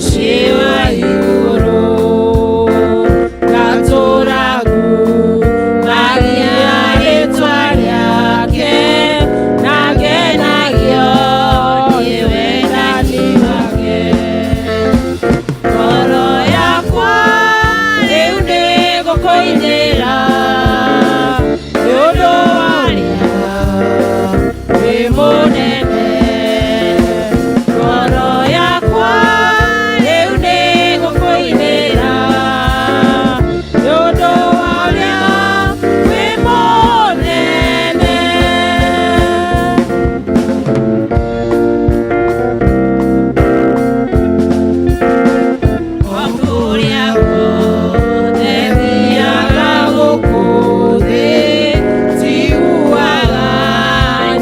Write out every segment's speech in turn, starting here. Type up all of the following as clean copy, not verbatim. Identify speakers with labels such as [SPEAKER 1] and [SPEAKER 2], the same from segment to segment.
[SPEAKER 1] Mũciĩ wa igũrũ ngatũũra ngumagia rĩtwa rĩake na ngenagio nĩ wendani wake. Ngoro yakwa rĩu nĩ gũkũinĩra nĩ ũndũ wa ũrĩa wĩ mũnene. Ngoro yakwa rĩu nĩ gũkũinĩra nĩ ũndũ wa ũrĩa wĩ mũnene. O kũrĩa guothe thiaga gũkũ thĩ, njiguaga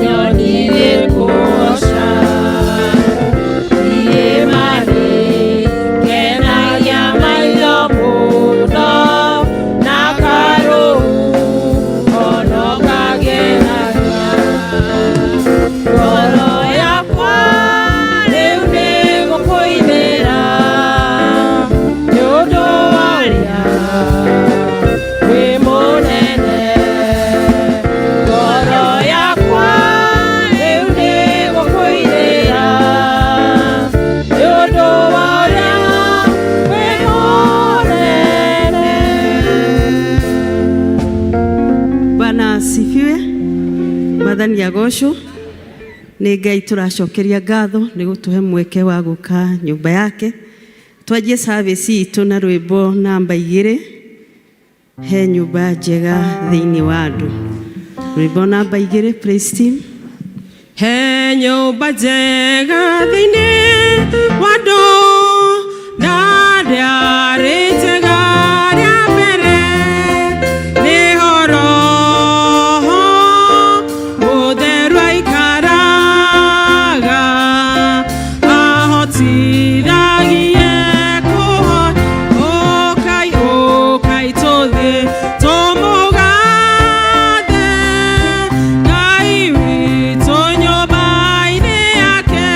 [SPEAKER 1] nyoni igĩkũgoca. Irĩma-inĩ ngenagia maitho mũno, na karũu ono kangenagia. Ngoro yakwa rĩu nĩ gũkũinĩra nĩ ũndũ wa ũrĩa wĩ mũnene. Ngoro yakwa rĩu nĩ gũkũinĩra nĩ ũndũ wa ũrĩa wĩ mũnene.
[SPEAKER 2] Bwana asifiwe. Mwathani agocwo. Nĩ Ngai tũracokeria ngatho nĩ gũtũhe mweke wa gũka nyũmba yake. Twanjie service itũ na rwĩmbo namba 2, "He Nyũmba Njega Thĩinĩ wa Andũ". Rwĩmbo namba 2, praise team.
[SPEAKER 1] He nyũmba njega thĩinĩ wa andũ, na ndĩarĩ njega rĩa mbere, nĩho Roho Mũtheru aikaraga, ahotithagie kũhoya. Ũkai, ũkai, tũthiĩ tũmũgathe Ngai witũ nyũmba-inĩ yake.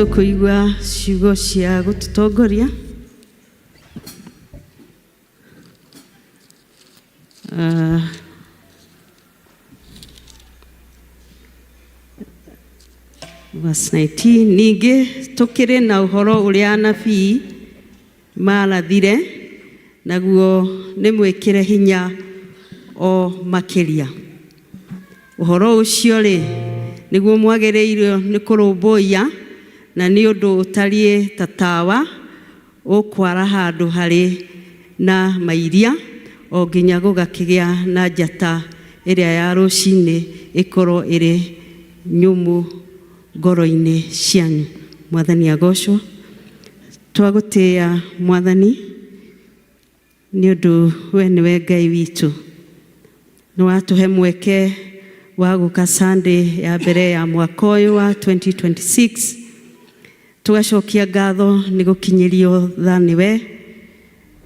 [SPEAKER 2] Tũkũigua ciugo cia gũtũtongoria. Verse 19, ningĩ tũkĩrĩ na ũhoro ũrĩa anabii marathire, naguo nĩ mwĩkĩre hinya o makĩria. Ũhoro ũcio rĩ, nĩguo mwagĩrĩirwo nĩ kũrũmbũiya, na nĩ ũndũ ũtariĩ ta tawa ũkwara handũ harĩ na mairia, o nginya gũgakĩgĩa na njata ĩrĩa ya rũcinĩ ĩkorwo ĩrĩ nyũmũ ngoro-inĩ cianyu. Mwathani agocwo. Twagũtĩĩa Mwathani nĩ ũndũ we nĩwe Ngai witũ. Nĩ watũhe mweke wa gũka Sunday ya mbere ya mwaka ũyũ wa 2026. Tũgacokia ngatho nĩ gũkinyĩrio tha nĩwe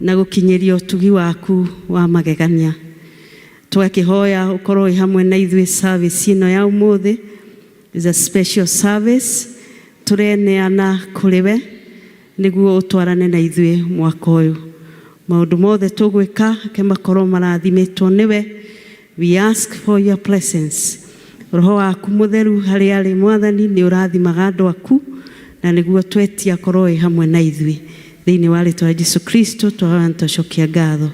[SPEAKER 2] na gũkinyĩrio ũtugi waku wa magegania. Tũgakĩhoya ũkorwo wĩ hamwe na ithuĩ service ĩno ya ũmũthĩ. Is a special service tũreneana kũrĩ we nĩguo ũtwarane na ithuĩ mwaka ũyũ. Maũndũ mothe tũgwĩka ke makorwo marathimĩtwo nĩwe. We ask for your presence. Roho waku mũtheru harĩa arĩ Mwathani nĩ ũrathimaga andũ aku, na nĩguo twetia korwo wĩ hamwe na ithuĩ. Thĩinĩ wa rĩtwa rĩa Jesu Kristo twahoya na twacokia ngatho.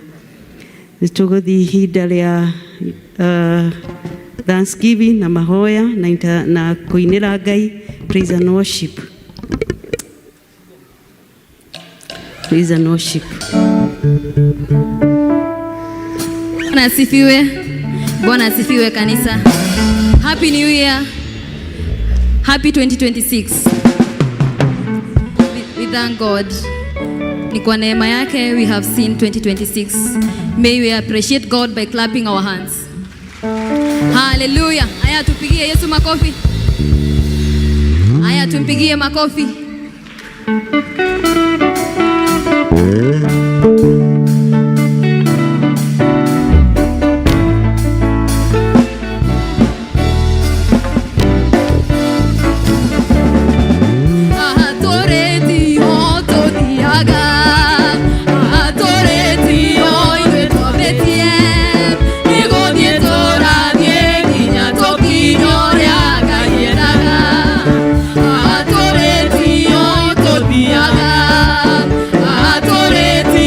[SPEAKER 2] Nĩ tũgũthiĩ ihinda rĩa thanksgiving na mahoya na kũinĩra Ngai, praise and worship. Praise and worship.
[SPEAKER 3] Bwana asifiwe. Bwana asifiwe kanisa. Happy New Year. Happy 2026. We thank God. Ni kwa neema yake we have seen 2026. May we appreciate God by clapping our hands. Hallelujah. Aya, tupigie Yesu makofi. Aya, tumpigie makofi. Atũrĩtio tũthiaga, atũrĩtio.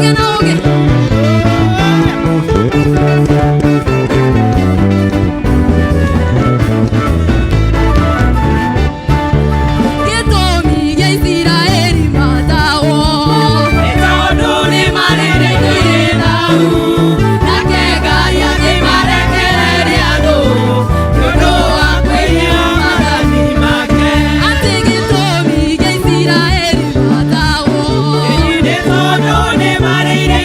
[SPEAKER 3] Ũgĩ na ũgĩ. Gĩtũmi gĩa Isiraeli matahwo. Nĩ tondũ nĩmarĩrĩte irĩ thaahu. Nake Ngai akĩmarekereria thũ, nĩ ũndũ wa kwĩhia maathani make. Atĩ gĩtũmi gĩa Isiraeli matahwo. Nĩ tondũ nĩmarĩire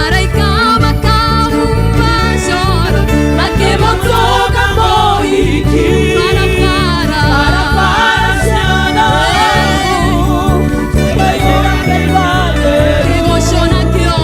[SPEAKER 3] Araika makahumba coro makĩmũtũnga barabara kĩgoco nakĩo.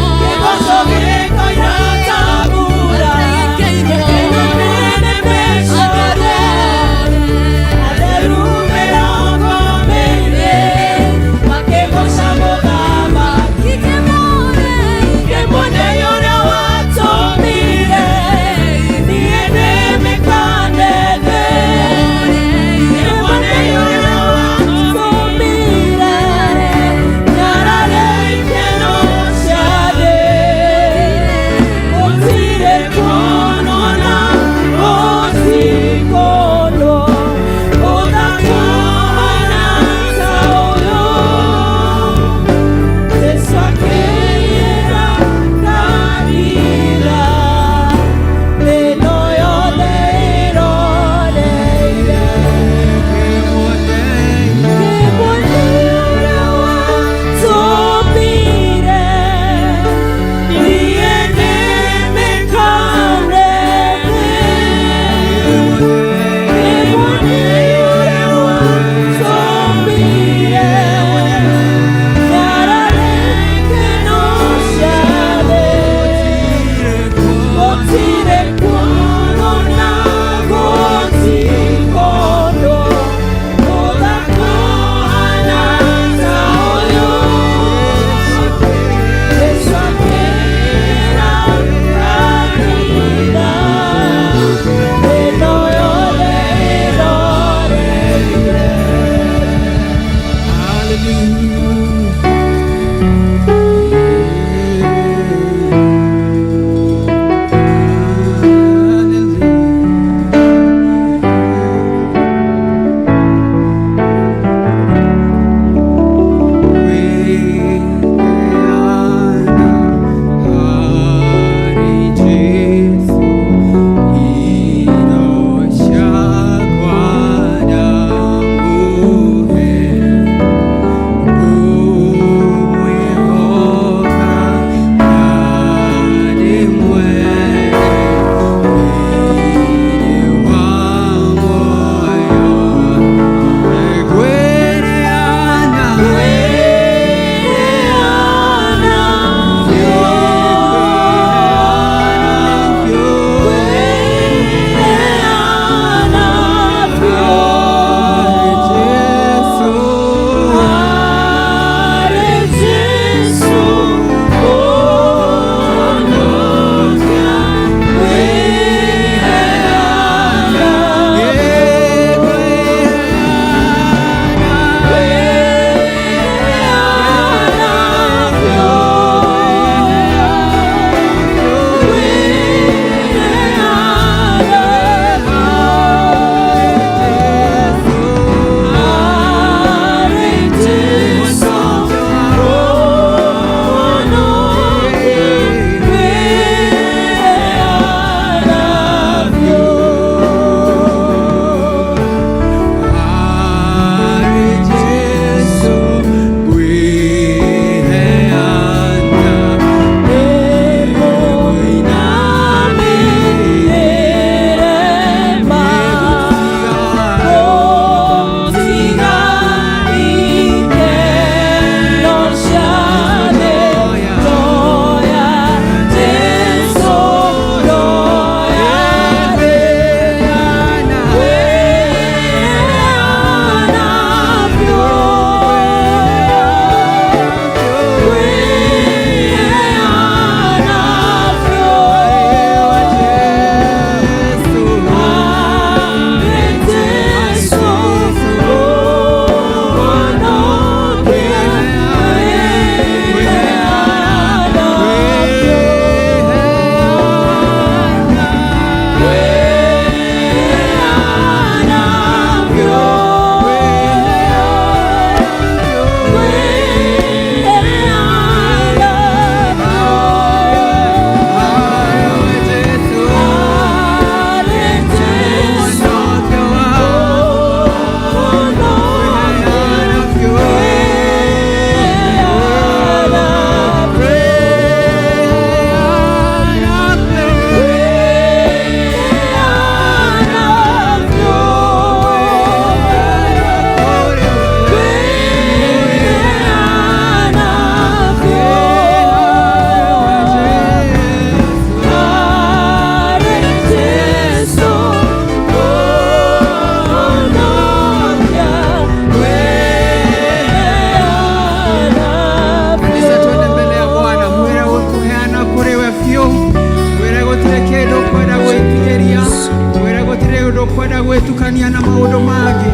[SPEAKER 4] Gũkararania na maũndũ mangĩ.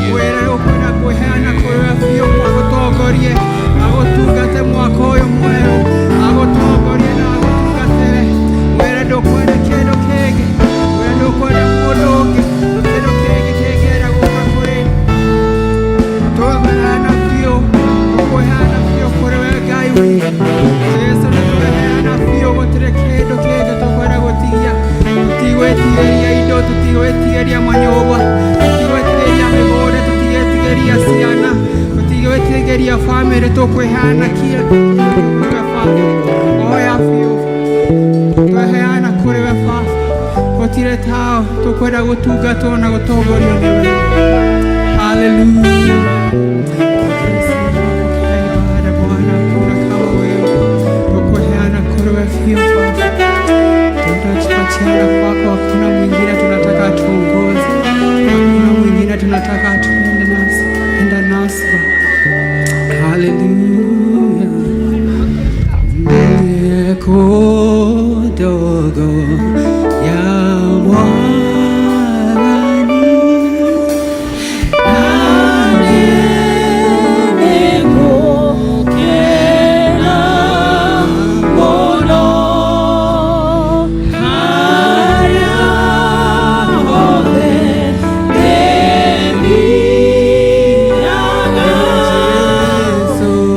[SPEAKER 4] Mwĩre ũkwenda kwĩheana kũrĩ we biũ, agũtongorie, agũtungate mwaka ũyũ mwerũ, agũtongorie na agũtungatĩre. Mwĩre ndũkwenda kĩndũ kĩngĩ, mwĩre ndũkwenda mũndũ ũngĩ, kĩndũ kĩngĩ kĩngĩenda gũka kũrĩ. Tweheana biũ, tũkweheana biũ kũrĩ we Ngai witũ. Jesu, nĩ tweheana biũ, gũtirĩ kĩndũ kĩngĩ tũkwenda gũtigia. Tũtigwĩtigĩria indo, tũtigwĩtigĩria manyũmba, tũtigwĩtigĩria mĩgũnda, tũtigwĩtigĩria ciana, tũtigwĩtigĩria bamĩrĩ, tũkwĩheana kila kĩndũ kũrĩ we Baba. Oya biũ, tweheana kũrĩ we Baba. Gũtirĩ tao, tũkwenda gũtungatwo na gũtongorio nĩwe. Hallelujah. Ibada Bwana, hakuna kama wewe. Tukuheana kũrĩ we biũ Baba. Tunajipatiana kwako, hakuna mwingine tunataka tuongoze, hakuna mwingine tunataka tuende nasi, enda nasi Baba. Hallelujah. Nĩkũndogo ya Mwathani.
[SPEAKER 1] Nĩngũkena mũno harĩa hothe ndĩthiaga.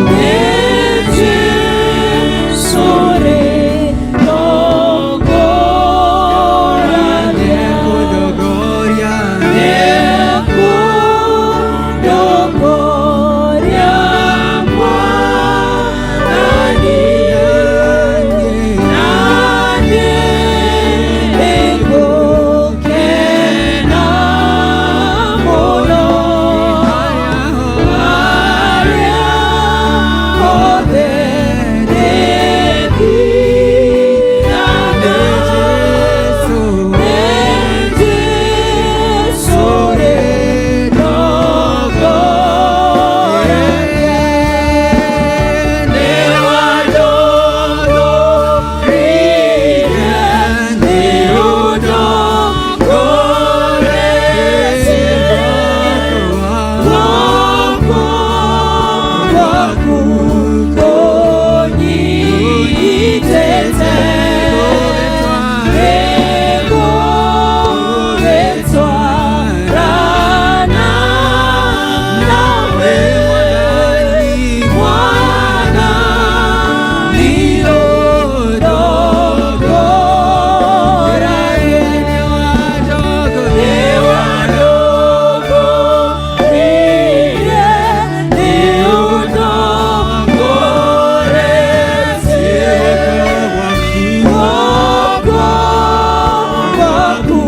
[SPEAKER 1] Nĩ Jesũ rĩtongoragia.
[SPEAKER 4] Nĩkũndongoria.
[SPEAKER 1] Nĩkũndongoria Mwathani. Na niĩ nĩngũkena mũno harĩa hothe ndĩthiaga. Nĩ Jesũ rĩtongoragia. Nĩ wandongoririe, nĩ ũndongoretie. Guoko gwaku kũnyitĩte. Nĩngũgĩtwarana nawe, Mwathani, ũndongoragie. Nĩ wandongoririe, nĩ ũndongoretie. Guoko gwaku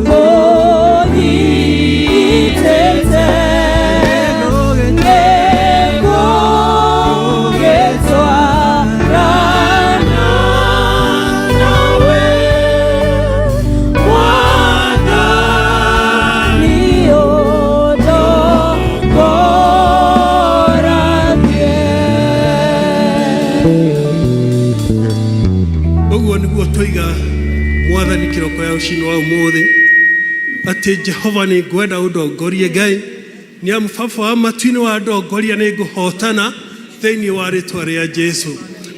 [SPEAKER 1] kũnyitĩte. Nĩngũgĩtwarana nawe, Mwathani, ũndongoragie.
[SPEAKER 5] Ũguo nĩguo tũiga Mwathani kĩroko ya ũcino wa ũmũthĩ, atĩ Jehova, nĩ ngwenda ũndongorie Ngai, nĩ amu Baba wa matu-inĩ, wandongoria nĩ ngũhotana thĩinĩ wa rĩtwa rĩa Jesu.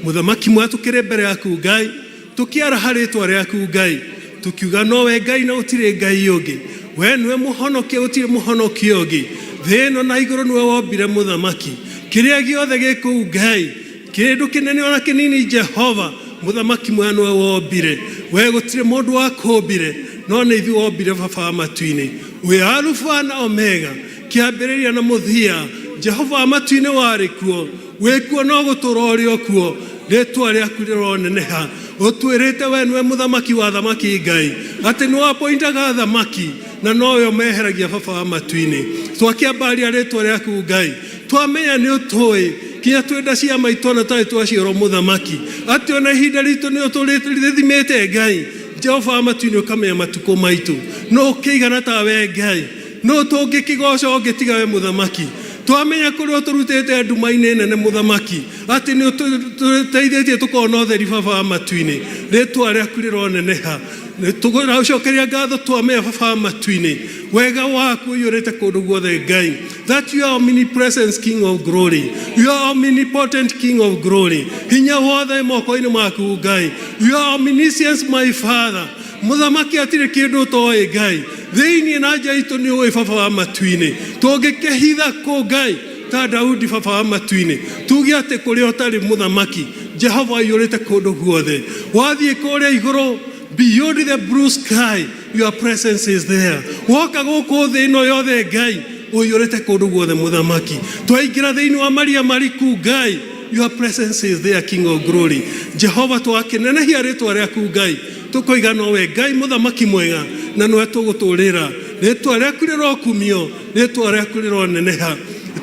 [SPEAKER 5] Mũthamaki mwega, tũkĩrĩ mbere yaku Ngai, tũkĩaraha rĩtwa rĩaku Ngai, tukiuga nowe Ngai na gũtirĩ Ngai ũngĩ. We nĩwe mũhonokia, gũtirĩ mũhonokia ũngĩ thĩ ĩno na igũrũ. Nĩwe wombire, mũthamaki, kĩrĩa gĩothe gĩ kũu Ngai, kĩndũ kĩnene ona kĩnini. Jehova mũthamaki mwega, nĩwe wombire we, gũtirĩ mũndũ wakũmbire no nĩ ithuĩ wombire. Baba wa matu-inĩ, wĩ Alufa na Omega, kĩambĩrĩria na mũthia. Jehova wa matu-inĩ, warĩ kuo, wĩ kuo, no gũtũra ũrĩ o kuo. Rĩtwa rĩaku rĩroneneha. Ũtwĩrĩte we nĩwe mũthamaki wa thamaki Ngai, atĩ nĩ wapoindaga thamaki na nowe ũmeheragia. Baba wa matu-inĩ, twakĩambaria rĩtwa rĩaku Ngai, twamenya nĩ ũtũĩ kinya twĩ cia maitũ ona tarĩ twaciarwo, mũthamaki, atĩ ona ihinda ritũ nĩ ũtũrĩthimĩte Ngai. Jehova wa matu-inĩ, ũkamenya matukũ maitũ. No ũkĩigana ta we Ngai? No tũngĩkĩgoca ũngĩtiga we, mũthamaki? Twamenya kũrĩa ũtũrutĩte nduma-inĩ nene, mũthamaki, atĩ nĩ ũtũteithĩtie tũkona ũtheri. Baba wa matu-inĩ, rĩtwa rĩaku rĩroneneha. Nĩ tũgũcokeria ngatho twamea baba wa matu-inĩ wega waku ũiyũrĩte kũndũ guothe Ngai, that you are omnipresence, King of glory. You are omnipotent, King of glory. Hinya wothe moko-inĩ maku Ngai. You are omniscience, my Father. Mũthamaki, hatirĩ kĩndũ ũtoĩ Ngai. Thĩinĩ na nja itũ nĩ ũĩ, baba wa matu-inĩ. Tũngĩkĩhitha kũ Ngai ta Daudi, baba wa matu-inĩ? Tuge atĩ kũrĩa ũtarĩ, mũthamaki Jehova aiyũrĩte kũndũ guothe. Wathiĩ kũrĩa igũrũ, beyond the blue sky, your presence is there. Woka gũkũ thĩ ĩno yothe, Ngai ũiyũrĩte kũndũ guothe. Mũthamaki, twaingĩra thĩinĩ wa maria mariku, Ngai, your presence is there, King of glory. Jehova, twakĩnenehia rĩtwa rĩaku Ngai, tũkoiga nowe Ngai mũthamaki mwega na nĩwe tũgũtũrĩra. Rĩtwa rĩaku rĩrokumio, rĩtwa rĩaku rĩroneneha.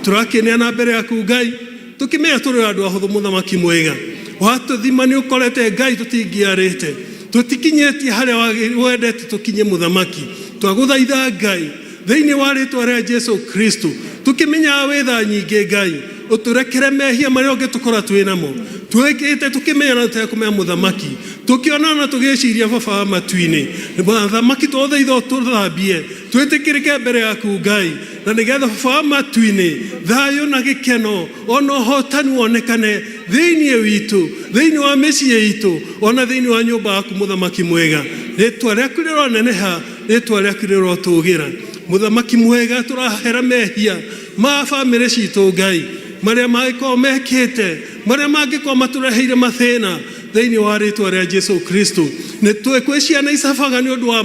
[SPEAKER 5] Tũrakĩneana mbere yaku Ngai, tũkĩmenya tũrĩ andũ ahũthũ. Mũthamaki mwega, watũthima nĩ ũkorete Ngai tũtingĩarĩte, tũtikinyĩtie harĩa wendete tũkinye. Mũthamaki, twagũthaitha Ngai thĩinĩ wa rĩtwa rĩa Jesu Kristo, tũkĩmenyaga wĩ tha nyingĩ Ngai, ũtũrekere mehia marĩa ũngĩtũkora twĩ namo, twĩkĩte tũkĩmenya na tũtekũmenya. Mũthamaki, tũkĩonana na tũgĩciria, baba wa matu-inĩ, mũthamaki, twothaitha ũtũthambie twĩtĩkĩrĩke mbere yaku Ngai, na nĩgetha baba wa matu-inĩ thayũ na gĩkeno ona ũhotani wonekane thĩinĩ witũ, thĩinĩ wa mĩciĩ itũ, ona thĩinĩ wa nyũmba yaku. Mũthamaki mwega, rĩtwa rĩaku rĩroneneha, rĩtwa rĩaku rĩrotũgĩra. Mũthamaki mwega, tũrahera mehia ma bamĩrĩ citũ Ngai, marĩa mangĩkorwo mekĩte, marĩa mangĩkorwo matũreheire mathĩna, thĩinĩ wa rĩtwa rĩa Jesu Kristo. Nĩ tũĩ kwĩ ciana icabaga nĩ ũndũ wa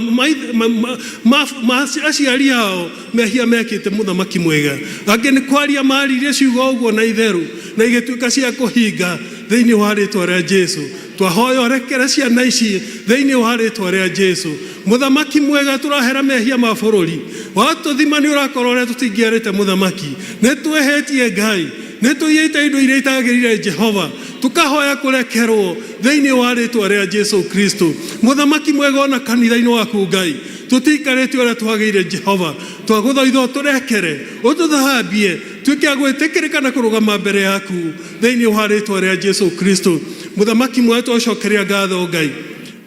[SPEAKER 5] ma aciari ao mehia mekĩte. Mũthamaki mwega, angĩ nĩ kwaria maririe ciugo ũguo na itheru na igĩtuĩka cia kũhinga. Thĩinĩ wa rĩtwa rĩa Jesu, twahoya ũrekere ciana ici thĩinĩ wa rĩtwa rĩa Jesu. Mũthamaki mwega, tũrahera mehia ma bũrũri. Watũthima nĩ ũrakorwo ũrĩa tũtingĩarĩte. Mũthamaki, nĩ twĩhĩtie Ngai, nĩ tũiyĩte indo iria itagĩrĩire. Jehova, tũkahoya kũrekerwo thĩinĩ wa rĩtwa rĩa Jesu Kristo. Mũthamaki mwega, ona kanitha-inĩ waku Ngai, tũtiikarĩte ũrĩa twagĩire. Jehova, twagũthaitha ũtũrekere, ũtũthambie, tuĩke a gwĩtĩkĩrĩka na kũrũgama mbere yaku thĩinĩ wa rĩtwa rĩa Jesu Kristo. Mũthamaki mwega, twacokeria ngatho Ngai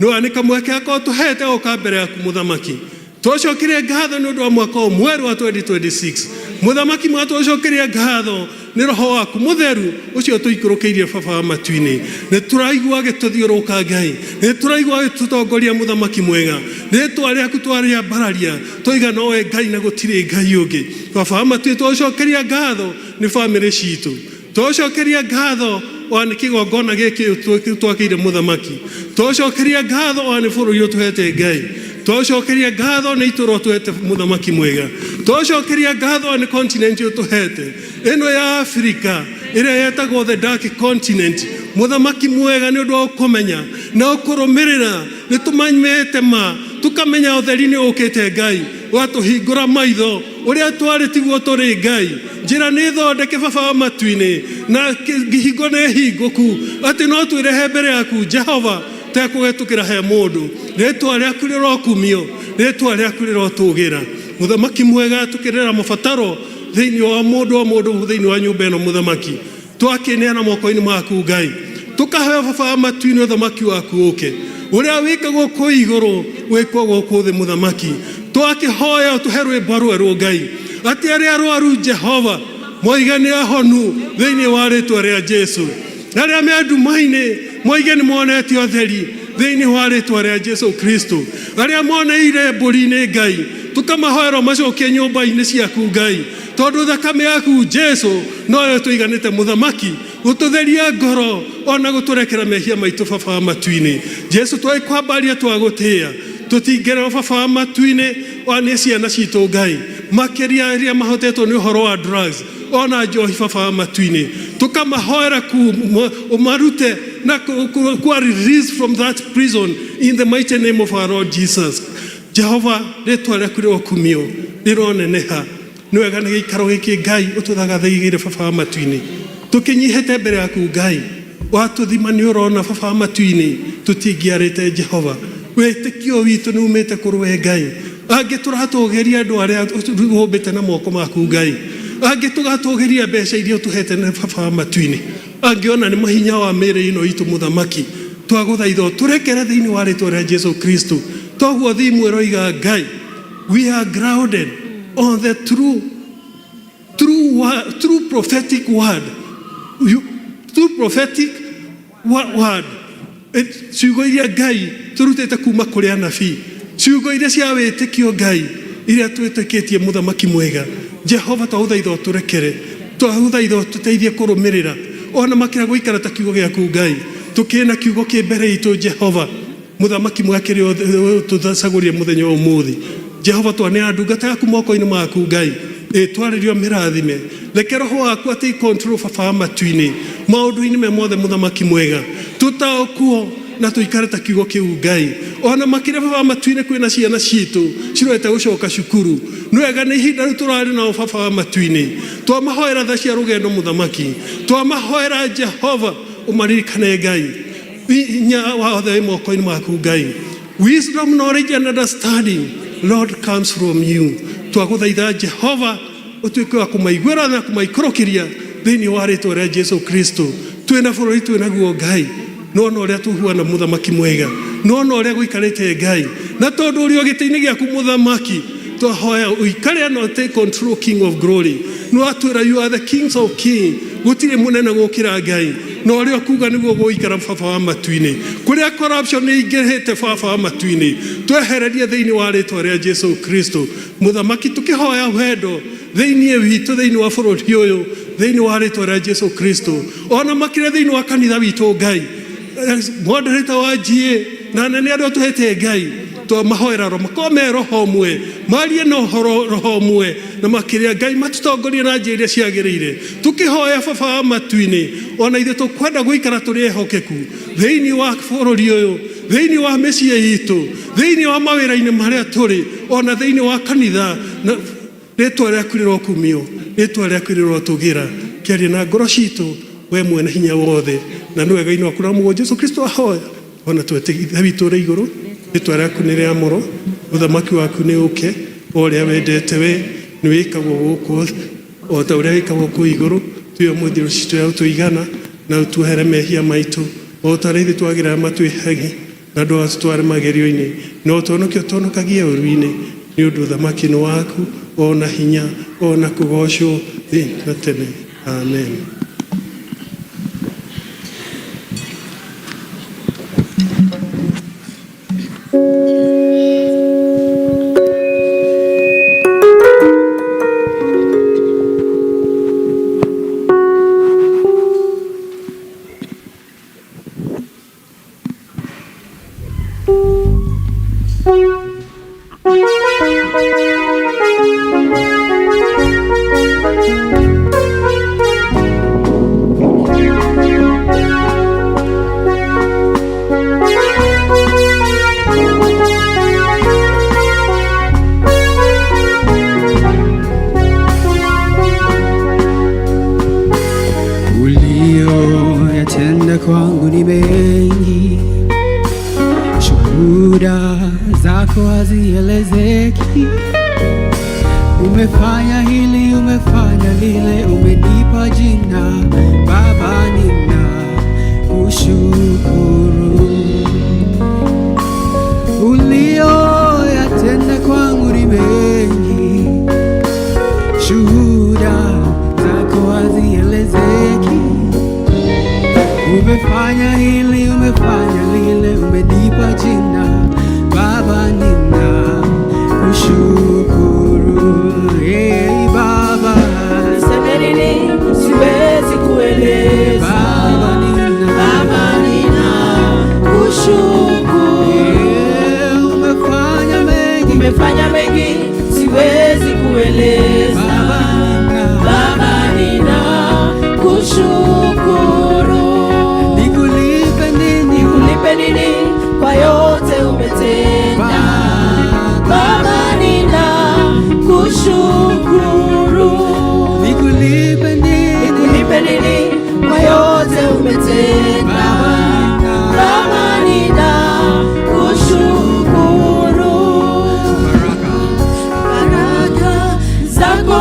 [SPEAKER 5] nĩwa nĩ kamweke akorwo tũhete gũka mbere yaku. Mũthamaki, twacokeria ngatho nĩ ũndũ wa mwaka ũyũ mwerũ wa 2026. Mũthamaki mwega, twacokeria ngatho nĩ roho waku mũtheru ũcio tũikũrũkĩirie, baba wa matu-inĩ. Nĩ tũraigua agĩtũthiũrũrũka Ngai, nĩ tũraigua agĩtũtongoria. Mũthamaki mwega, rĩtwa rĩaku twarĩambararia, twaiga nowe Ngai na gũtirĩ Ngai ũngĩ. Baba wa matu-inĩ, twacokeria ngatho nĩ bamĩrĩ citũ, twacokeria ngatho ona nĩ kĩgongona gĩkĩ twakĩire. Mũthamaki, twacokeria ngatho ona nĩ bũrũri ũtũhete Ngai, twacokeria ngatho nĩ itũũra ũtũhete. Mũthamaki mwega, twacokeria ngatho ona nĩ continent ũtũhete ĩno ya Afrika ĩrĩa yetagwo the dark continent. Mũthamaki mwega, nĩ ũndũ wa ũkũmenya na ũkũrũmĩrĩra, nĩ tũmanyete ma tũkamenya ũtheri nĩ ũkĩte Ngai, watũhingũra maitho, ũrĩa twarĩ tiguo tũrĩ Ngai. Njĩra nĩ thondeke, baba wa matu-inĩ, na kĩhingo nĩ hingũku atĩ no twĩrehe mbere yaku Jehova tekũhetũkĩra he mũndũ. Rĩtwa rĩaku rĩrokumio, rĩtwa rĩaku rĩrotũgĩra. Mũthamaki mwega, tũkĩrĩra mabataro thĩinĩ wa mũndũ o mũndũ thĩinĩ wa nyũmba ĩno, mũthamaki, twakĩneana moko-inĩ maku Ngai, tũkahoya baba wa matu-inĩ ũthamaki waku ũke, ũrĩa wĩkagwo kũu igũrũ wĩkwo gũkũ thĩ. Mũthamaki, twakĩhoya ũtũhe rwĩmbo rwerũ Ngai, atĩ arĩa arwaru, Jehova, moige nĩ ahonu thĩinĩ wa rĩtwa rĩa Jesu, arĩa me nduma-inĩ moige nĩ monete ũtheri thĩinĩ wa rĩtwa rĩa Jesu Kristo, arĩa moneire mbũri-inĩ Ngai, tũkamahoera macokie nyũmba-inĩ ciaku Ngai, tondũ thakame yaku Jesu noyo tũiganĩte. Mũthamaki, gũtũtheria ngoro ona gũtũrekera mehia maitũ, baba wa matu-inĩ, Jesu, twagĩkwambaria, twagũtĩĩa, tũtingĩrerwo, baba wa matu-inĩ, ona nĩ ciana citũ Ngai, makĩria arĩa mahotetwo nĩ ũhoro wa drugs ona njohi. Baba wa matu-inĩ, tũkamahoera ũmarute na kuwa release from that prison in the mighty name of our Lord Jesus. Jehova, rĩtwa rĩaku rĩrokumio, rĩroneneha. Nĩ wega nĩ gĩikaro gĩkĩ Ngai ũtũthagathĩigĩire. Baba wa matu-inĩ, tũkĩnyihĩte mbere yaku Ngai, watũthima nĩ ũrona, baba wa matu-inĩ, tũtingĩarĩte. Jehova, wĩtĩkio witũ nĩ umĩte kũrĩ we Ngai. Angĩ tũratũgĩria andũ arĩa ũmbĩte na moko maku Ngai, angĩ tũgatũgĩria mbeca iria ũtũhete na baba wa matu-inĩ, angĩ ona nĩ mahinya wa mĩĩrĩ ĩno itũ. Mũthamaki, twagũthaitha ũtũrekere thĩinĩ wa rĩtwa rĩa Jesu Kristo. Toguo thimu ĩroiga Ngai, we are grounded on the true prophetic word. True prophetic word. Ciugo iria Ngai tũrutĩte kuma kũrĩ anabii, ciugo iria cia wĩtĩkio Ngai iria twĩtĩkĩtie mũthamaki mwega Jehova, twagũthaitha ũtũrekere, twagũthaitha ũtũteithie kũrũmĩrĩra ona makĩria gũikara ta kiugo gĩaku Ngai. Tũkĩna kiugo kĩ mbere itũ Jehova mũthamaki mwega kĩrĩa tũcagũrire mũthenya wa ũmũthĩ. Jehova, twaneana ndungata yaku moko-inĩ maku Ngai, ĩtwarĩrio mĩrathime. Reke roho waku atĩ control baba wa matu-inĩ maũndũ-inĩ me mothe mũthamaki mwega, tũtaũkuo na tũikare ta kiugo kĩu Ngai. Ona makĩria baba wa matu-inĩ, kwĩna ciana citũ cirorete gũcoka cukuru. Nĩ wega nĩ ihinda rĩu tũrarĩ nao baba wa matu-inĩ, twamahoera tha cia rũgendo mũthamaki, twamahoera Jehova ũmaririkane Ngai. Hinya wothe wĩ moko-inĩ maku Ngai. Wisdom, knowledge and understanding, Lord, comes from you. Twagũthaitha Jehova ũtuĩke wa kũmaiguĩra na kũmaikũrũkĩria thĩinĩ wa rĩtwa rĩa Jesu Kristo. Twĩna bũrũri twĩnaguo Ngai, nona ũrĩa tũhuana mũthamaki mwega, nona ũrĩa gũikarĩte Ngai, na tondũ ũrĩ o gĩtĩ-inĩ gĩaku mũthamaki, twahoya ũikare na take control, King of glory. Nĩ watwĩra you are the kings of king, gũtirĩ mũnene gũkĩra Ngai, na ũrĩa ũkuga nĩguo gũikara baba wa matu-inĩ. Kũrĩa corruption nĩ ingĩhĩte baba wa matu-inĩ, twehererie thĩinĩ wa rĩtwa rĩa Jesu Kristo mũthamaki. Tũkĩhoya wendo thĩinĩ witũ, thĩinĩ wa bũrũri ũyũ, thĩinĩ wa rĩtwa rĩa Jesu Kristo, ona makĩria thĩinĩ wa kanitha witũ Ngai, moderator wa GA na nene arĩa ũtũhete Ngai, twamahoera roho makorwo me roho ũmwe, marie na ũhoro roho ũmwe, na makĩria Ngai matũtongorie na njĩra iria ciagĩrĩire. Tũkĩhoya baba wa matu-inĩ, ona ithuĩ tũkwenda gũikara tũrĩ ehokeku thĩinĩ wa bũrũri ũyũ, thĩinĩ wa mĩciĩ itũ, thĩinĩ wa mawĩra-inĩ marĩa tũrĩ, ona thĩinĩ wa kanitha, na rĩtwa rĩaku rĩrokumio, rĩtwa rĩaku rĩrotũgĩra. Kĩaria na ngoro citũ we mwene hinya wothe, na nĩ wega-inĩ waku na mũgũ Jesu Kristo ahoya ona twete. Ithe witũ ũrĩ igũrũ, rĩtwa rĩaku nĩ rĩamũrwo, ũthamaki waku nĩ ũke, o ũrĩa wendete we nĩ wĩkagwo gũkũ thĩ o ta ũrĩa wĩkagwo kũu igũrũ. Tuhe ũmũthĩ irio citũ ya ũtũigana, na ũtuohere mehia maitũ o ta ũrĩa ithuĩ twagĩrĩra matwĩhagia, na ndũgatũtware magerio-inĩ, no ũtũhonokie ũtũhonokagie ũũru-inĩ, nĩ ũndũ ũthamaki nĩ waku, ona hinya, ona kũgocwo thĩ na tene. Amen.
[SPEAKER 4] Uliyoyatenda kwangu ni mengi, shuhuda zako hazielezeki. Umefanya hili, umefanya lile, umenipa jina Baba, nina kushukuru. Uliyoyatenda kwangu ni mengi, shuhuda zako hazielezeki. Umefanya hili, umefanya lile, umenipa jina Baba, nina kushukuru. Hey, Baba.
[SPEAKER 1] Niseme nini? Siwezi kueleza.
[SPEAKER 4] Baba, nina
[SPEAKER 1] Baba, nina kushukuru.
[SPEAKER 4] Yeah, umefanya mengi.
[SPEAKER 1] Umefanya mengi, siwezi kueleza.
[SPEAKER 4] Baba, nina
[SPEAKER 1] Baba, nina kushukuru.
[SPEAKER 4] Nikulipe nini?
[SPEAKER 1] Nikulipe nini kwa yote umetenda?
[SPEAKER 4] Baba.
[SPEAKER 1] Baba, nina kushukuru.
[SPEAKER 4] Nikulipe nini?
[SPEAKER 1] Nikulipe nini kwa yote umetenda? Baba, nina kushukuru.
[SPEAKER 4] Baraka
[SPEAKER 1] Baraka zako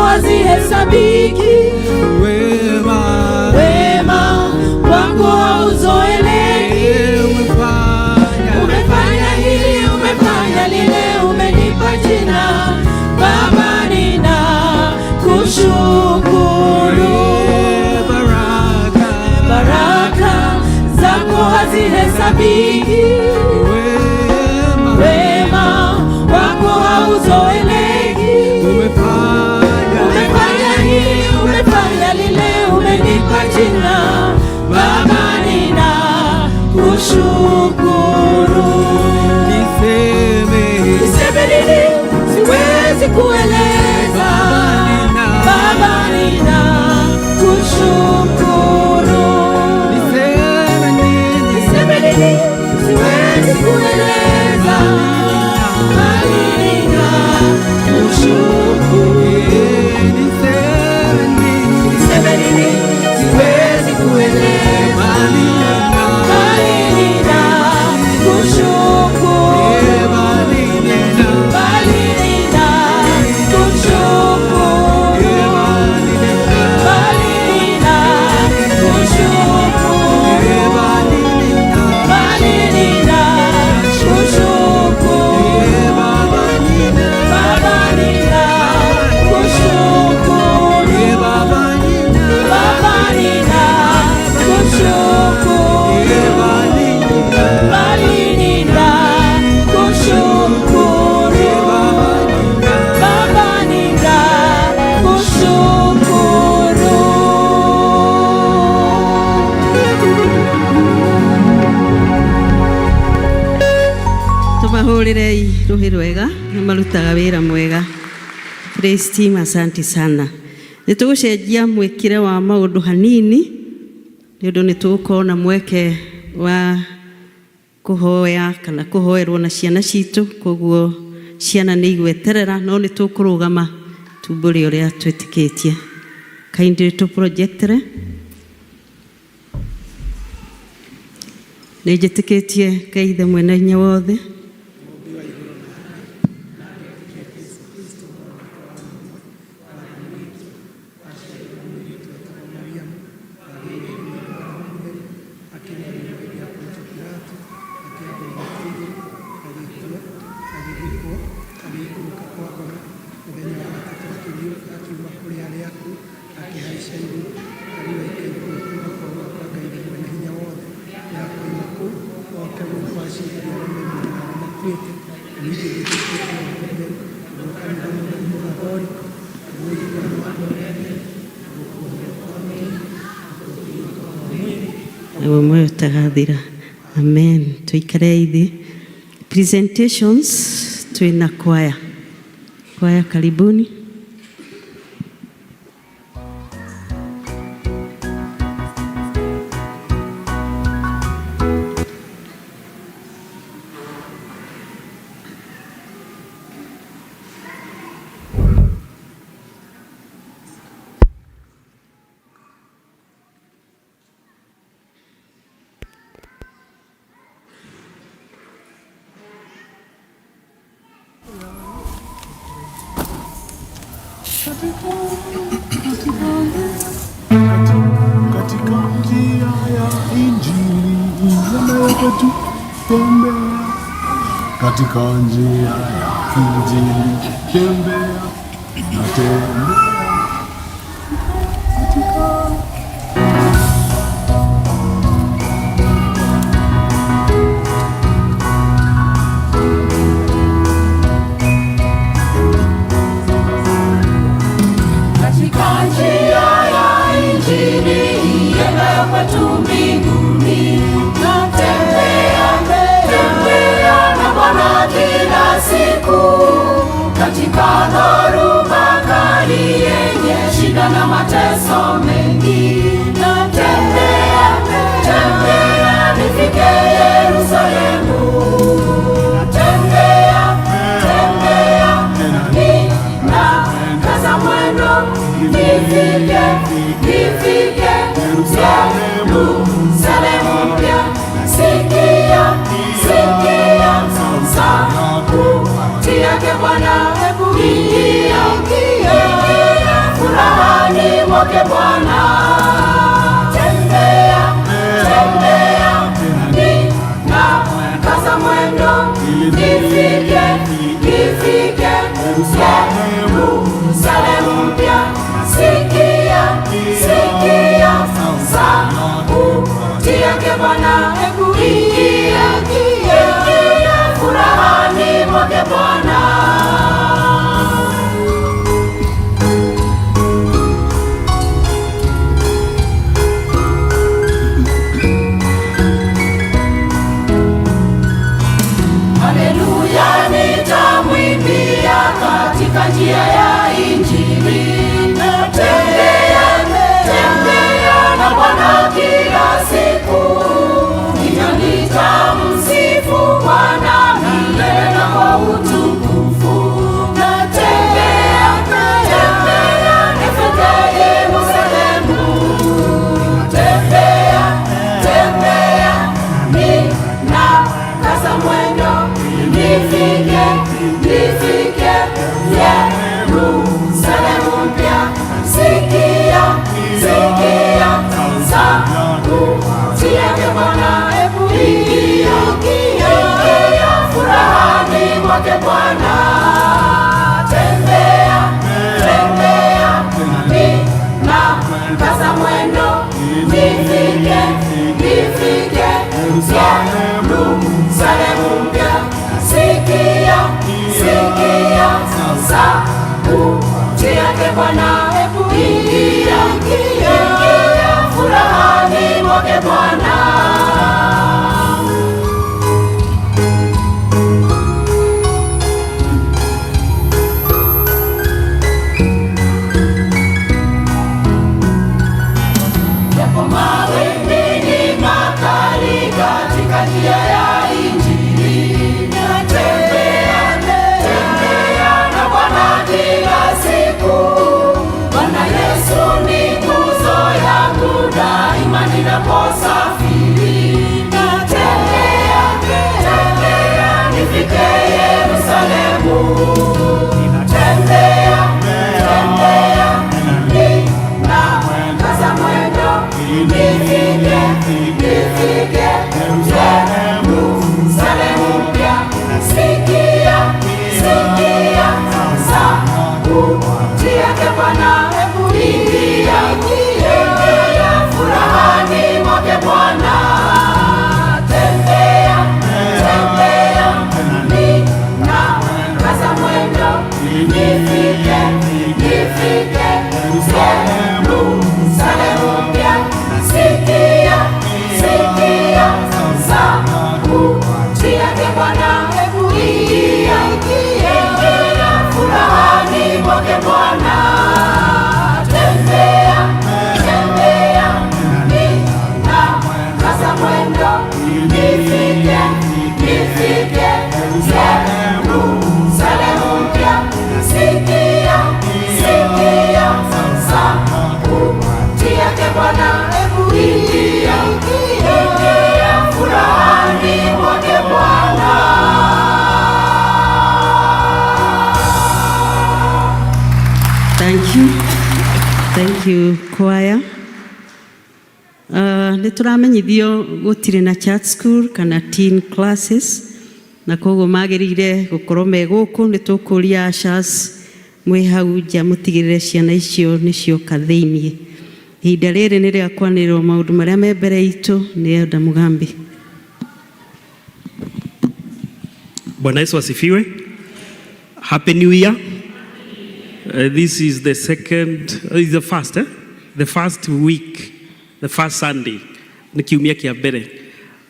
[SPEAKER 2] Tũmahũrĩrei rũhĩ rwega, nĩ marutaga wĩra mwega. Praise team, asante sana. Nĩ tũgũcenjia mwĩkĩre wa maũndũ hanini nĩ ũndũ nĩ tũgũkorwo na mweke wa kũhoya kana kũhoerwo na ciana citũ, koguo ciana nĩ igweterera, no nĩ tũkũrũgama tumbũre ũrĩa twĩtĩkĩtie. Kindly tũ projectere. Nĩ njĩtĩkĩtie Ngai Ithe mwene hinya wothe, naguo muoyo ũtagathira. Amen. Tuikare thĩ. Presentations twĩna kwaya. Kwaya, karibuni.
[SPEAKER 6] Katika njia ya Injili iendayo kwetu, tembea katika njia ya Injili, tembea na tembea katika.
[SPEAKER 1] Katika njia ya Injili iendayo kwetu mbinguni, natembea, tembea na Bwana kila siku, katika dhoruba kali yenye shida na mateso mengi, natembea, tembea nifike Yerusalemu. Tembea, tembea, nina kaza mwendo, nifike, nifike Yerusalemu mpya. Sikia, sikia sauti yake Bwana, ingia, ingia furahani mwake Bwana. Tembea, tembea, nina kaza mwendo, nifike, nifike Yerusalemu mpya. Sikia, sikia sauti yake Bwana, ingia, ingia furahani mwake Bwana. Haleluya, nitamwimbia katika njia ya Injili. Tembea, tembea na Bwana kila siku, hivyo nitamsifu Bwana milele na kwa utukufu. Tembea, tembea nifike Yerusalemu. Tembea, tembea, nina kaza mwendo, nifike, nifike Yerusalemu mpya. Sikia, sikia sauti yake Bwana, ingia, ingia furahani mwake Bwana. Tembea, tembea, nina kaza mwendo, nifike, nifike Yerusalemu mpya. Sikia, sikia. Nifike Yerusalemu. Tembea, tembea, nina kaza mwendo, nifike, nifike Yerusalemu mpya. Sikia, sikia sauti yake Bwana, ingia, ingia furahani mwake Bwana. Tembea, tembea, nina kaza mwendo, nifike, nifike Yerusalemu mpya. Sikia, sikia sauti yake Bwana, ingia, ingia furahani mwake Bwana. Tembea, tembea, nina kaza mwendo, nifike, nifike Yerusalemu mpya. Sikia, sikia sauti yake Bwana, ingia, ingia furahani mwake Bwana.
[SPEAKER 2] Thank you. Thank you, choir. Nĩ tũramenyithio gũtirĩ na church school kana teen classes na koguo magĩrĩire gũkorwo me gũkũ. Nĩ tũkũria ushers mwĩ hau nja mũtigĩrĩre ciana icio nĩ cioka thĩiniĩ. Ihinda rĩrĩ nĩ rĩa kwanĩrĩrwo maũndũ marĩa me mbere itũ nĩ Elder Mugambi.
[SPEAKER 7] Bwana Yesu asifiwe. Happy New Year. This is the second, is the first, eh? The first week, the first Sunday. Nĩ kiumia kĩa mbere.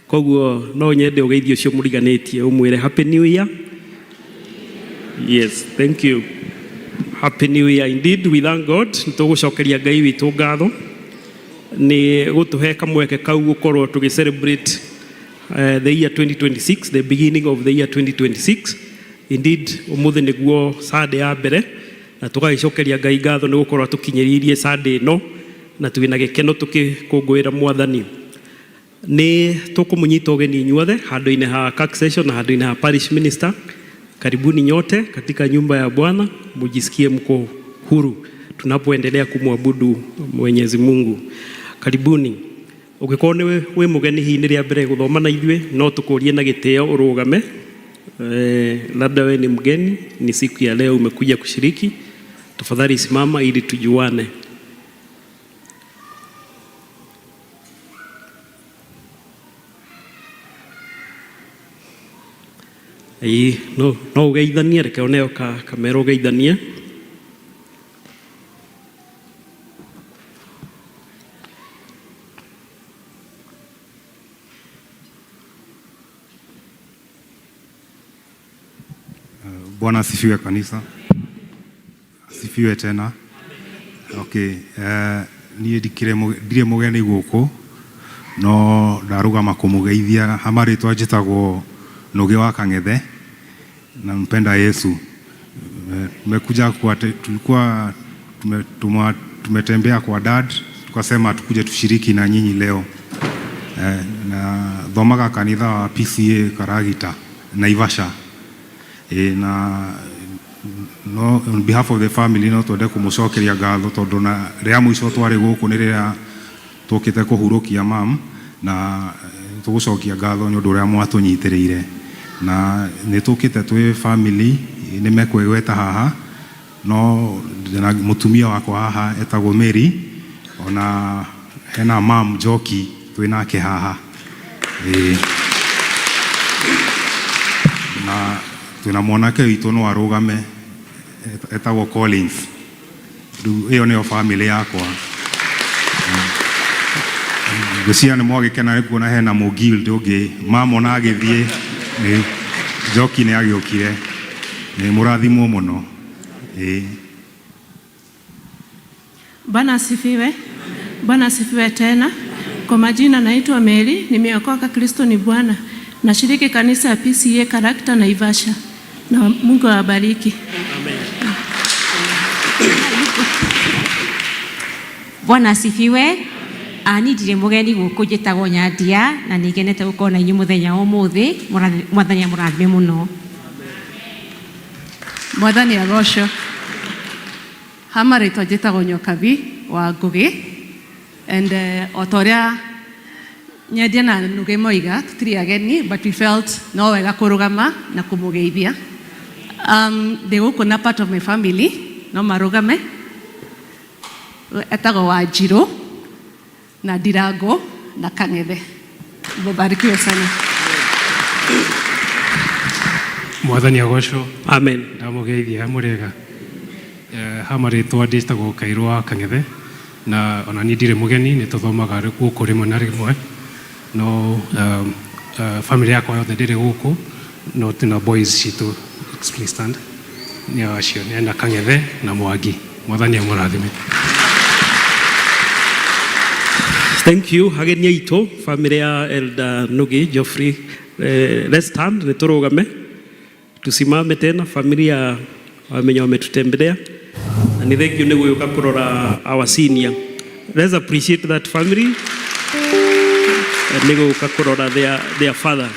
[SPEAKER 7] Koguo no nyende ũgeithio ũcio mũriganĩtie ũmwĩre Happy New Year. Yes, thank you. Happy New Year indeed. We thank God. Nĩ tũgũcokeria Ngai witũ ngatho nĩ gũtũhe kamweke kau gũkorwo tũgĩ celebrate the year 2026, the beginning of the year 2026. Indeed, ũmũthĩ nĩguo Sunday ya mbere na tũgagĩcokeria Ngai ngatho nĩ gũkorwo atũkinyĩrĩirie Sunday ĩno na twĩna gĩkeno tũkĩkũngũĩra Mwathani. Nĩ tũkũmũnyita ũgeni inyuothe handũ-inĩ ha CAC session na handũ-inĩ ha parish minister. Karibuni nyote katika nyumba ya Bwana, mujisikie mko huru tunapoendelea kumwabudu Mwenyezi Mungu. Karibuni. Ũngĩkorwo nĩ wĩ mũgeni hihi nĩ rĩa mbere gũthoma na ithuĩ, no tũkũrie na gĩtĩo ũrũgame. Labda wewe ni mgeni, ni siku ya leo umekuja kushiriki, tafadhali simama ili tujuane. Ĩĩ, no ũgeithanie, reke ũneo kamera ũgeithanie.
[SPEAKER 8] Bwana asifiwe kanisa. Asifiwe tena. Okay, niĩ ndirĩ mũgeni gũkũ no ndarũgama kũmũgeithia. Ha marĩtwa njĩtagwo Nũgĩ wa Kang'ethe na mpenda Yesu. Tumekuja kwa tulikuwa tumetembea kwa dad, tukasema tukuje tushiriki na nyinyi leo. Na thomaga kanitha wa PCA Karagita Naivasha. Na no, on behalf of the family no twende kũmũcokeria ngatho tondũ na rĩa mũico twarĩ gũkũ nĩ rĩrĩa tũkĩte kũhurũkia mam na tũgũcokia ngatho nĩ ũndũ ũrĩa mwatũnyitĩrĩire na nĩ tũkĩte twĩ family nĩ mekwĩgweta haha no ndĩna mũtumia wakwa haha etagwo Mary, ona hena mam Njoki twĩ nake haha. Na twĩna mwanake witũ no arũgame etagwo Collins. Rĩu ĩyo nĩyo family yakwa. Ngwĩciria nĩ mwagĩkena nĩ kuona hena mũguild ũngĩ mamona agĩthiĩ nĩ Njoki nĩ agĩũkire. Nĩ mũrathimwo mũno. Ĩĩ.
[SPEAKER 9] Bwana asifiwe. Bwana asifiwe tena. Kwa majina naitwa Mary, nimeokoka, Kristo ni Bwana. Nashiriki kanisa ya PCA Karakta Naivasha. Na Mungu awabariki.
[SPEAKER 7] Amen.
[SPEAKER 10] Bwana asifiwe. Niĩ ndirĩ mũgeni gũkũ, njĩtagwo Nyandia na nĩ ngenete gũkorwo na inyuĩ mũthenya wa ũmũthĩ. Mwathani amũrathime mũno.
[SPEAKER 11] Mwathani agocwo. Ha marĩtwa njĩtagwo Nyokabi wa Ngũgĩ and o ta ũrĩa Nyendia na Nũgĩ moiga, tũtirĩ ageni, but we felt no wega kũrũgama na kũmũgeithia. Ndĩ gũkũ na part of my family, no marũgame, etagwo Wanjirũ na Ndirango na Kang'ethe. Mbarikiwe sana.
[SPEAKER 12] Mwathani agocwo.
[SPEAKER 7] Amen.
[SPEAKER 12] Ndamũgeithia mũrĩega. Ha marĩtwa ndĩtagwo Kairũ wa Kang'ethe na ona niĩ ndirĩ mũgeni, nĩ tũthomaga gũkũ rĩmwe na rĩmwe, no family yakwa yothe ndĩrĩ gũkũ, no twĩna boys citũ. Please stand. Nĩ acio nĩ ena Kang'ethe na Mwangi. Mwathani amũrathime.
[SPEAKER 7] Thank you, ageni aitũ, family ya Elder Nugi Geoffrey. Let's stand, nĩ tũrũgame, tusimame tena, familia wamenye wametutembelea na nĩ thank you nĩ gũgĩũka kũrora our senior. Let's appreciate that family nĩ gũka kũrora their father.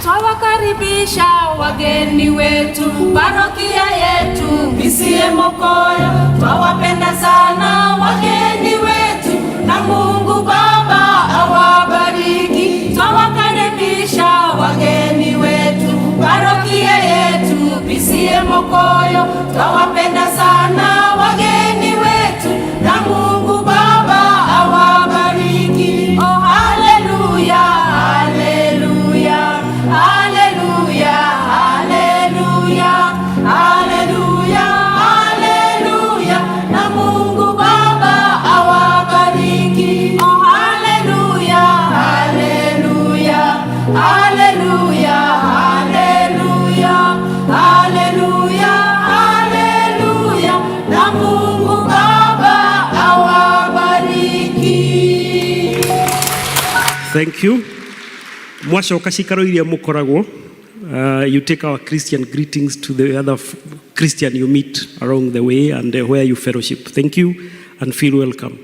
[SPEAKER 1] Twawakaribisha wageni wetu parokia yetu PCEA Mokoyo. Twawapenda sana wageni wetu na Mungu Baba awabariki. Twawakaribisha wageni wetu parokia yetu PCEA Mokoyo. Twawapenda sana wageni wetu na Mungu Baba awabariki. Oh, haleluya, haleluya, haleluya, haleluya, haleluya, haleluya, na Mungu Baba awabariki. Oh, haleluya, haleluya, haleluya, haleluya, haleluya, haleluya, na Mungu Baba awabariki.
[SPEAKER 7] Thank you. Mwacoka cikaro iria mũkoragwo, you take our Christian greetings to the other Christian you meet along the way and where you fellowship. Thank you and feel welcome.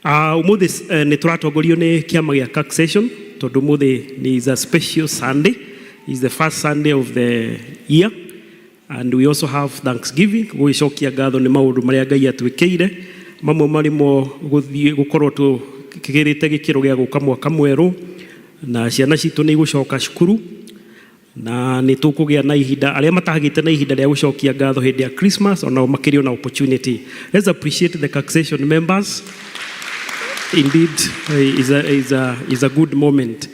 [SPEAKER 7] Umuthi nĩ tũratongorio nĩ kĩama gĩa taxation tondũ umuthi nĩ is a special Sunday, is the first Sunday of the year, and we also have Thanksgiving, gũgĩcokia ngatho nĩ maũndũ marĩa Ngai atwĩkĩire, mamwe marĩmo gũthiĩ gũkorwo tũkĩgĩrĩte gĩkĩro gĩa gũka mwaka mwerũ, na ciana citũ nĩ igũcoka cukuru, na nĩ tũkũgĩa na ihinda, arĩa matagĩte na ihinda rĩa gũcokia ngatho hĩndĩ ya Christmas onao makĩrĩ na opportunity. Let's appreciate the taxation members. Indeed, is a good moment.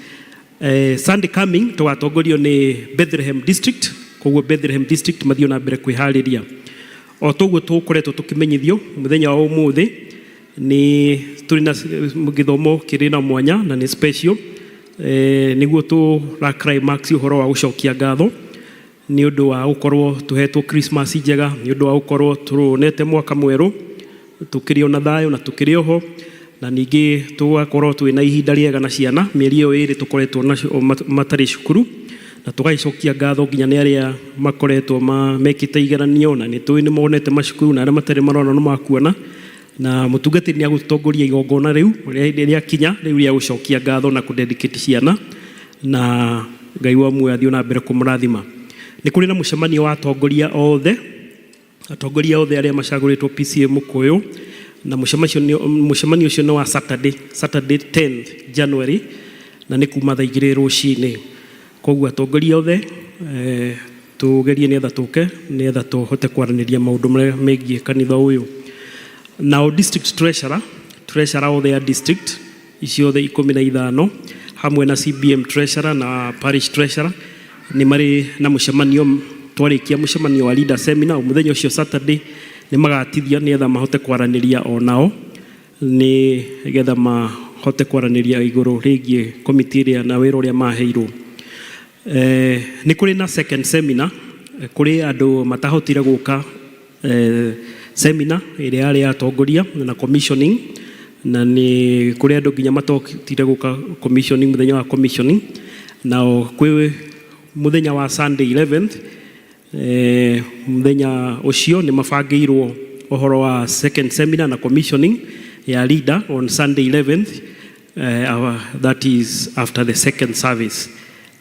[SPEAKER 7] Sunday coming tũgatongorio nĩ Bethlehem District, koguo Bethlehem District mathiĩ na mbere kwĩharĩria. O toguo tũkoretwo tũkĩmenyithio, mũthenya wa ũmũthĩ nĩ tũrĩ na gĩthomo kĩrĩ na mwanya na nĩ special, nĩguo tũra climax ũhoro wa gũcokia ngatho nĩ ũndũ wa gũkorwo tũhetwo Christmas njega, nĩ ũndũ wa gũkorwo tũronete mwaka mwerũ tũkĩrĩ ona thayũ na tũkĩrĩ oho, na ningĩ tũgakorwo twĩna ihinda rĩega na ciana mĩeri ĩyo ĩrĩ tũkoretwo nacio matarĩ cukuru, na tũgagĩcokia ngatho nginya nĩ arĩa makoretwo mekĩte igeranio na nĩ tũĩ nĩ monete macukuru, na arĩa matarĩ marona no makuona, na mũtungatĩri nĩ agũtongoria igongona rĩu rĩakinya rĩu rĩa gũcokia ngatho na kũdedicate ciana, na Ngai wa muoyo athiĩ na mbere kũmũrathima. Nĩ kũrĩ na mũcemanio wa atongoria othe, atongoria othe arĩa macagũrĩtwo PCEA Mũkũyũ, na mũcemanio ũcio nĩ wa Saturday, Saturday 10th January, na nĩ kuma thaa 2 rũcinĩ. Koguo atongoria othe, tũgerie nĩgetha tũke nĩgetha tũhote kwaranĩria maũndũ marĩa megiĩ kanitha ũyũ. Nao district treasurer, treasurer othe a district icio othe 15, hamwe na CBM treasurer na parish treasurer, nĩ marĩ na mũcemanio twarĩkia mũcemanio wa leader seminar mũthenya ũcio Saturday. Nĩ magatithia nĩgetha mahote kwaranĩria onao, nĩ getha mahote kwaranĩria igũrũ rĩgiĩ komiti ĩrĩa na wĩra ũrĩa maheirwo. Nĩ kũrĩ na second seminar, kũrĩ andũ matahotire gũka seminar ĩrĩa yarĩ ya atongoria na commissioning, na nĩ kũrĩ andũ nginya matokire gũka commissioning, mũthenya wa commissioning. Nao kwĩ mũthenya wa Sunday 11th, mũthenya ũcio nĩ mabangĩirwo ũhoro wa second seminar na commissioning. ya leader on Sunday 11th, that is after the second service.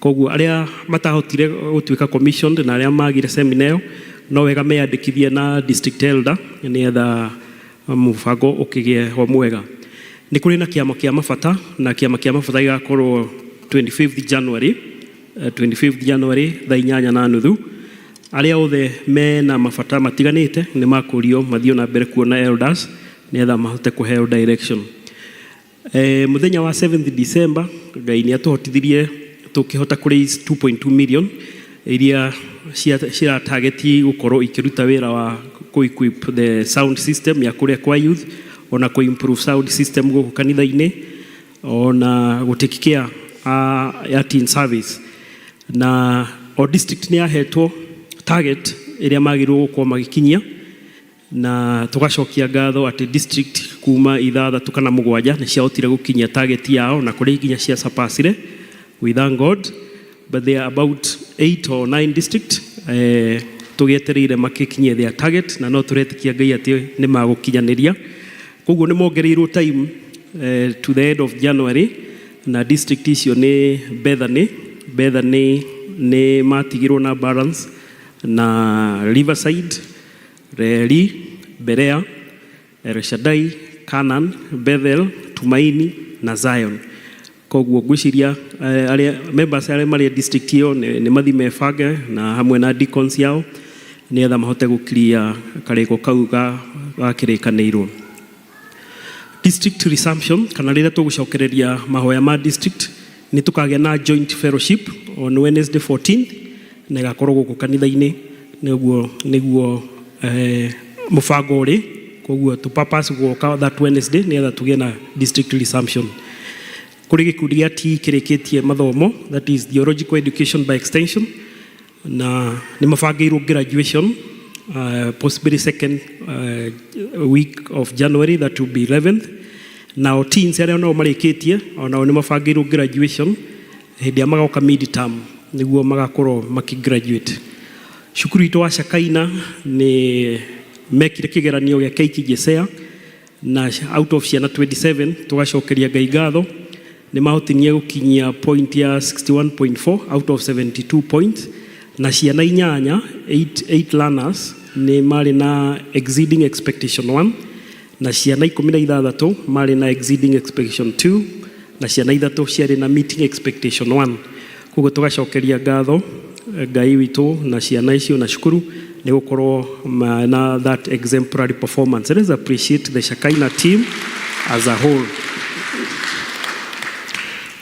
[SPEAKER 7] Koguo arĩa matahotire gũtuĩka commissioned na arĩa magire seminar ĩyo, no wega meyandĩkithie na district elder nĩgetha mũbango ũkĩgĩe ho mwega. Nĩ kũrĩ na kĩama kĩa mabata, na kĩama kĩa mabata gĩgakorwo 25th January, 25th January thaa 8:30. Arĩa othe mena mabata matiganĩte nĩ makũrio mathiĩ na mbere kuona elders nĩgetha mahote kũheo direction. Mũthenya wa 7th December, Ngai nĩ atũhotithirie tũkĩhota kũ raise 2.2 million iria ciratageti gũkorwo ikĩruta wĩra wa kũ equip the sound system ya kũrĩa kwa youth, ona kũ improve sound system gũkũ kanitha-inĩ, ona gũ take care ya teen service. Na o district nĩ yahetwo target ĩrĩa magĩrĩirwo gũkorwo magĩkinyia, na tũgacokia ngatho atĩ district kuma ithathatũ kana mũgwanja nĩ ciahotire gũkinyia target yao, na kũrĩ nginya cia surpassire. We thank God, but there are about eight or nine district tũgĩetereire makĩkinyie their target, na no tũretĩkia Ngai atĩ nĩ magũkinyanĩria. Koguo nĩ mongereirwo time to the end of January, na district icio nĩ Bethany. Bethany nĩ matigirwo na balance, na Riverside, Reri, Berea, El Shaddai, Canaan, Bethel, Tumaini na Zion. Koguo ngwĩciria arĩa members arĩa marĩ district ĩyo nĩ mathi mebange na hamwe na deacons yao nĩgetha mahote gũkiria karĩko kau gakĩrĩkanĩirwo. District resumption, kana rĩrĩa tũgũcokereria mahoya ma district, nĩ tũkagĩa na joint fellowship on Wednesday 14th, na ĩgakorwo gũkũ kanitha-inĩ. Nĩguo mũbango ũrĩ. Koguo tũ purpose gũka that Wednesday nĩgetha tũgĩe na district resumption. Kũrĩ gĩkundi gĩa TE kĩrĩkĩtie mathomo, that is theological education by extension, na nĩ mabangĩirwo graduation possibly second week of January, that will be 11th. Nao teens arĩa nao marĩkĩtie, onao nĩ mabangĩirwo graduation hĩndĩ ĩrĩa magoka mid term, nĩguo magakorwo makĩgraduate. Cukuru itũ wa Shakaina nĩ mekire kĩgeranio gĩa KJSEA, na out of ciana 27, tũgacokeria Ngai ngatho nĩ mahotinie gũkinyia point ya 61.4 out of 72 points, na ciana inyanya, 8 learners, nĩ marĩ na exceeding expectation 1, na ciana 16 marĩ na exceeding expectation 2, na ciana ithatũ ciarĩ na meeting expectation 1. Koguo tũgacokeria ngatho Ngai witũ na ciana icio na cukuru nĩ gũkorwo na that exemplary performance. Let us appreciate the Shakaina team as a whole.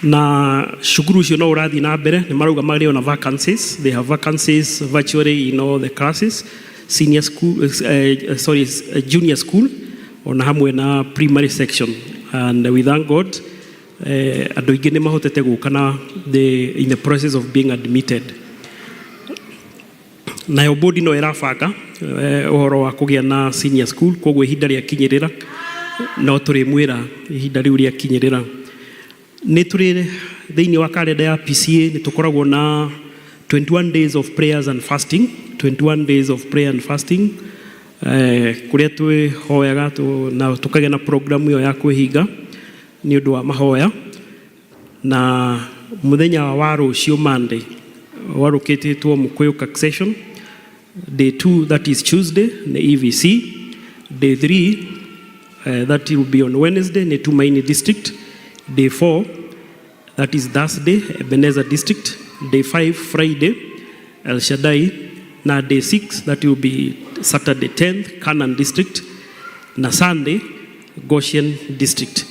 [SPEAKER 7] Na cukuru ũcio no ũrathiĩ na mbere, nĩ marauga marĩ ona vacancies. They have vacancies virtually in all the classes, senior school, sorry, junior school, ona hamwe na primary section, and we thank God andũ aingĩ nĩ mahotete gũka na in the process of being admitted. Nayo bodi no ĩrabanga ũhoro wa kũgĩa na senior school, koguo ihinda rĩakinyĩrĩra no tũrĩmwĩra. Ihinda rĩu rĩakinyĩrĩra, nĩ tũrĩ thĩinĩ wa kalenda ya PCA nĩ tũkoragwo na 21 days of prayers and fasting, 21 days of prayer and fasting, kũrĩa twĩhoyaga na tũkagĩa na program ĩyo ya kwĩhinga nĩ ũndũ wa mahoya. Na mũthenya wa rũciũ, Monday, warũkĩtĩtwo Mũkũyũ session. Day 2, that is Tuesday, nĩ EVC. Day 3, that will be on Wednesday, nĩ Tumaini District. Day 4, that is Thursday, Ebenezer District. Day 5, Friday, El Shaddai, na day 6, that will be Saturday 10th, Canaan District, na Sunday, Goshen District.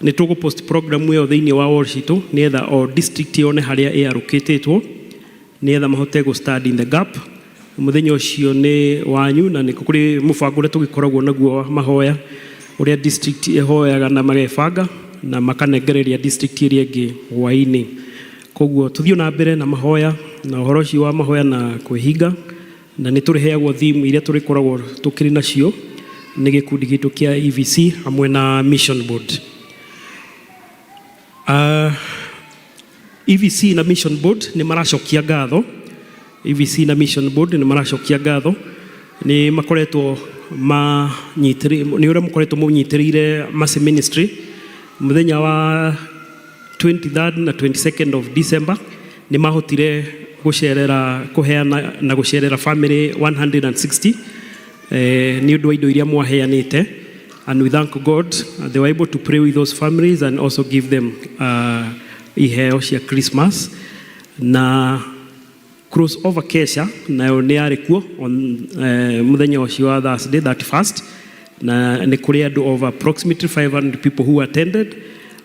[SPEAKER 7] Nĩ tũgũ post program ĩyo thĩinĩ wa wall citũ nĩgetha o district yone harĩa ĩarũkĩtĩtwo, nĩgetha mahote gũ stand in the gap. Mũthenya ũcio nĩ wanyu, na nĩ kũrĩ mũbango ũrĩa tũgĩkoragwo naguo wa mahoya, ũrĩa district ĩhoyaga na magebanga na makanengereria district ĩrĩa ĩngĩ hwaĩ-inĩ. Koguo tũthiĩ na mbere na mahoya na ũhoro ũcio wa mahoya na kwĩhinga, na nĩ tũrĩheagwo theme iria tũrĩkoragwo tũkĩrĩ nacio nĩ gĩkundi gitũ kĩa EVC hamwe na Mission Board. EVC na Mission Board nĩ maracokia ngatho. EVC na Mission Board nĩ maracokia ngatho, nĩ makoretwo manyitĩrĩ nĩ ũrĩa mũkoretwo mũnyitĩrĩire Mercy Ministry. Mũthenya wa 23rd na 22nd of December nĩ mahotire gũcerera kũheana na gũcerera family 160 nĩ ũndũ wa indo iria mwaheanĩte, and we thank God they were able to pray with those families and also give them iheo cia Christmas. Na crossover kesha nayo nĩ yarĩ kuo on mũthenya ũcio wa Thursday 31st, na nĩ kũrĩ andũ of approximately 500 people who attended,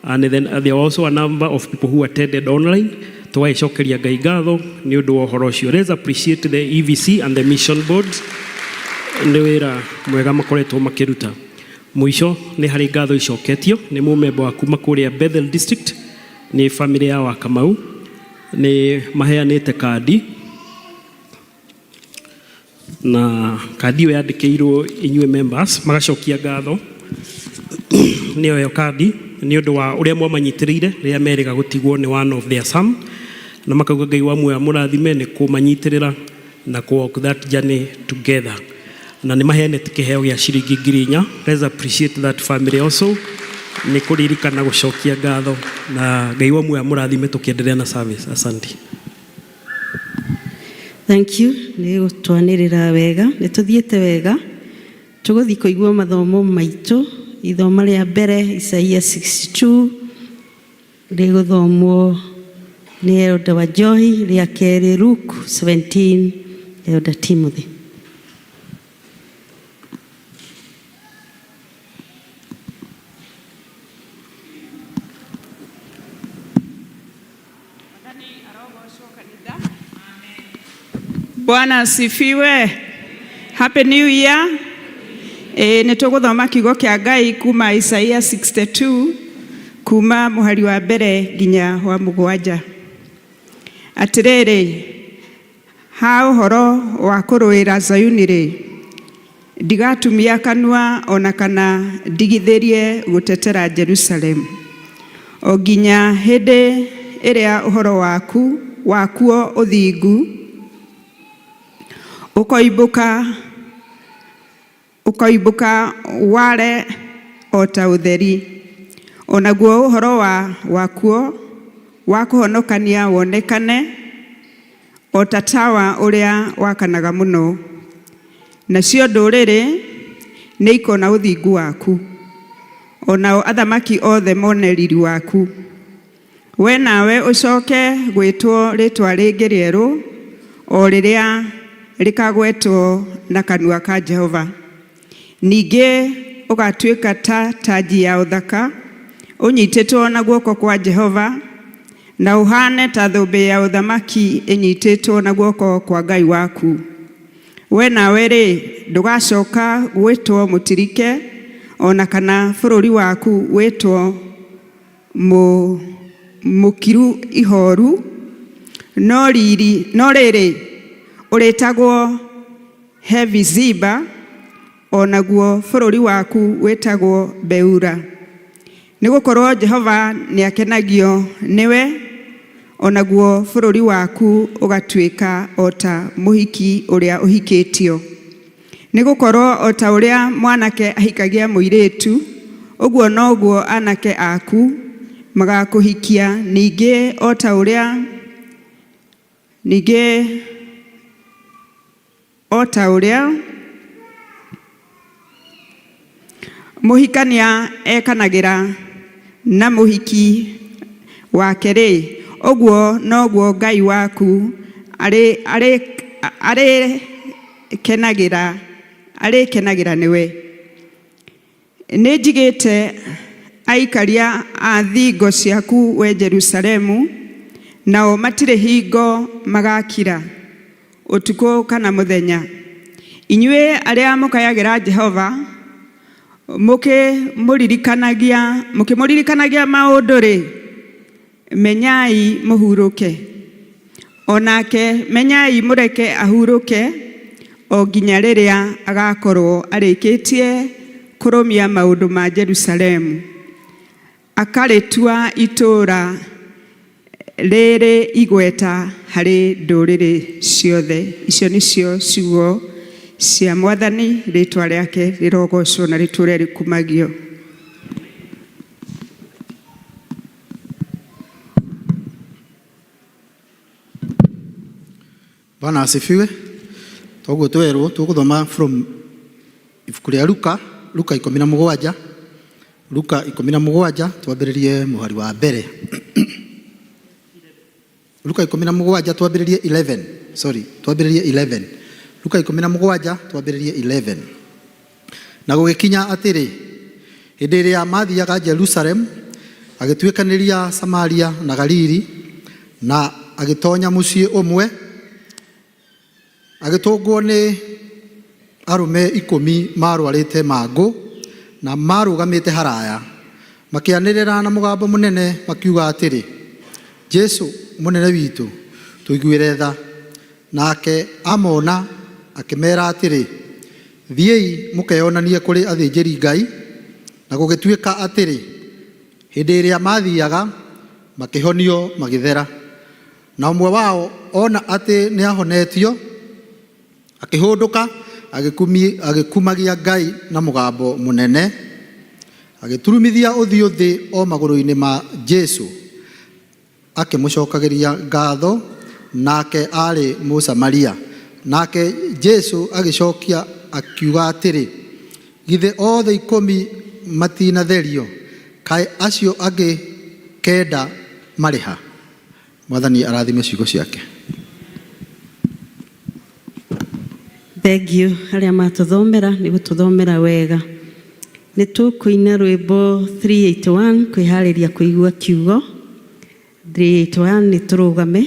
[SPEAKER 7] and then there were also a number of people who attended online. Tũgagĩcokeria Ngai ngatho nĩ ũndũ wa ũhoro ũcio. Let's appreciate the EVC and the mission board nĩ wĩra mwega makoretwo makĩruta. Mũico nĩ harĩ ngatho icoketio nĩ mũmemba wa kuma kũrĩa Bethel District, nĩ family ya Wakamau, nĩ maheanĩte kandi, na kandi ĩyo yandĩkĩirwo inyuĩ members, magacokia ngatho nĩyo ĩyo kandi nĩ ũndũ wa ũrĩa mwamanyitĩrĩire rĩrĩa merĩga gũtigwo nĩ one of their son, na makauga Ngai wa muoyo amũrathime nĩ kũmanyitĩrĩra na kũ walk that journey together, na nĩ maheanĩte kĩheo gĩa ciringi 4,000. Let's appreciate that family also nĩ kũririkana gũcokia ngatho, na Ngai wa muoyo amũrathime tũkĩendelea na service. Asante.
[SPEAKER 2] Thank you nĩ gũtwanĩrĩra wega, nĩ tũthiĩte wega. Tũgũthiĩ kũigua mathomo maitũ. Ithoma rĩa mbere, Isaia 62, rĩgũthomwo nĩ Elder Wanjohi. Rĩa kerĩ, Luke 17, Elder Timothy.
[SPEAKER 13] Bwana asifiwe. Happy New Year. Nĩ tũgũthoma kiugo kĩa Ngai kuma Isaia 62, kuma mũhari wa mbere nginya wa mũgwanja. Atĩrĩrĩ, ha ũhoro wa kũrũĩra Zayuni rĩ, ndigatumia kanua ona kana ndigithĩrie gũtetera Jerusalemu, o nginya hĩndĩ ĩrĩa ũhoro waku wakuo ũthingu ũkoimbũka ware o ta ũtheri, onaguo ũhoro wa wakuo wa kũhonokania wonekane o ta tawa ũrĩa wakanaga mũno. Nacio ndũrĩrĩ nĩ ikona ũthingu waku, onao athamaki othe mone riri waku. We nawe ũcoke gwĩtwo rĩtwa rĩngĩ rĩerũ, o rĩrĩa rĩkagwetwo na kanua ka Jehova. Ningĩ ũgatuĩka ta tanji ya ũthaka ũnyitĩtwo na guoko kwa Jehova, na ũhane ta thũmbĩ ya ũthamaki ĩnyitĩtwo na guoko kwa Ngai waku. We nawe rĩ, ndũgacoka gwĩtwo mũtirike, ona kana bũrũri waku wĩtwo mũkiru ihoru, no riri no rĩrĩ, ũrĩtagwo Hefiziba, onaguo bũrũri waku wĩtagwo Beura. Nĩgũkorwo Jehova nĩakenagio nĩwe, onaguo bũrũri waku ũgatuĩka o ta mũhiki ũrĩa ũhikĩtio. Nĩgũkorwo o ta ũrĩa mwanake ahikagia mũirĩtu, ũguo noguo anake aku magakũhikia, ningĩ o ta ũrĩa ningĩ o ta ũrĩa mũhikania ekanagĩra na mũhiki wake rĩ, ũguo noguo Ngai waku arĩkenagĩra nĩwe. Nĩ njigĩte aikaria a thingo ciaku, we Jerusalemu, nao matirĩ hingo magakira ũtukũ kana mũthenya. Inyuĩ arĩa mũkayagĩra Jehova, mũkĩmũririkanagia maũndũ rĩ, menyai mũhurũke, onake menyai mũreke ahurũke, o nginya rĩrĩa agakorwo arĩkĩtie kũrũmia maũndũ ma Jerusalemu, akarĩtua itũũra rĩrĩ igweta harĩ ndũrĩrĩ ciothe. Icio nĩcio ciugo Cia Mwathani, rĩtwa rĩake rĩrogocwo na rĩtũre rĩkumagio.
[SPEAKER 14] Bwana asifiwe. Toguo twerwo tuguthoma from ibuku rĩa Luka, Luka 17, Luka 17, twambĩrĩrie mũhari wa mbere. Luka 17 twambĩrĩrie 11, sorry, twambĩrĩrie 11. Luka 17 twambĩrĩrie 11. Na gũgĩkinya atĩrĩ, hĩndĩ ĩrĩa mathiaga Jerusalem, agĩtuĩkanĩria Samaria na Galili, na agĩtonya mũciĩ ũmwe, agĩtũngwo nĩ arũme 10 marwarĩte mangũ na marũgamĩte haraya, makĩanĩrĩra na mũgambo mũnene makiuga atĩrĩ, Jesu mũnene witũ, tũiguĩre tha. Nake amona akĩmera atĩrĩ, thiĩi mũkeyonanie kũrĩ athĩnjĩri Ngai. Na gũgĩtuĩka atĩrĩ, hĩndĩ ĩrĩa mathiaga, makĩhonio magĩthera. Na ũmwe wao ona atĩ nĩahonetio, akĩhũndũka agĩkumagia Ngai na mũgambo mũnene, agĩturumithia ũthiũ thĩ o magũrũ-inĩ ma Jesu, akĩmũcokagĩria ngatho, nake aarĩ Mũsamaria. Nake Jesu agĩcokia akiuga atĩrĩ, githĩ othe 10 matinatherio? Kaĩ acio angĩ 9 marĩ ha? Mwathani arathime ciugo ciake.
[SPEAKER 2] Thank you arĩa matũthomera nĩ gũtũthomera wega. Nĩ tũkũina rwĩmbo 381 kwĩharĩria kũigua kiugo. 381 nĩ tũrũgame.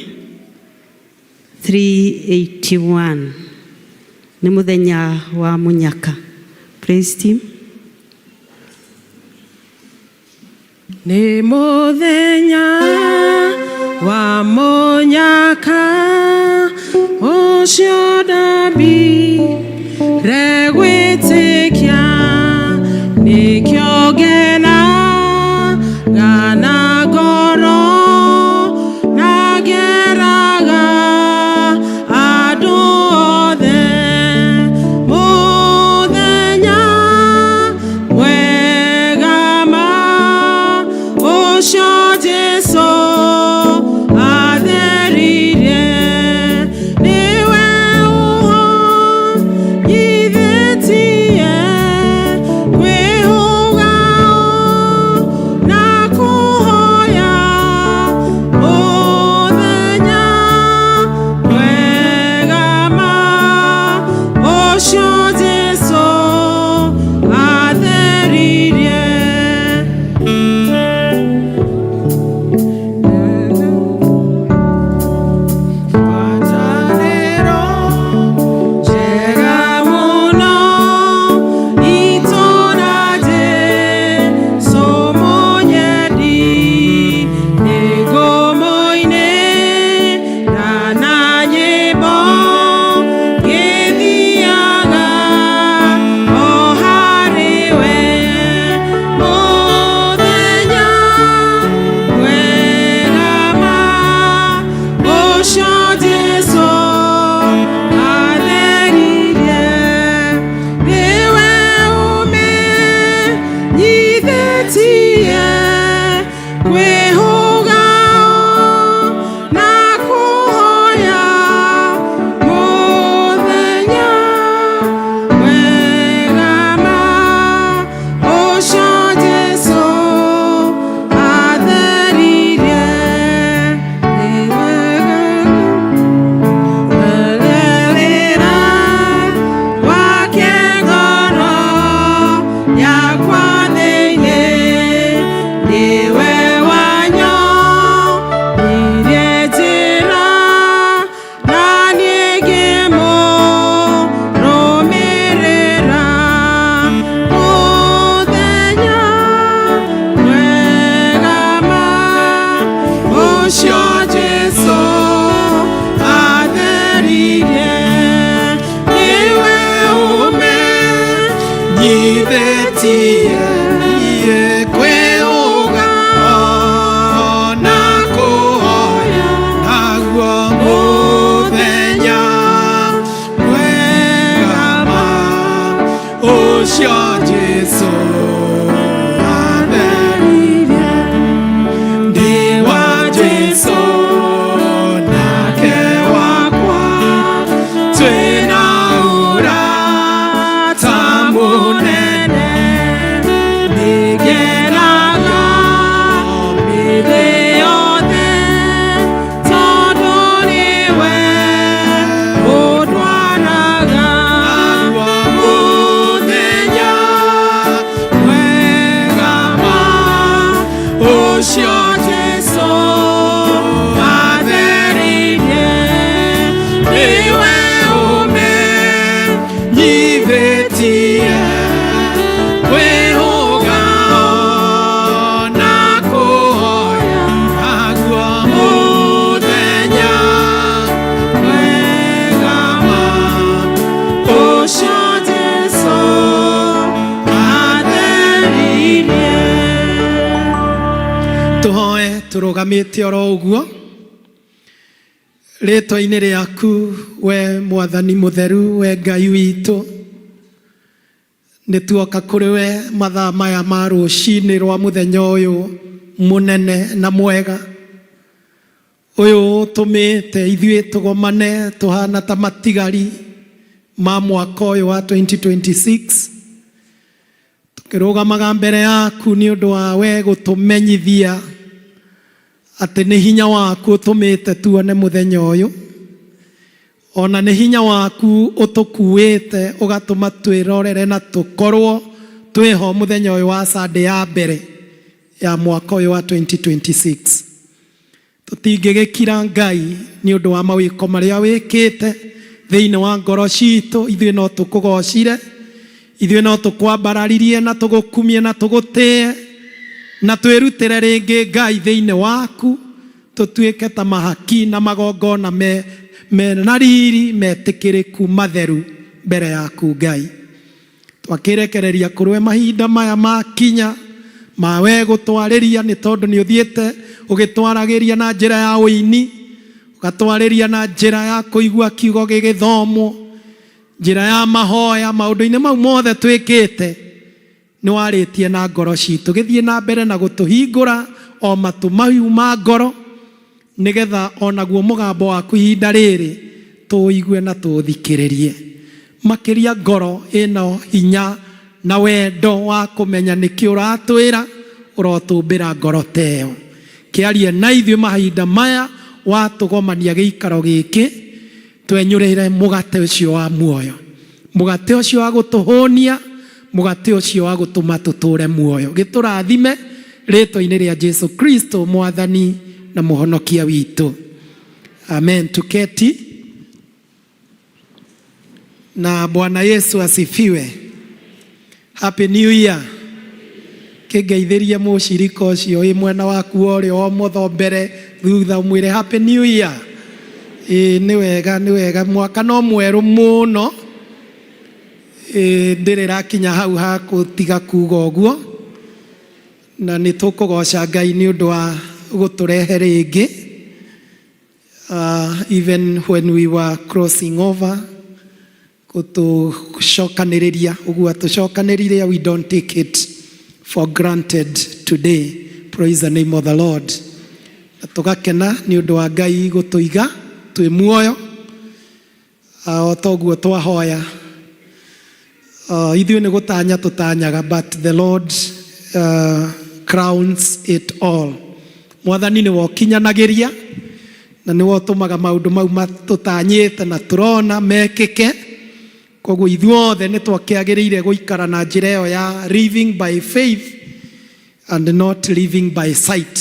[SPEAKER 2] 381 nĩ mũthenya wa mũnyaka. Praise team.
[SPEAKER 1] Nĩ mũthenya wa mũnyaka ũcio ndambire gwĩtĩkia, nĩkĩo ngenaga na ngoro na ngeraga andũ othe. Mũthenya mwega ma ũcio Jesu atheririe, nĩwe ũhonyithĩtie kwĩhũga na kũhoya. Mũthenya mwega ma ũcio Jesu atheririe. Ngwatanĩro njega mũno itũ na Jesu mũnyendi, nĩngũmũinĩra na nyĩmbo ngĩthiaga o harĩ we. Mũthenya mwega ma ũcio Jesu atheririe, nĩwe ũmenyithĩtie kwĩhũga na kũhoya. Mũthenya mwega ma ũcio Jesu atheririe, nĩwe wake ngoro yakwa thĩinĩ, nĩwe wanyonirie njĩra na niĩ ngĩmũrũmĩrĩra. Mũthenya mwega ma ũcio Jesu atheririe, nĩwe ũmenyithĩtie
[SPEAKER 4] kwĩhũga na kũhoya, naguo mũthenya mwega.
[SPEAKER 1] Twĩna ũrata mũnene, nĩngenaga mĩthĩ yothe, tondũ nĩwe ũndwaraga. Mũthenya mwega ma ũcio Jesũ atheririe, nĩwe ũmenyithĩtie kwĩhũga na kũhoya. Aguo mũthenya mwega ma ũcio Jesũ atheririe.
[SPEAKER 15] Tũhoe tũrũgamĩte oro ũguo rĩtwa-inĩ rĩaku, we Mwathani mũtheru, we Ngai witũ. Nĩ tuoka kũrĩ we mathaa maya ma rũcinĩ rwa mũthenya ũyũ mũnene na mwega ũyũ ũtũmĩte ithuĩ tũgomane tũhana ta matigari ma mwaka ũyũ wa 2026, tũkĩrũgamaga mbere yaku nĩ ũndũ wa we gũtũmenyithia atĩ nĩ hinya waku ũtũmĩte tuone mũthenya ũyũ, ona nĩ hinya waku ũtũkuĩte ũgatũma twĩrorere na tũkorwo twĩho mũthenya ũyũ wa Sunday ya mbere ya mwaka ũyũ wa 2026. Tũtingĩgĩkira, Ngai, nĩ ũndũ wa mawĩko marĩa wĩkĩte thĩinĩ wa ngoro citũ. Ithuĩ no tũkũgocire, ithuĩ no tũkwambararirie na tũgũkumie na tũgũtĩe na twĩrutĩre rĩngĩ, Ngai, thĩinĩ waku, tũtuĩke ta mahaki na magongona me na riri, metĩkĩrĩku, matheru mbere yaku, Ngai. Twakĩrekereria kũrĩ mahinda maya makinya mawe gũtwarĩria, nĩ tondũ nĩ ũthiĩte ũgĩtwaragĩria na njĩra ya ũini, ũgatwarĩria na njĩra ya kũigua kiugo gĩgĩthomwo, njĩra ya mahoya. Maũndũ-inĩ mau mothe twĩkĩte, nĩ warĩtie na ngoro citũ. Gĩthiĩ na mbere na gũtũhingũra o matũ mahiũ ma ngoro, nĩgetha onaguo mũgambo waku ihinda rĩrĩ tũũigue na tũũthikĩrĩrie makĩria. Ngoro ĩno hinya na wendo wa kũmenya nĩkĩ ũratwĩra, ũrotũmbĩra ngoro teyo kĩarie na ithuĩ mahinda maya watũgomania gĩikaro gĩkĩ, twenyũrĩre mũgate ũcio wa muoyo, mũgate ũcio wa gũtũhũnia, mũgate ũcio wa gũtũma tũtũre muoyo. Gĩtũrathime rĩtwa-inĩ rĩa Jesu Kristo, Mwathani na Mũhonokia witũ, amen. Tuketi. Na Bwana Yesu asifiwe. Happy New Year. Kĩngeithĩrie mũcirika ũcio wĩ mwena waku wa ũrĩo, ũmotho, mbere, thutha, ũmwĩre Happy New Year. Ĩĩ, nĩ wega, nĩ wega. Mwaka no mwerũ mũno. Ĩĩ, ndĩrĩ rakinya hau ha gũtiga kuga ũguo, na nĩ tũkũgoca Ngai nĩ ũndũ wa gũtũrehe rĩngĩ. Even when we were crossing over, gũtũcokanĩrĩria ũguo atũcokanĩrĩria, we don't take it for granted today. Praise the name of the Lord. Na tũgakena nĩ ũndũ wa Ngai gũtũiga twĩ muoyo. O toguo twahoya, ithuĩ nĩ gũtanya tũtanyaga, but the Lord crowns it all. Mwathani nĩwe ũkinyanagĩria na nĩwe ũtũmaga maũndũ mau matũtanyĩte na tũrona mekĩke. Koguo ithuothe nĩ twakĩagĩrĩire gũikara na njĩra ĩyo ya living by faith and not living by sight.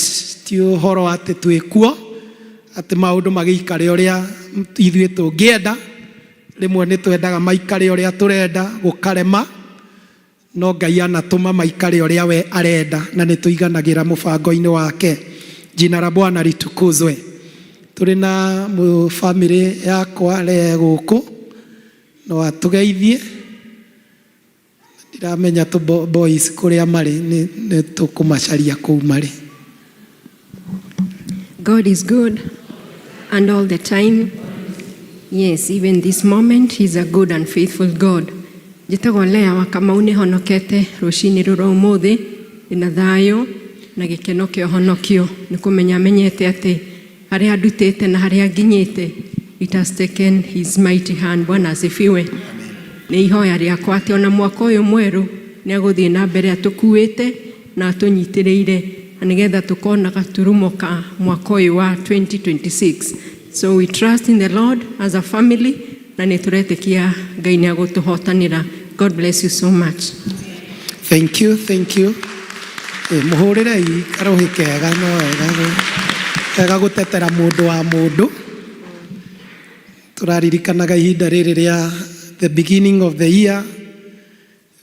[SPEAKER 15] Ti ũhoro atĩ twĩkuo atĩ maũndũ magĩikare ũrĩa ithuĩ tũngĩenda. Rĩmwe nĩ twendaga maikare ũrĩa tũrenda, gũkarema, no Ngai anatũma maikare ũrĩa we arenda, na nĩ tũiganagĩra mũbango-inĩ wake. Jina la Bwana litukuzwe. Tũrĩ na famĩlĩ yakwa re gũkũ, no atũgeithie. Ndiramenya tũ boys kũrĩa marĩ, nĩ tũkũmacaria kũu marĩ.
[SPEAKER 16] God is good and all the time. Yes, even this moment, He's a good and faithful God. Njĩtagwo Lea wa Kamau, nĩ honokete rũcinĩ rũrũ ũmũthĩ, ndĩna thayũ na gĩkeno kĩa ũhonokio, nĩ kũmenya menyete atĩ harĩa ndutĩte na harĩa nginyĩte. It has taken his mighty hand. Bwana asifiwe. Nĩ ihoya rĩakwa atĩ ona mwaka ũyũ mwerũ nĩ agũthiĩ na mbere atũkuĩte na atũnyitĩrĩire na nĩgetha tũkona gaturumo ka mwaka ũyũ wa 2026. So we trust in the Lord as a family na nĩ tũretĩkia Ngai nĩ agũtũhotanĩra. God bless you so much.
[SPEAKER 15] Thank you, thank you. Mũhũrĩrei karũhĩ kega no wega wega gũtetera mũndũ wa mũndũ. Tũraririkanaga ihinda rĩrĩ rĩa the beginning of the year.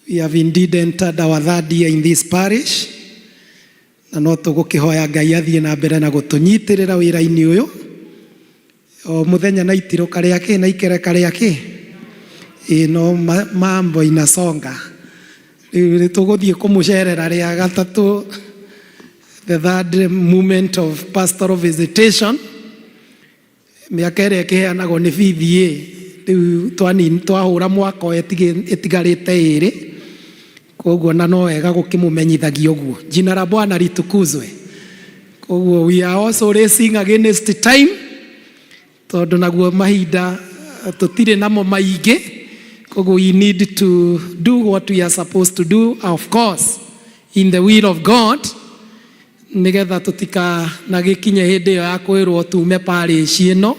[SPEAKER 15] We have indeed entered our third year in this parish. Na no tũgũkĩhoya Ngai athiĩ na mbere na gũtũnyitĩrĩra wĩra-inĩ ũyũ. O mũthenya na itirũ karĩa kĩ na ikereka rĩa kĩ. Ĩ no mambo inasonga. Rĩu nĩ tũgũthiĩ kũmũcerera rĩa gatatũ, the third moment of pastoral visitation. Mĩaka ĩrĩa ĩkĩheanagwo nĩ BBA rĩu twahũra mwaka ũyũ ĩtigarĩte ĩrĩ, koguo na no wega gũkĩmũmenyithagia ũguo. Jina la Bwana litukuzwe. Koguo we are also racing against time, tondũ naguo mahinda tũtirĩ namo maingĩ. Koguo we need to do what we are supposed to do, of course in the will of God, nigetha tũtikanagĩkinye hĩndĩ ĩyo ya kwĩrwo tume parish ĩno,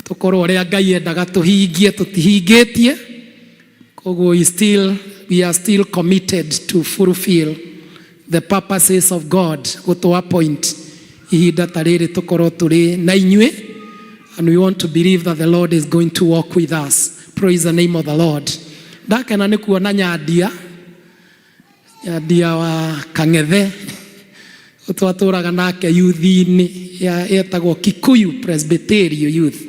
[SPEAKER 15] tũkorwo ũrĩa Ngai endaga tũhingie tũtihingĩtie. Koguo we are still committed to fulfill the purposes of God gũtũ appoint ihinda ta rĩrĩ tũkorwo tũrĩ na inyuĩ, and we want to believe that the Lord is going to walk with us. Praise the name of the Lord. Ndakena nĩ kuona Nyandia, Nyandia wa Kang'ethe, twatũraga nake youth-inĩ yetagwo Kikuyu Presbyterian Youth.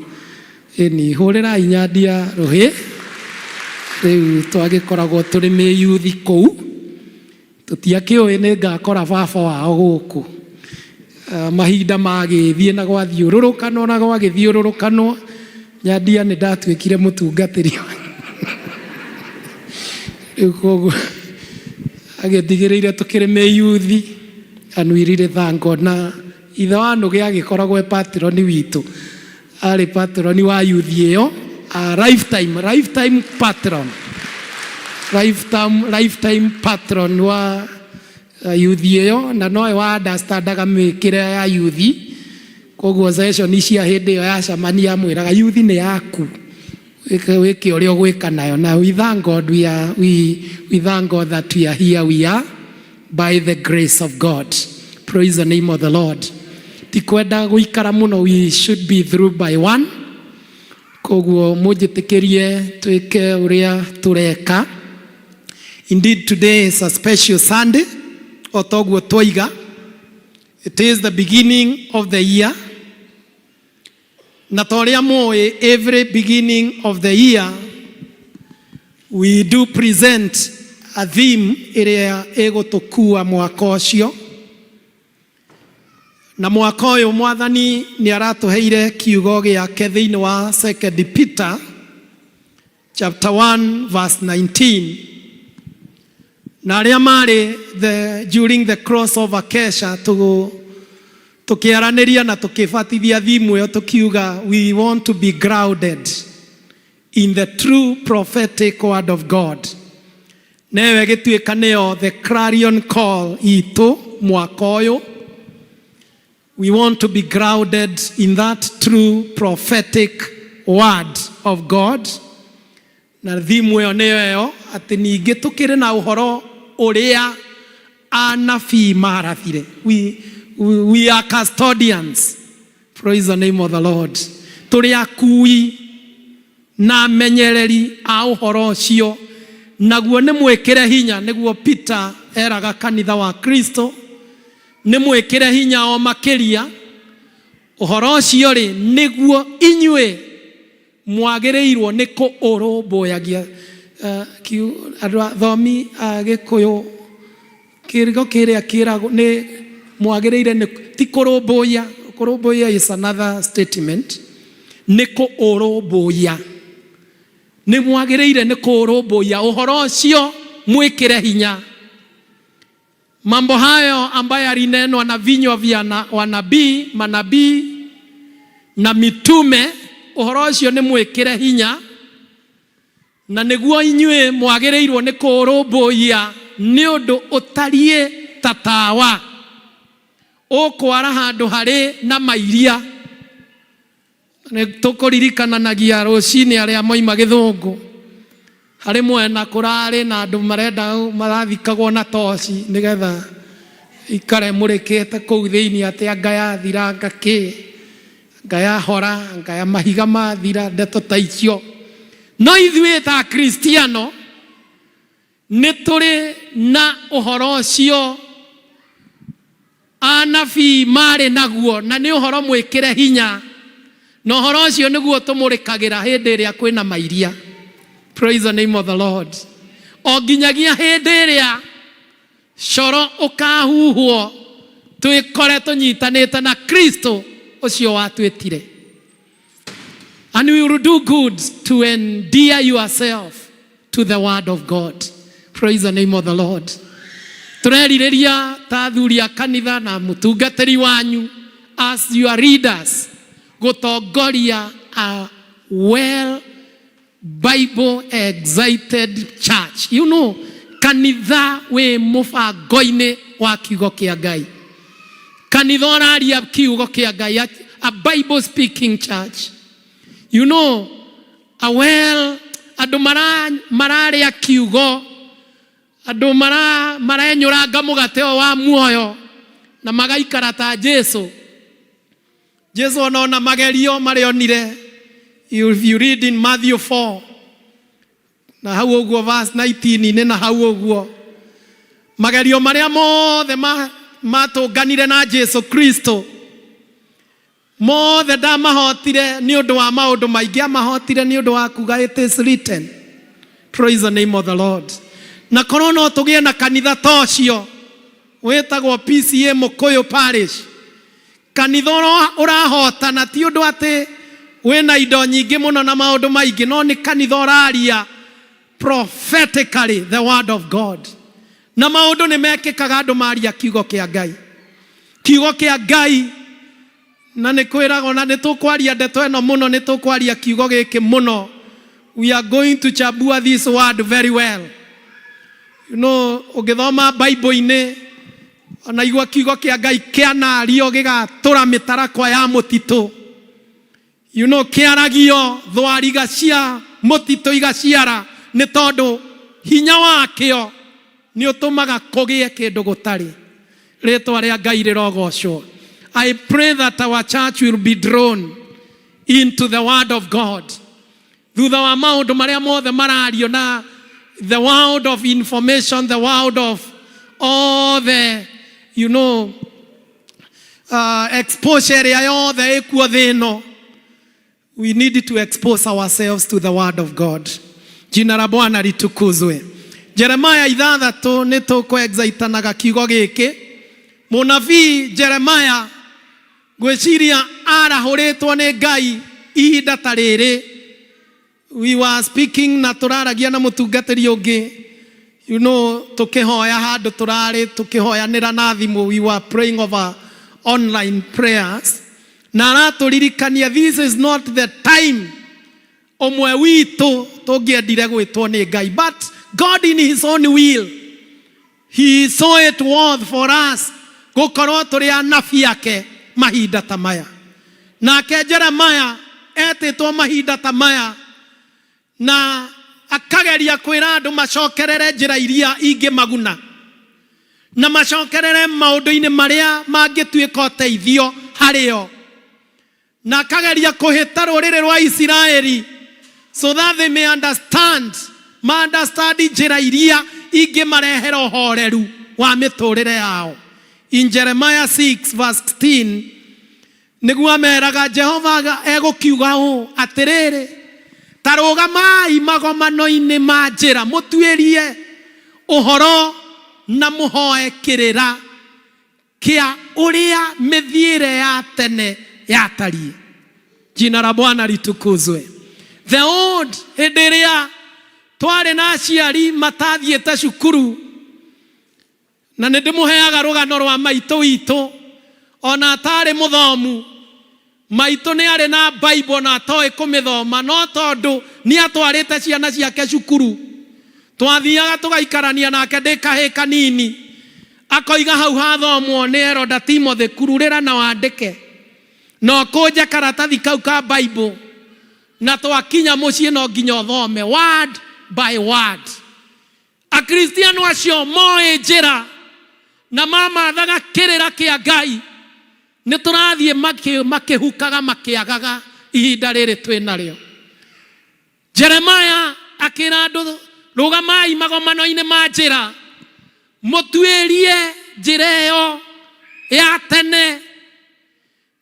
[SPEAKER 15] Ĩni hũrĩrai Nyandia rũhĩ. Rĩu twagĩkoragwo tũrĩ mĩyuthi kũu, tũtiakĩũĩ nĩ ngakora baba wao gũkũ. Mahinda magĩthiĩ na gwathiũrũrũkanwo na gwagĩthiũrũrũkanwo, Nyandia nĩ ndatuĩkire mũtungatĩri. Rĩu koguo agĩtigĩrĩire tũkĩrĩ mĩyuthi, and we really thank God. Na ithe wa Nũgĩ agĩkoragwo e patron witũ, arĩ patron wa youth ĩyo, a lifetime patron, lifetime patron wa youth ĩyo, na nowe wa understandaga mĩkĩre ya youth. Koguo session cia hĩndĩ ĩyo yacemania amwĩraga youth nĩ yaku, wĩke ũrĩa ũgwĩka nayo. Na we thank God, we thank God that we are here, we are by the grace of God. Praise the name of the Lord. Ti kwenda gũikara mũno, we should be through by 1. Koguo mũnjĩtĩkĩrie twĩke ũrĩa tũreka. Indeed, today is a special Sunday. O toguo twaiga, it is the beginning of the year. Na ta ũrĩa mũĩ, every beginning of the year we do present a theme ĩrĩa ĩgũtũkua mwaka ũcio. Na mwaka ũyũ Mwathani nĩ aratũheire kiugo gĩake thĩinĩ wa 2 Peter chapter 1 verse 19. Na arĩa marĩ during the crossover kesha tũkĩaranĩria na tũkĩbatithia theme ĩyo, tũkiuga we want to be grounded in the true prophetic word of God. Newe gĩtuĩka nĩyo the clarion call itũ mwaka ũyũ. We want to be grounded in that true prophetic word of God. Na theme ĩyo nĩyo ĩyo atĩ ningĩ tũkĩrĩ na ũhoro ũrĩa anabii marathire. We are custodians. Praise the name of the Lord. Tũrĩ akui na amenyereri a ũhoro ũcio, naguo nĩ mwĩkĩre hinya. Nĩguo Peter eraga kanitha wa Kristo nĩ mwĩkĩre hinya o makĩria ũhoro ũcio rĩ, nĩguo inyuĩ mwagĩrĩirwo nĩ kũũrũmbũyagia. Andũ athomi a Gĩkũyũ, kĩrigo kĩrĩa kĩragwo nĩ mwagĩrĩire nĩ ti kũrũmbũiya. Kũrũmbũiya is another statement. Nĩ kũũrũmbũiya, nĩ mwagĩrĩire nĩ kũũrũmbũiya ũhoro ũcio, mwĩkĩre hinya mambo hayo ambayo yalinenwa na vinywa vya wanabii, manabii na mitume. ũhoro ũcio nĩ mwĩkĩre hinya na nĩguo inyuĩ mwagĩrĩirwo nĩ kũũrũmbũiya nĩ ũndũ ũtariĩ ta tawa ũkwara handũ harĩ na mairia. Nĩ tũkũririkananagia rũcinĩ arĩa moima gĩthũngũ harĩ mwena kũrarĩ na andũ marenda marathikagwo na toci nĩgetha ikare mũrĩkĩte kũu thĩinĩ atĩ anga yathira anga kĩ anga yahora anga ya mahiga mathira ndeto ta icio. No ithuĩ ta Akristiano nĩ tũrĩ na ũhoro ũcio anabii marĩ naguo na nĩ ũhoro mwĩkĩre hinya na ũhoro ũcio nĩguo tũmũrĩkagĩra hĩndĩ ĩrĩa kwĩna mairia. Praise the name of the Lord. O nginyagia hĩndĩ ĩrĩa coro ũkahuhwo twĩkore tũnyitanĩte na Kristo ũcio watwĩtire. And we will do good to endear yourself to the word of God. Praise the name of the Lord. Tũrerirĩria ta athuri a kanitha na mũtungatĩri wanyu as your leaders gũtongoria a well Bible excited church. You know, kanitha wĩ mũbango-inĩ wa kiugo kĩa Ngai. Kanitha ũraria kiugo kĩa Ngai, a Bible speaking church. You know, a well, andũ mararĩa kiugo, andũ marenyũranga mũgate ũyũ wa muoyo na magaikara ta Jesu. Jesu onona magerio marĩa onire. If you read in Matthew 4 na hau ũguo verse 19-inĩ na hau ũguo magerio marĩa mothe matũnganire na Jesu Kristo mothe ndamahotire nĩ ũndũ wa maũndũ maingĩ, amahotire nĩ ũndũ wa kuga it is written. Praise the name of the Lord. Na korwo no tũgĩe na kanitha ta ũcio wĩtagwo PCA Mũkũyũ Parish, kanitha ũrahotana ti ũndũ atĩ wĩna indo nyingĩ mũno na maũndũ maingĩ, no nĩ kanitha ũraria prophetically the word of God, na maũndũ nĩ mekĩkaga andũ maria kiugo kĩa Ngai, kiugo kĩa Ngai. Na nĩ kwĩragwo na nĩ tũkwaria ndeto ĩno mũno, nĩ tũkwaria kiugo gĩkĩ mũno. We are going to chambua this word very well. You know, ũngĩthoma Bible-inĩ ona igua kiugo kĩa Ngai kĩanario gĩgatũra mĩtarakwa ya mũtitũ. You know, kĩaragio thwariga cia mũtitũ igaciara nĩ tondũ hinya wakĩo nĩ ũtũmaga kũgĩe kĩndũ gũtarĩ. Rĩtwa rĩa Ngai rĩrogocwo. I pray that our church will be drawn into the word of God. Thutha wa maũndũ marĩa mothe marario na the world of information, the world of all the you know exposure ĩrĩa yothe ĩkuo thĩ ĩno, we need to expose ourselves to the word of God. Jina la Bwana litukuzwe. Jeremiah ithathatũ nĩ tũkũexaitanaga kiugo gĩkĩ. Mũnabii Jeremiah ngwĩciria arahũrĩtwo nĩ Ngai ihinda ta rĩrĩ. We were speaking na tũraragia na mũtungatĩri ũngĩ, you know, tũkĩhoya handũ tũrarĩ tũkĩhoyanĩra na thimũ, we were praying over online prayers, na aratũririkania this is not the time ũmwe witũ tũngĩendire gwĩtwo nĩ Ngai, but God in his own will, he saw it worth for us gũkorwo tũrĩ anabii ake mahinda ta maya. Nake Jeremiah etĩtwo mahinda ta maya na akageria kwĩra andũ macokerere njĩra iria ingĩmaguna na macokerere maũndũ-inĩ marĩa mangĩtuĩka ũteithio harĩo, na akageria kũhĩta rũrĩrĩ rwa Isiraeli so that they may understand, ma understand njĩra iria ingĩmarehera ũhoreru wa mĩtũrĩre yao. In Jeremiah 6 verse 16 nĩguo ameraga Jehova egũkiuga ũũ atĩrĩrĩ, ta rũgamai magomano-inĩ ma njĩra mũtuĩrie ũhoro na mũhoe kĩrĩra kĩa ũrĩa mĩthiĩre ya tene yatariĩ. Jina la Bwana litukuzwe. The old, hĩndĩ ĩrĩa twarĩ na aciari matathiĩte cukuru, na nĩ ndĩmũheaga rũgano rwa maitũ witũ ona atarĩ mũthomu. Maitũ nĩ arĩ na Bible na atoĩ kũmĩthoma, no tondũ nĩ atwarĩte ciana ciake cukuru, twathiaga tũgaikarania nake ndĩ kahĩĩ kanini, akoiga hau hathomwo nĩ Elder Timothy, kururĩra na wandĩke, na ũkũnje karatathi kau ka Bible, na twakinya mũciĩ no nginya ũthome word by word. Akristiano acio moĩ njĩra na mamathaga kĩrĩra kĩa Ngai nĩ tũrathiĩ makĩhukaga makĩagaga ihinda rĩrĩ twĩ narĩo. Jeremaya akĩra andũ, rũgamai magomano-inĩ ma njĩra, mũtuĩrie njĩra ĩyo ya tene.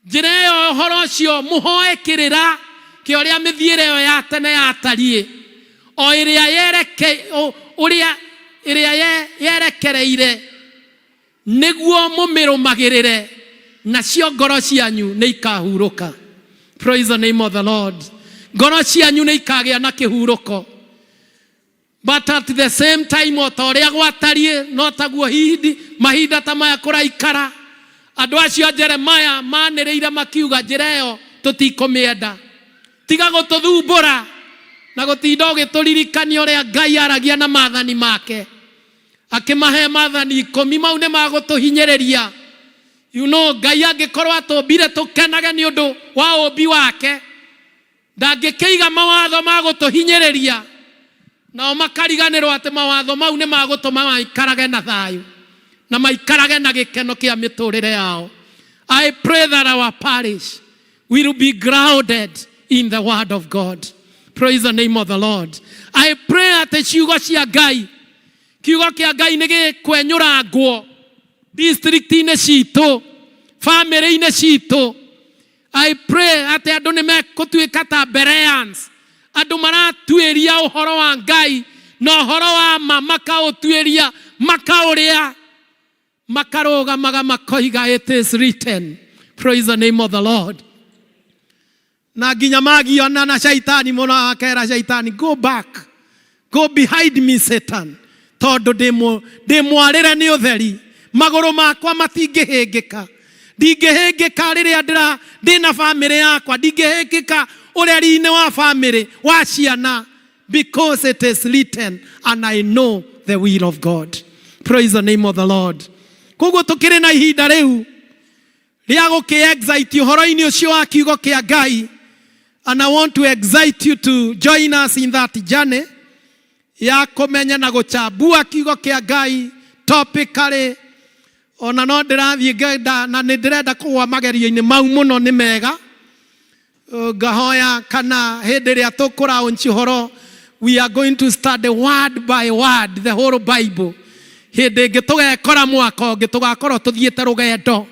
[SPEAKER 15] Njĩra ĩyo ũhoro ũcio mũhoe kĩrĩra kĩa ũrĩa mĩthiĩre ĩyo ya tene yatariĩ, o ĩrĩa yereke, ũrĩa ĩrĩa yerekereire, nĩguo mũmĩrũmagĩrĩre, nacio ngoro cianyu nĩ ikahurũka. Praise the name of the Lord. Ngoro cianyu nĩ ikagĩa na kĩhurũko. But at the same time o ta ũrĩa gwatariĩ no taguo hindi mahinda ta maya kũraikara. Andũ acio a Jeremiah manĩrĩire makiuga njĩra ĩyo tũtikũmĩenda. Tiga gũtũthumbũra na gũtinda ũgĩtũririkania ũrĩa Ngai aragia na maathani make. Akĩmahe maathani ikũmi mau nĩ magũtũhinyĩrĩria. You know, Ngai angĩkorwo atũmbire tũkenage nĩ ũndũ wa ũmbi wake, Ndangĩkĩiga mawatho ma gũtũhinyĩrĩria, nao makariganĩrwo atĩ mawatho mau nĩ ma gũtũma maikarage na thayũ na maikarage na gĩkeno kĩa mĩtũrĩre yao. I pray that our parish will be grounded in the word of God. Praise the name of the Lord. I pray atĩ ciugo cia Ngai, kiugo kĩa Ngai nĩ gĩkwenyũrangwo district-inĩ citũ, famĩlĩ-inĩ citũ. I pray atĩ andũ nĩ mekũtuĩka ta Bereans, andũ maratuĩria ũhoro wa Ngai na ũhoro wa ma makaũtuĩria, makaũrĩa, makarũgamaga makoiga it is written. Praise the name of the Lord. Na nginya magiona na shaitani mũno akera shaitani go back, go behind me Satan, tondũ ndĩ mwarĩre nĩ ũtheri, magũrũ makwa matingĩhĩngĩka, ndingĩhĩngĩka rĩrĩa ndĩna bamĩrĩ yakwa, ndingĩhĩngĩka ũreri-inĩ wa bamĩrĩ wa ciana, because it is written and I know the will of God. Praise the name of the Lord. Koguo tũkĩrĩ na ihinda rĩu rĩa gũkĩ-excite ũhoro-inĩ ũcio wa kiugo kĩa Ngai, and I want to excite you to join us in that journey ya kũmenya na gũchambua kiugo kĩa Ngai topically. Ona no ndĩrathiĩ ngenda na nĩ ndĩrenda kũgwa magerio-inĩ mau mũno, nĩ mega. Ngahoya kana hĩndĩ ĩrĩa tũkũraunch ũhoro, we are going to study word by word the whole Bible. Hĩndĩ ĩngĩ tũgekora mwaka ũngĩ tũgakorwo tũthiĩte rũgendo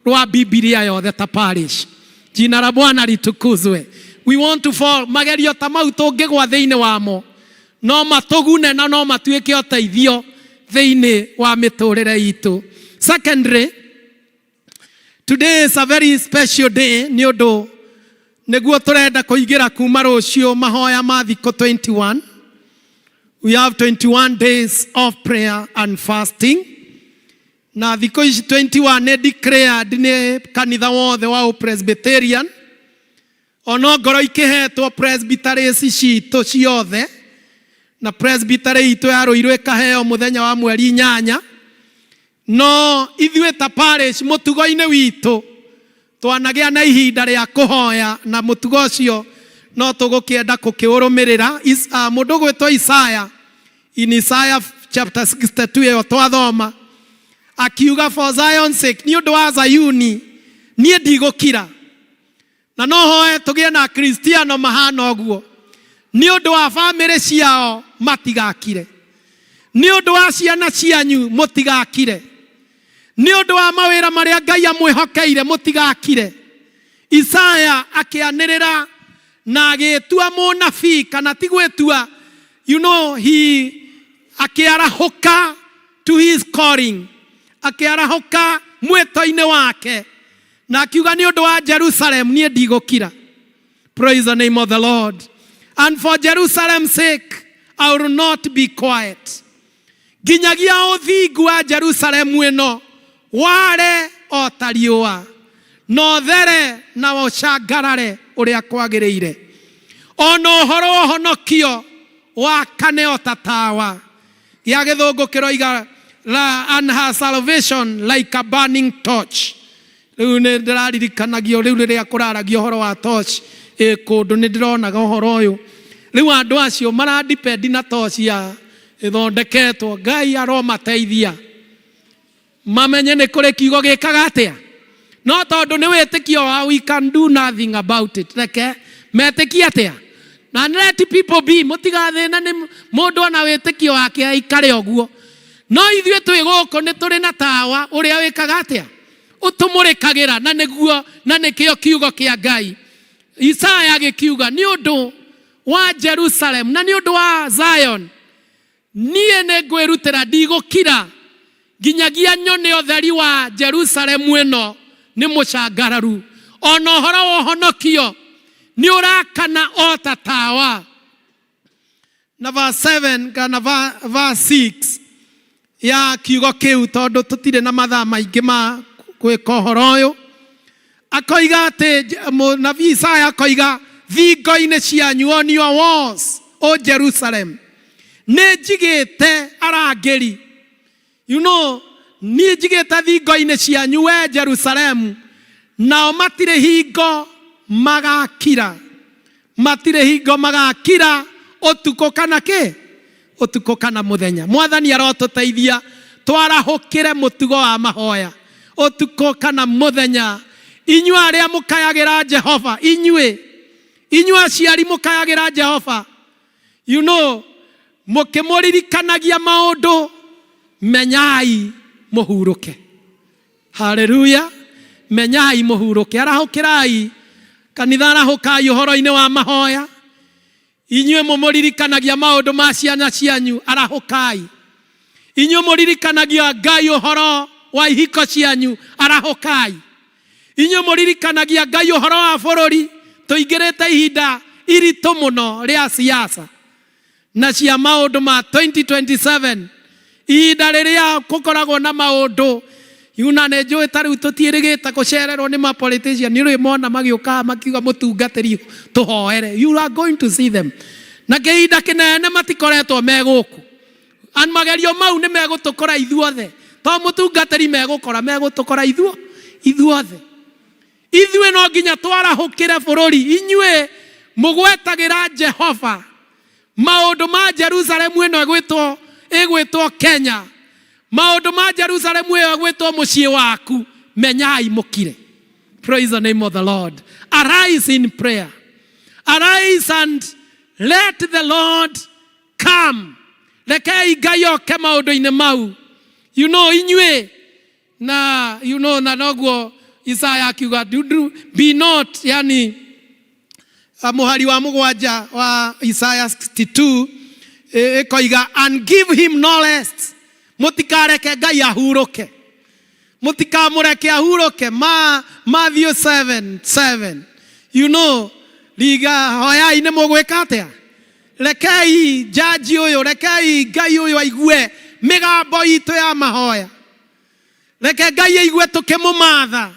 [SPEAKER 15] rwa Biblia yothe ta parish. Jina la Bwana litukuzwe. We want to fall magerio ta mau tũngĩgwa thĩinĩ wamo no matũgune na no matuĩke ũteithio thĩinĩ wa mĩtũrĩre itũ. Secondly, today is a very special day nĩ ũndũ nĩguo tũrenda kũingĩra kuma rũciũ mahoya ma thikũ 21. We have 21 days of prayer and fasting. Na thikũ ici 21 nĩ declared nĩ kanitha wothe wa Presbyterian. Ona ngoro ikĩhetwo presbyteries citũ ciothe, na presbytery itũ ya Ruiru ĩkaheo mũthenya wa mweri 8. No ithuĩ ta parish mũtugo-inĩ witũ twanagĩa na ihinda rĩa kũhoya, na mũtugo ũcio no tũgũkĩenda kũkĩũrũmĩrĩra. Mũndũ ũgwĩtwo Isaya, in Isaiah chapter 62 ĩyo twathoma, akiuga for Zion's sake, nĩ ũndũ wa Zayuni niĩ ndigũkira. Na no hoe tũgĩe na Akristiano mahana ũguo, nĩ ũndũ wa bamĩrĩ ciao matigakire, nĩ ũndũ wa ciana cianyu mũtigakire, nĩ ũndũ wa mawĩra marĩa Ngai amwĩhokeire mũtigakire. Isaya akĩanĩrĩra na agĩtua mũnabii, kana ti gwĩtua, you know, he akĩarahũka to his calling, akĩarahũka mwĩto-inĩ wake na akiuga nĩ ũndũ wa Jerusalem niĩ ndigũkira. Praise the name of the Lord. And for Jerusalem's sake I will not be quiet, nginyagia ũthingu wa Jerusalemu ĩno ware o ta riũa, Na ũthere na ũcangarare ũrĩa kwagĩrĩire. Ona ũhoro wa ũhonokio wakane o ta tawa. Gĩa gĩthũngũ kĩroiga la, and her salvation like a burning torch. Rĩu nĩ ndĩraririkanagio rĩu rĩrĩa kũraragio ũhoro wa torch ĩ kũndũ nĩ ndĩronaga ũhoro ũyũ. Rĩu andũ acio maradipendi na torch ya ĩthondeketwo. Ngai aromateithia mamenye nĩ kũrĩ kiugo gĩkaga atĩa. No tondũ nĩ wĩtĩkio wao, we can do nothing about it. Reke metĩkie atĩa. Na let people be, mũtigathĩne nĩ mũndũ ona wĩtĩkio wake aikare ũguo. No ithuĩ twĩ gũkũ nĩ tũrĩ na tawa ũrĩa wĩkaga atĩa, ũtũmũrĩkagĩra, na nĩguo na nĩkĩo kiugo kĩa Ngai. Isaya agĩkiuga nĩ ũndũ wa Jerusalem na nĩ ũndũ wa Zion, niĩ nĩ ngwĩrutĩra, ndigũkira nginyagia nyone ũtheri wa Jerusalemu ĩno nĩ mũcangararu, ona ũhoro wa ũhonokio nĩ ũrakana o ta tawa. Na verse 7 kana verse 6 ya kiugo kĩu, tondũ tũtirĩ na mathaa maingĩ ma gwĩka ũhoro ũyũ, akoiga atĩ mũnabii Isaya akoiga thingo-inĩ cianyu, on your walls, O Jerusalem, nĩ njigĩte arangĩri. You know, niĩ njigĩte thingo-inĩ cianyu we Jerusalemu, nao matirĩ hingo magakira, matirĩ hingo magakira ũtukũ kana kĩ, ũtukũ kana mũthenya. Mwathani arotũteithia twarahũkĩre mũtugo wa mahoya ũtukũ kana mũthenya. Inyuĩ arĩa mũkayagĩra Jehova, inyuĩ inyuĩ aciari mũkayagĩra Jehova, you know, mũkĩmũririkanagia maũndũ, menyai mũhurũke. Haleluya. Menyai mũhurũke. Arahũkĩrai kanitha, arahũkai ũhoro-inĩ wa mahoya. Inyuĩ mũmũririkanagia maũndũ ma ciana cianyu, arahũkai. Inyuĩ mũririkanagia Ngai ũhoro wa ihiko cianyu, arahũkai. Inyuĩ mũririkanagia Ngai ũhoro wa bũrũri, tũingĩrĩte ihinda iritũ mũno rĩa siasa na cia maũndũ ma 2027, ihinda rĩrĩa gũkoragwo na maũndũ yuna nĩ njũĩ ta rĩu tũtiĩrĩgĩte gũcererwo nĩ ma politician. Nĩ ũrĩ mona magĩũka makiuga mũtungatĩri tũhoere. You are going to see them, na kĩhinda kĩnene matikoretwo me gũkũ. And magerio mau nĩ megũtũkora ithuothe, to mũtungatĩri megũkora, megũtũkora ithuothe. Ithuĩ no nginya twarahũkĩre bũrũri. Inyuĩ mũgwetagĩra Jehova maũndũ ma Jerusalemu ĩno ĩgwĩtwo Kenya, maũndũ ma Jerusalemu ĩyo ĩgwĩtwo mũciĩ waku, menyai mũkire. Praise the name of the Lord. Arise in prayer. Arise and let the Lord come. Rekei Ngai oke maũndũ-inĩ mau. You know, inyuĩ na you know, na noguo Isaya akiuga be not, yani mũhari wa mũgwanja wa Isaya 62 ĩkoiga and give him no rest. Mũtikareke Ngai ahurũke, mũtikamũreke ahurũke. Ma Matthew 7:7, you know, riga hoyai nĩ mũgwĩka atĩa. Rekei jaji ũyũ, rekei Ngai ũyũ aigue mĩgambo itũ ya mahoya. Reke Ngai aigue tũkĩmũmatha,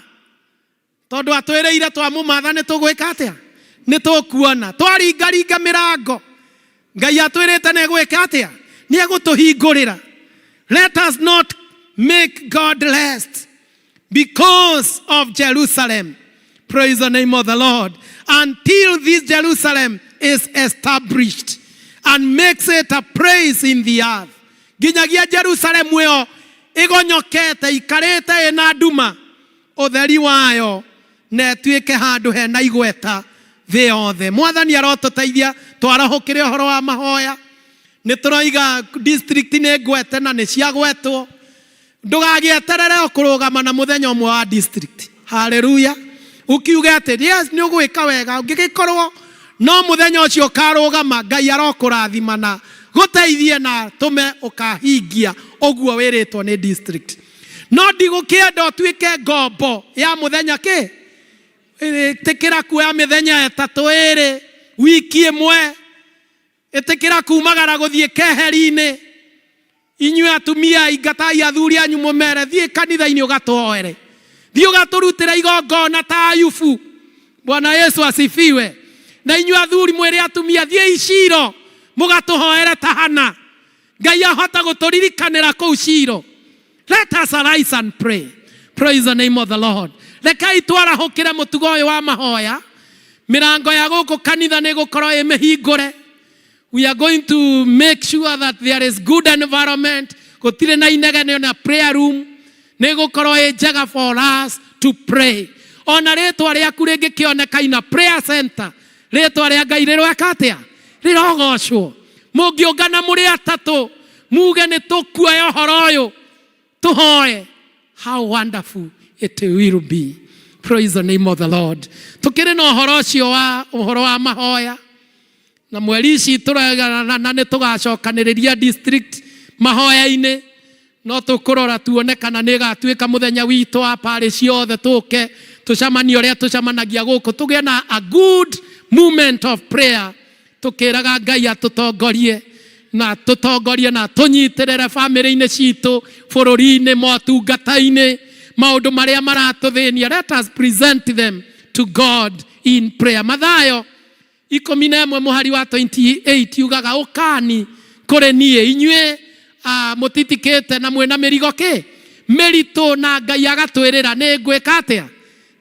[SPEAKER 15] tondũ atwĩrĩire twamũmatha nĩ tũgwĩka atĩa, nĩ tũkuona. Twaringaringa mĩrango, Ngai atwĩrĩte nĩ egwĩka atĩa, nĩ egũtũhingũrĩra. Let us not make God rest because of Jerusalem. Praise the name of the Lord. Until this Jerusalem is established and makes it a praise in the earth. Nginyagia Jerusalem ĩyo ĩgonyokete ikarĩte ĩna nduma, ũtheri wayo na ĩtuĩke handũ hena igweta thĩ yothe. Mwathani arotũteithia twarahũkĩre ũhoro wa mahoya. Nĩ tũroiga district nĩ ngwete na nĩ ciagwetwo. Ndũgagĩeterere o kũrũgama na mũthenya ũmwe wa district. Haleluya. Ukiuge atĩ yes, nĩ ũgwĩka wega, ũngĩgĩkorwo no mũthenya ũcio ũkarũgama, Ngai arokũrathima na gũteithie na tũme ũkahingia ũguo wĩrĩtwo nĩ district. No ndigũkĩenda ũtuĩke ngombo ya mũthenya kĩ, ĩtĩkĩra kuoya mĩthenya ĩtatũ ĩrĩ, wiki ĩmwe, ĩtĩkĩra kumagara gũthiĩ keheri-inĩ. Inyuĩ atumia ingatai athuri anyu mũmere thiĩ kanitha-inĩ ũgatũhoere. Thiĩ ũgatũrutĩra igongona ta Ayubu. Bwana Yesu asifiwe. Na inyuĩ athuri mwĩre atumia, thiĩi Shilo mũgatũhoere ta Hana. Ngai ahota gũtũririkanĩra kũu Shilo. Let us arise and pray. Praise the name of the Lord. Rekei twarahũkĩre mũtugo ũyũ wa mahoya. Mĩrango ya gũkũ kanitha nĩ ĩgũkorwo ĩ mĩhingũre. We are going to make sure that there is good environment. Gũtirĩ na inegene na prayer room. Nĩ ĩgũkorwo ĩ njega for us to pray. Ona rĩtwa rĩaku rĩngĩkĩoneka in a prayer center, rĩtwa rĩa Ngai rĩroeka atĩa? Rĩrogocwo. Mũngĩũngana mũrĩ atatũ, muge nĩ tũkuoya ũhoro ũyũ, tũhoe. How wonderful it will be. Praise the name of the Lord. Tũkĩrĩ na ũhoro ũcio wa ũhoro wa mahoya. Na mweri ici tũragana na nĩ tũgacokanĩrĩria district mahoya-inĩ, no tũkũrora tuone kana nĩ ĩgatuĩka mũthenya witũ wa parish yothe, tũke tũcemanie ũrĩa tũcemanagia gũkũ, tũgĩe na a good moment of prayer, tũkĩraga Ngai atũtongorie na tũtongorie na tũnyitĩrĩre bamĩrĩ-inĩ citũ, bũrũri-inĩ, motungata-inĩ, maũndũ marĩa maratũthĩnia. Let us present them to God in prayer. Mathayo 11 mũhari wa 28 yugaga, ũkani kũrĩ niĩ inyuĩ mũtitikĩte na mwĩna mĩrigo kĩ mĩritũ, na Ngai agatwĩrĩra nĩ ngwĩka atĩa?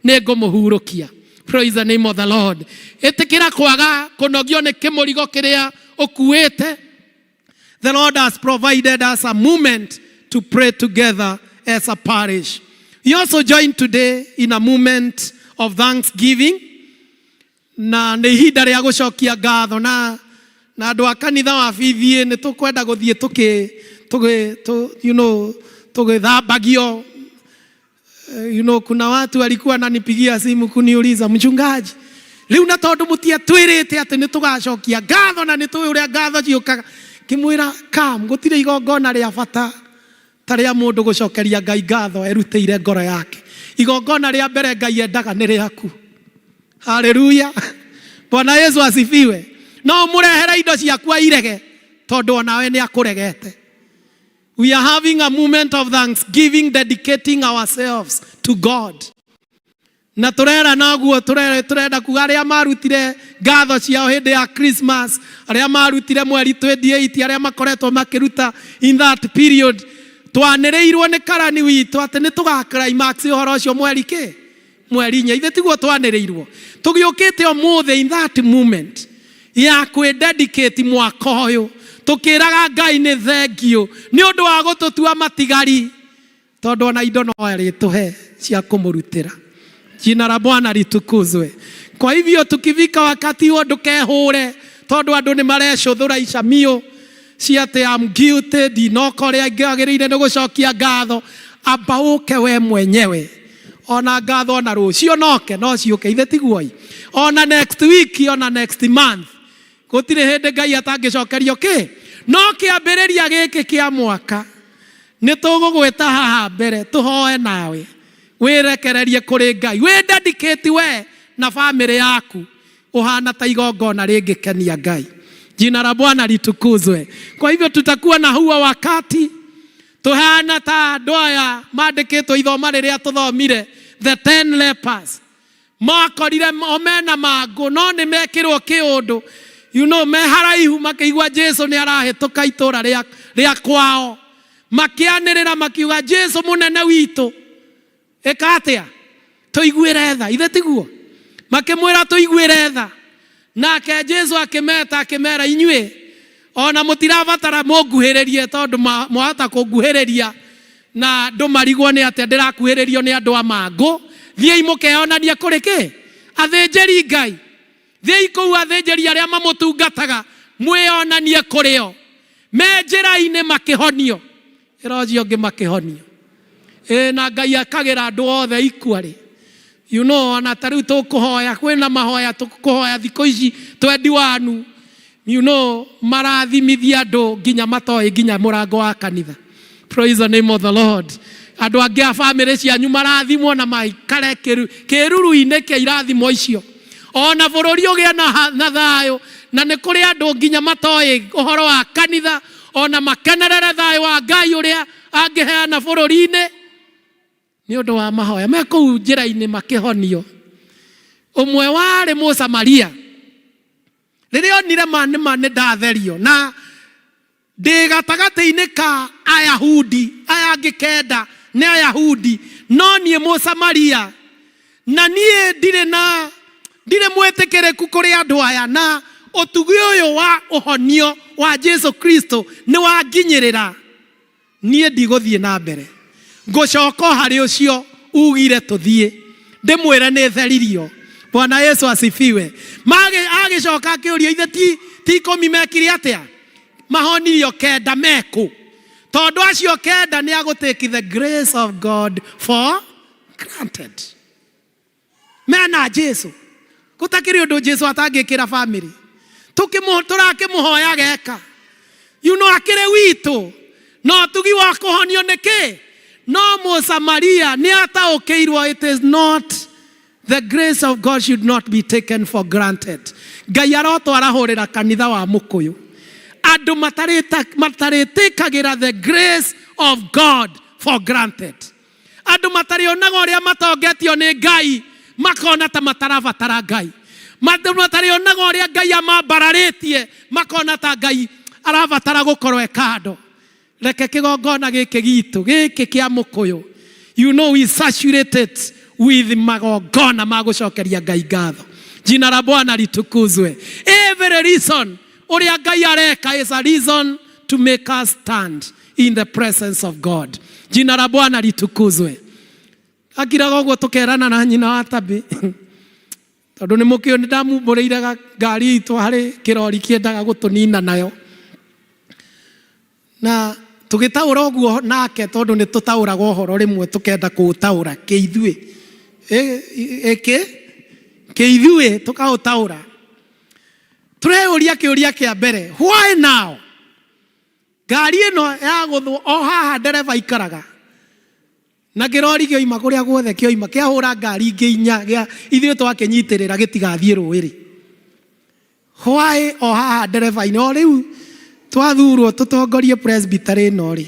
[SPEAKER 15] Nĩ ngũmũhurũkia. Praise the name of the Lord. Ĩtĩkĩra kwaga kũnogio nĩ kĩmũrigo kĩrĩa ũkuĩte. The Lord has provided us a moment to pray together as a parish. We also join today in a moment of thanksgiving. Na nĩ ihinda rĩa gũcokia ngatho na andũ a kanitha wa BBA nĩ tũkwenda gũthiĩ tũkĩ tũgĩ tũ, you know, tũgĩthambagio. Kuna watu walikuwa wananipigia simu kuniuliza, mchungaji, rĩu na tondũ mũtiatwĩrĩte atĩ nĩ tũgacokia ngatho na nĩ tũĩ ũrĩa ngatho ciũkaga. Ngĩmwĩra, kam gũtirĩ igongona rĩa bata ta rĩa mũndũ gũcokeria Ngai ngatho erutĩire ngoro yake. Igongona rĩa mbere Ngai endaga nĩ rĩaku. Haleluya. Bwana Yesu asifiwe. No ũmũrehere indo ciaku airege tondũ onawe nĩ akũregete. We are having a moment of thanksgiving, dedicating ourselves to God. Na turera naguo turenda kuga arĩa marutire ngatho ciao hĩndĩ ya Christmas, arĩa marutire mweri 28, arĩa makoretwo makĩruta in that period, twanĩrĩirwo nĩ karani witũ atĩ nĩ tũga climax ũhoro ũcio mweri kĩ mweri 4. Ithe tiguo twanĩrĩirwo? Tũgĩũkĩte ũmũthĩ in that moment ya kwĩ-dedicate mwaka ũyũ, tũkĩraga Ngai nĩ thengiũ nĩ ũndũ wa gũtũtua matigari, tondũ ona indo no arĩtũhe cia kũmũrutĩra. Jina la Bwana litukuzwe. Kwa hivyo tukifika wakati huo, ndũkehũre tondũ andũ nĩ marecũthũra icamio cia atĩ am guilty, ndinoka ũrĩa ngagĩrĩire nĩ gũcokia ngatho. Amba ũke we mwenyewe, ona ngatho ona rũciũ noke no ciũke, ithe tiguoi? Ona next week, ona next month, gũtirĩ hĩndĩ Ngai atangĩcokerio kĩ. No kĩambĩrĩria gĩkĩ kĩa mwaka nĩ tũgũgwĩta haha mbere tũhoe nawe, wĩrekererie kũrĩ Ngai, wĩ dedicate we na bamĩrĩ yaku, ũhana ta igongona rĩngĩkenia Ngai. Jina la Bwana litukuzwe. Kwa hivyo tutakuwa na huo wakati tuhana ta andũ aya mandĩkĩtwo ithoma rĩrĩa tũthomire, the 10 lepers. Makorire o mena mangũ, no nĩ mekĩrwo kĩũndũ, me haraihu, makĩigua Jesu nĩ arahĩtũka itũra rĩa kwao, makĩanĩrĩra makiuga, "Jesu mũnene witũ, ĩka atĩa? Tũiguĩre tha." Ithe tiguo makĩmwĩra, "Tũiguĩre tha"? Nake Jesu akĩmeta, akĩmera, "Inyuĩ ona mũtirabatara mũnguhĩrĩrie, tondũ mwahota kũnguhĩrĩria na ndũmarigwo nĩ atĩa ndĩrakuhĩrĩrio nĩ andũ a mangũ. Thiĩi mũkeyonanie kũrĩ kĩ athĩnjĩri Ngai. Thiĩi kũu athĩnjĩri arĩa mamũtungataga, mwĩonanie kũrĩ o." Me njĩra-inĩ makĩhonio, ĩra ũcio ũngĩ, makĩhonio. Ĩ na Ngai akagĩra andũ othe ikua rĩ, ona ta rĩu tũkũhoya, kwĩna mahoya tũkũhoya thikũ ici 21, marathimithia andũ nginya matoĩ nginya mũrango wa kanitha. Praise the name of the Lord. Andũ angĩ a bamĩrĩ cianyu marathimwo na maikare kĩruru-inĩ kĩa irathimo icio, ona bũrũri ũgĩe na thayũ. Na nĩ kũrĩ andũ nginya matoĩ ũhoro wa kanitha, ona makenerere thayũ wa Ngai ũrĩa angĩheana bũrũri-inĩ. Nĩ ũndũ wa mahoya me kũu njĩra-inĩ makĩhonio. Ũmwe warĩ Mũsamaria, rĩrĩa onire ma nĩ ma nĩ ndatherio na ndĩ gatagatĩ-inĩ ka Ayahudi, aya angĩ kenda nĩ Ayahudi, no niĩ Mũsamaria, na niĩ ndirĩ na ndirĩ mwĩtĩkĩrĩku kũrĩ andũ aya, na ũtugi ũyũ wa ũhonio wa Jesu Kristo nĩ wanginyĩrĩra. Niĩ ndigũthiĩ na mbere, ngũcoka o harĩ ũcio ugire tũthiĩ, ndĩmwĩre nĩ theririo. Bwana Yesu asifiwe. Agĩcoka akĩũria ithe ti, ti ikũmi mekire atĩa? Mahonirio kenda mekũ? Tondũ acio kenda nĩ agũ take the grace of God for granted. Mena Jesu. Gũtakĩrĩ ũndũ Jesu atangĩkĩra family. Tũrakĩmũhoya geka. You know, akĩrĩ witũ. No tugi wa kũhonio nĩ kĩ? No Mũsamaria nĩ ataũkĩirwo it is not the grace of God should not be taken for granted. Ngai arotwarahũrĩra kanitha wa Mũkũyũ. Andũ matarĩtĩkagĩra the grace of God for granted. Andũ matarĩonaga ũrĩa matongetio nĩ Ngai makona ta matarabatara Ngai. Andũ matarĩonaga ũrĩa Ngai amambararĩtie makona ta Ngai arabatara gũkorwo e kando. Reke kĩgongona gĩkĩ gitũ gĩkĩ kĩa Mũkũyũ, you know we saturated with magongona ma gũcokeria Ngai ngatho. Jina la Bwana litukuzwe. Every reason ũrĩa Ngai areka is a reason to make us stand in the presence of God. Jina la Bwana litukuzwe. Akiraga ũguo tũkerana na nyina wa Tabi tondũ nĩ mũkĩũ nĩ ndamumbũrĩire ngari itũ harĩ kĩrori kĩendaga gũtũnina nayo, na tũgĩtaũra ũguo nake, tondũ nĩ tũtaũraga ũhoro rĩmwe tũkenda kũũtaũra kĩithuĩ, ĩkĩ kĩithuĩ tũkaũtaũra. Tũreyũria kĩũria kĩa mbere, why now? Ngari ĩno yagũthwo o haha ndereba ikaraga na kĩrori kĩoima kũrĩa guothe kĩoima kĩahũra ngari ingĩ inya gĩa ithuĩ twakĩnyitĩrĩra gĩtigathiĩ rũĩ-rĩ. Why o haha ndereba-inĩ o rĩu twathurwo tũtongorie presbytery ĩno rĩ,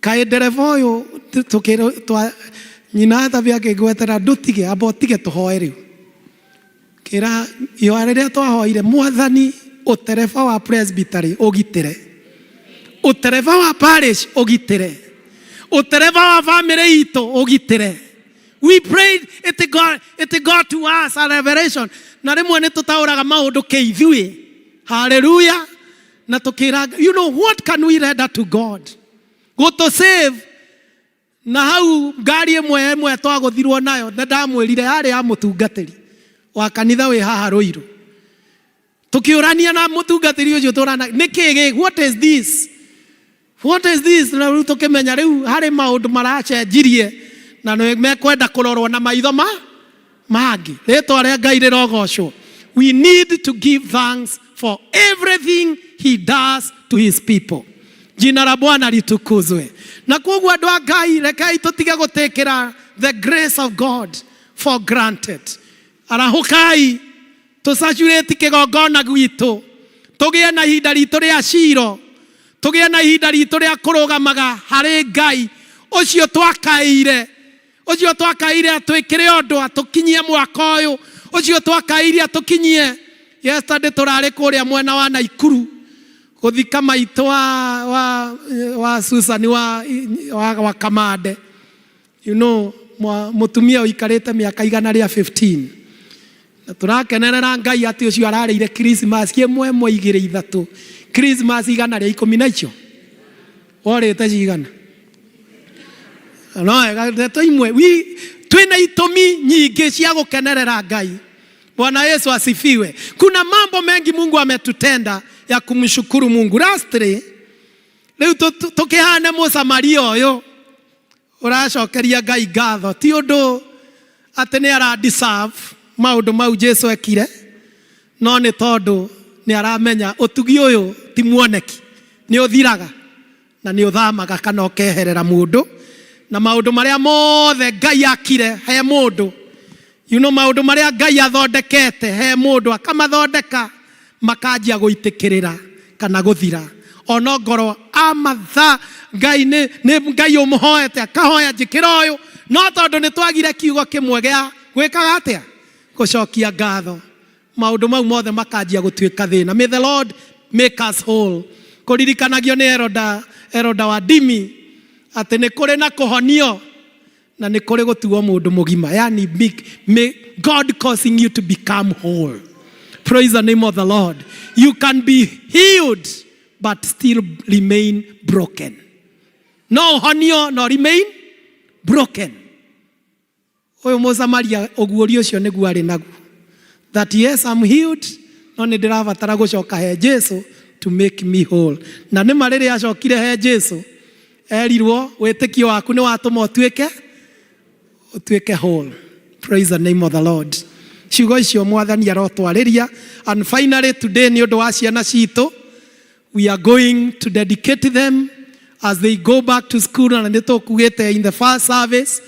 [SPEAKER 15] kaĩ ndereba ũyũ tũkĩrwo nyina Tabia akĩngwetera ndũtige, amba ũtige tũhoe rĩu. Kĩra ihoya rĩrĩa twahoire, Mwathani ũtereba wa presbytery ũgitĩre, ũtereba wa parish ũgitĩre, ũtereba wa family itũ ũgitĩre. We prayed, it got to us a revelation. Na rĩmwe nĩ tũtaũraga maũndũ kĩithuĩ. Hallelujah. Na tũkĩra, you know what can we render to God? Gũtũ save. Na hau ngari ĩmwe ĩmwe twagũthirwo nayo, na ndamwĩrire yarĩ ya mũtungatĩri wa kanitha wĩ haha Rũirũ. Tũkĩũrania na mũtungatĩri ũcio tũrana, nĩ kĩ gĩ, what is this? What is this? Na rĩu tũkĩmenya rĩu harĩ maũndũ maracenjirie na nĩ mekwenda kũrorwo na maitho ma mangĩ. Rĩtwa rĩa Ngai rĩrogocwo. We need to give thanks for everything he does to his people. Jina la Bwana litukuzwe. Na koguo andũ a Ngai, rekei tũtige gũtĩkĩra the grace of God for granted. Arahũkai tũcacurĩti kĩgongona gwitũ, tũgĩe na ihinda ritũ rĩa ciro, tũgĩe na ihinda ritũ rĩa kũrũgamaga harĩ Ngai ũcio twakaĩire, ũcio twakaĩire atwĩkĩre ũndũ atũkinyie mwaka ũyũ, ũcio twakaĩire atũkinyie. Yesterday tũrarĩ kũrĩa mwena wa Naikuru gũthika maitũ wa Susan wa Kamande. You know, mũtumia ũikarĩte mĩaka igana rĩa 15. Na tũrakenerera Ngai atĩ ũcio ararĩire Christmas ĩmwe ĩmwe igĩrĩ ithatũ. Christmas igana rĩa ikũmi na icio. Worĩte cigana? No wega, ndeto imwe. Twĩna itũmi nyingĩ cia gũkenerera Ngai. Bwana Yesu asifiwe. Kuna mambo mengi Mungu ametutenda ya kumshukuru Mungu. Lastly, rĩu tũkĩhane Mũsamaria ũyũ ũracokeria Ngai ngatho. Ti ũndũ atĩ nĩ ara deserve maũndũ mau Jesu ekire, no nĩ tondũ nĩ aramenya ũtugi ũyũ ti muoneki, nĩ ũthiraga na nĩ ũthamaga kana ũkeherera mũndũ, na maũndũ marĩa mothe Ngai akire he mũndũ, you know, maũndũ marĩa Ngai athondekete he mũndũ akamathondeka makanjia gũitĩkĩrĩra kana gũthira. Onongorwo amatha Ngai nĩ nĩ Ngai ũmũhoete akahoya njĩkĩra ũyũ, no tondũ nĩ twagire kiugo kĩmwe gĩa gwĩkaga atĩa, gũcokia ngatho, maũndũ mau mothe makanjia gũtuĩka thĩna. May the Lord make us whole. Kũririkanagio nĩ Eroda, Eroda wa Dimi, atĩ nĩ kũrĩ na kũhonio na nĩ kũrĩ gũtuo mũndũ mũgima, yani may God causing you to become whole. Praise the name of the Lord. You can be healed but still remain broken. No ũhonio no remain broken. Ũyũ Mũsamaria ũguũrio ũcio nĩguo arĩ naguo, that yes, I'm healed, no nĩ ndĩrabatara gũcoka he Jesu to make me whole. Na nĩma rĩrĩa acokire he Jesu, erirwo wĩtĩkio waku nĩ watũma ũtuĩke whole. Praise the name of the Lord. Ciugo icio Mwathani arotwarĩria. And finally today, nĩ ũndũ wa ciana citũ, we are going to dedicate them as they go back to school. Na nĩ tũkugĩte in the first service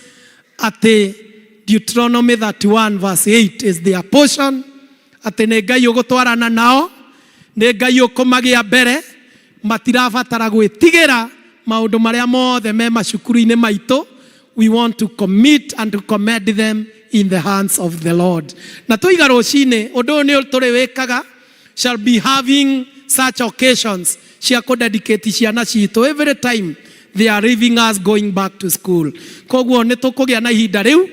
[SPEAKER 15] atĩ Deuteronomy 31 verse 8 is their portion, atĩ nĩ Ngai ũgũtwarana nao, nĩ Ngai ũkũmagĩa mbere, matirabatara gwĩtigĩra maũndũ marĩa mothe me macukuru-inĩ maitũ. We want to commit and to commend them in the hands of the Lord. Na tũiga rũcinĩ ũndũ ũyũ nĩ tũrĩ wĩkaga, shall be having such occasions cia kũdedicate ciana citũ every time they are leaving us, going back to school. Koguo nĩ tũkũgĩa na ihinda rĩu,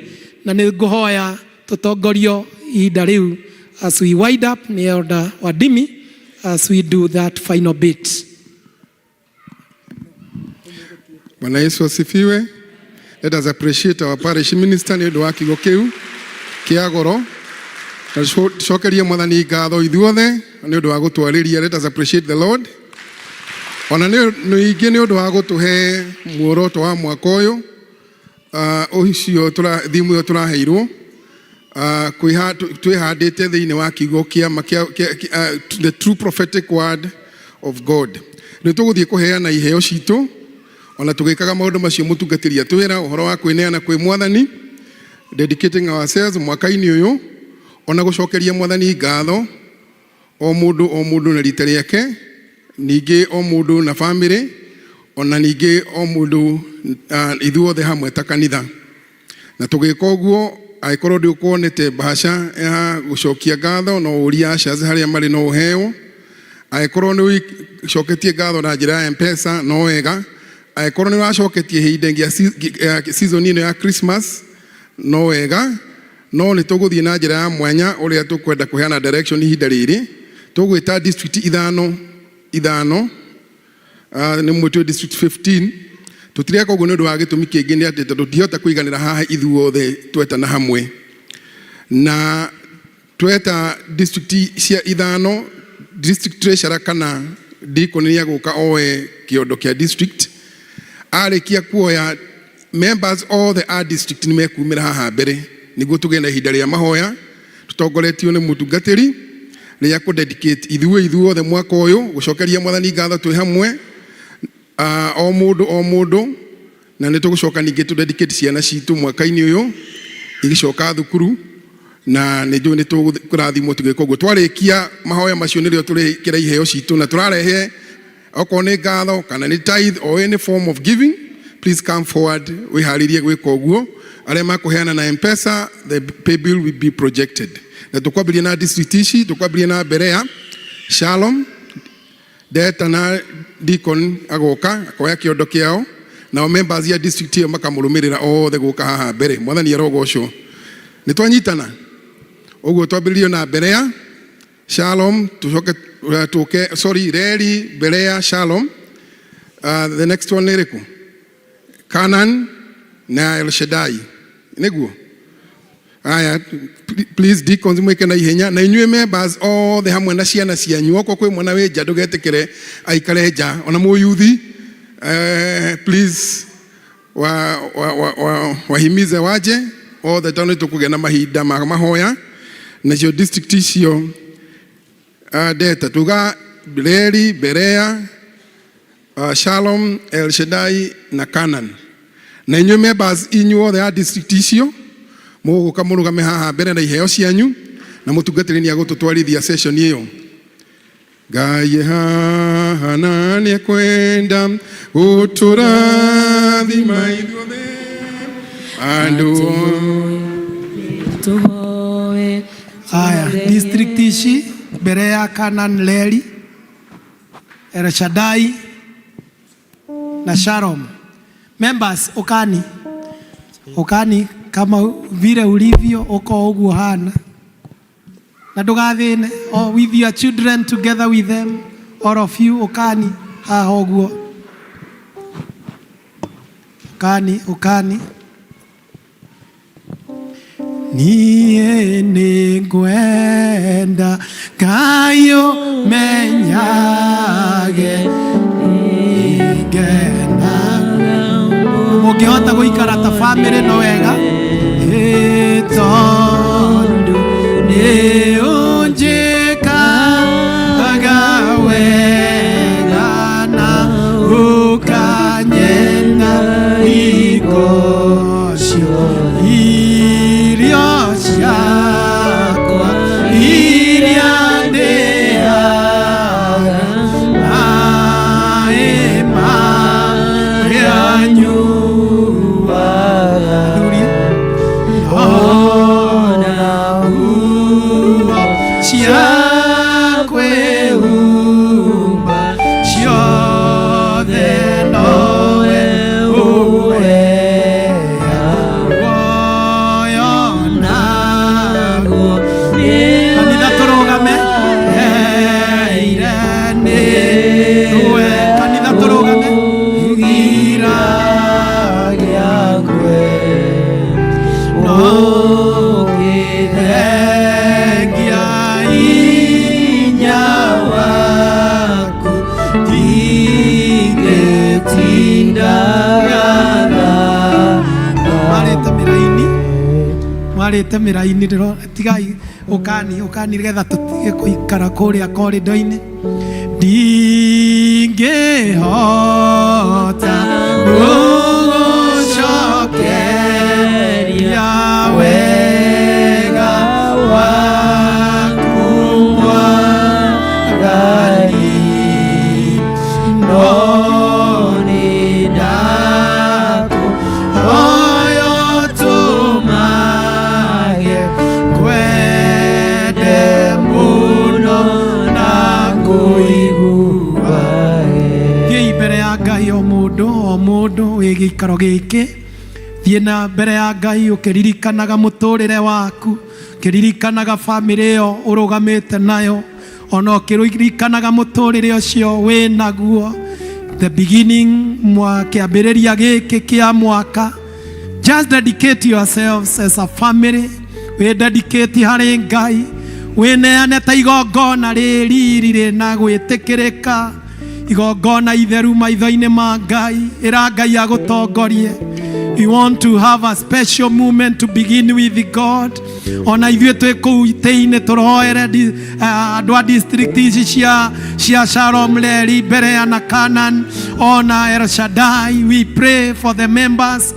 [SPEAKER 15] na nĩ ngũhoya tũtongorio ihinda rĩu as we wind up nĩ Elder Wadimi as we do that final bit.
[SPEAKER 17] Bwana Yesu asifiwe. Let us appreciate our parish minister nĩ ũndũ wa kiugo kĩu kĩa goro. Na tucokerie Mwathani ngatho ithuothe nĩ ũndũ wa gũtwarĩria. Let us appreciate the Lord. Ona nĩ ningĩ nĩ ũndũ wa gũtũhe muoroto wa mwaka ũyũ, ũcio thimu ĩyo tũraheirwo, twĩhandĩte thĩinĩ wa kiugo kĩa ma the true prophetic word of God. Nĩ tũgũthiĩ kũheana iheo citũ ona tũgĩkaga maũndũ macio mũtungatĩri atwĩra ũhoro wa kwĩneana kwĩ Mwathani, dedicating ourselves mwaka-inĩ ũyũ, ona gũcokeria Mwathani ngatho, o mũndũ o mũndũ na rita rĩake, ningĩ o mũndũ na famĩlĩ, ona ningĩ o mũndũ, ithuothe hamwe ta kanitha. Na tũgĩka ũguo, angĩkorwo ndũkuonete bahasha ya gũcokia ngatho, no ũrie ushers harĩa marĩ, no ũheo. Angĩkorwo nĩ ũcoketie ngatho na njĩra ya M-Pesa, no wega. Angĩkorwo nĩ ũracoketie ihinda ya season ĩno ya Christmas, no wega. No nĩ tũgũthiĩ na njĩra ya mwanya ũrĩa tũkwenda kũheana direction ihinda rĩrĩ. Tũgwĩta district ithano ithano, nĩ mwĩtwo district 15. Tũtireka ũguo nĩ ũndũ wa gĩtũmi kĩngĩ, nĩ atĩ tondũ tũtingĩhota kũiganĩra haha ithuothe twetana hamwe. Na tweta district cia ithano, district treasurer kana deacon nĩ agũka oe kĩondo kĩa district. Arĩkia kuoya, members othe a district nĩ mekumĩra haha mbere nĩguo tũgĩe na ihinda rĩa mahoya tũtongoretio nĩ mũtungatĩri rĩa kũ-dedicate ithuĩ ithuothe mwaka ũyũ, gũcokeria Mwathani ngatho twĩ hamwe, o mũndũ o mũndũ. Na nĩ tũgũcoka ningĩ tũ-dedicate ciana citũ mwaka-inĩ ũyũ igĩcoka thukuru, na nĩ njũĩ nĩ tũkũrathimwo tũgĩka ũguo. Twarĩkia mahoya macio, nĩrĩo tũrĩkĩra iheo citũ na tũrarehe okorwo nĩ ngatho kana nĩ tithe or any form of giving. Please come forward wĩharĩrie gwĩka ũguo. Arĩa makũheana na M-Pesa, the pay bill will be projected. Na tũkwambĩrĩria na district ici, tũkwambĩrĩria na Berea, Shalom. Ndeta na deacon agoka akoya kĩondo kĩao, nao members ya district ĩyo makamũrũmĩrĩra othe gũka haha mbere. Mwathani arogocwo. Nĩ twanyitana ũguo, twambĩrĩrio na Berea, Shalom, tucoke tuke, sorry, Reri, Berea, Shalom. The next one nĩ ĩrĩkũ? Canaan na El Shaddai nĩguo. Aya, please, deacons, mwĩke na ihenya, na inyuĩ members othe hamwe na ciana cianyu. Okorwo kwĩ mwana wĩ nja, ndũgetĩkĩre aikare nja, ona mũyuthi. Please wahimize waje othe, tondũ nĩ tũkũgĩa na mahinda ma mahoya. Nacio district icio, ndeta tuga Reri, Berea, Shalom, El Shaddai na Canaan. Na inyuĩ members inyuothe a district icio mũgũka mũrũgame haha mbere na iheo cianyu, na mũtungatĩri nĩ agũtũtwarithia session ĩyo. Ngai haha na nĩekwenda gũtũrathima ithuothe andũ.
[SPEAKER 18] Tuhoe.
[SPEAKER 15] Haya, district ici mbere ya Canaan Leri, El Shaddai na Shalom. Members, ukani ukani kama vile ulivyo uko uguo hana na ndugathine, oh, with your children, together with them, all of you, ukani haha uguo, ukani ukani. Niĩ nĩngwenda Ngai ũmenyage ngenaga. Mũngĩhota gũikara ta famĩlĩ no wega. Ĩ tondũ nĩ ũnjĩkaga wega na ũkanyenda igocio irio ciakwa iria ndĩaga maĩ marĩa nyuaga ona nguo cia kwĩhumba ciothe nowe ũheaga muoyo naguo. Kanitha tũrũgame heire nĩwe, kanitha tũrũgame gira gĩakwe no gĩthengia hinya waku ndingĩtindaga. Mwarĩte mĩraini, mwarĩte mĩraini ndĩro tigai ũkani ũkani nĩgetha tũtige kũikara kũrĩa korido-inĩ. Ndingĩhota gũgũcokeria wega waku Mwathani, no nĩ ndakũhoya ũtũmage ngwende mũno na kũiguage. Thiĩi mbere ya Ngai o mũndũ o mũndũ wĩ gĩikaro gĩkĩ, thiĩ na mbere ya Ngai ũkĩririkanaga mũtũrĩre waku, ũkĩririkanaga bamĩrĩ ĩyo ũrũgamĩte nayo, ona ũkĩririkanaga mũtũrĩre ũcio wĩ naguo, the beginning mwa kĩambĩrĩria gĩkĩ kĩa mwaka. Just dedicate yourselves as a family, wĩ dedicate harĩ Ngai, wĩneane ta igongona rĩ riri rĩna gwĩtĩkĩrĩka, igongona itheru maitho-inĩ ma Ngai. Ĩra Ngai agũtongorie. We want to have a special moment to begin with God. Ona ithuĩ twĩ kũu itĩ-inĩ tũroere andũ a district ici cia Shalom Leri, Berea na Canaan ona El Shaddai. We pray for the members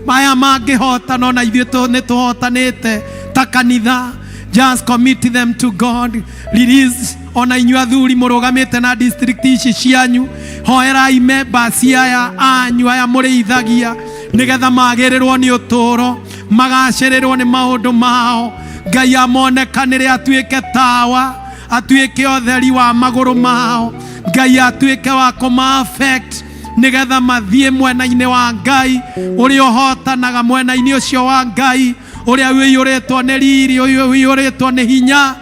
[SPEAKER 15] maya mangĩhotana, ona ithuĩ nĩ tũhotanĩte ta kanitha. Just commit them to God. Release ona inyuĩ athuri mũrũgamĩte na district ici cianyu, hoerai members aya anyu aya mũrĩithagia nĩgetha magĩrĩrwo nĩ ũtũũro, magacĩrĩrwo nĩ maũndũ mao. Ngai amonekanĩre, atuĩke tawa, atuĩke ũtheri wa magũrũ mao. Ngai atuĩke wa kũma affect nĩgetha mathiĩ mwena-inĩ wa Ngai ũrĩa ũhotanaga, mwena-inĩ ũcio wa Ngai ũrĩa wĩiyũrĩtwo nĩ riri, ũyũ wĩiyũrĩtwo nĩ hinya,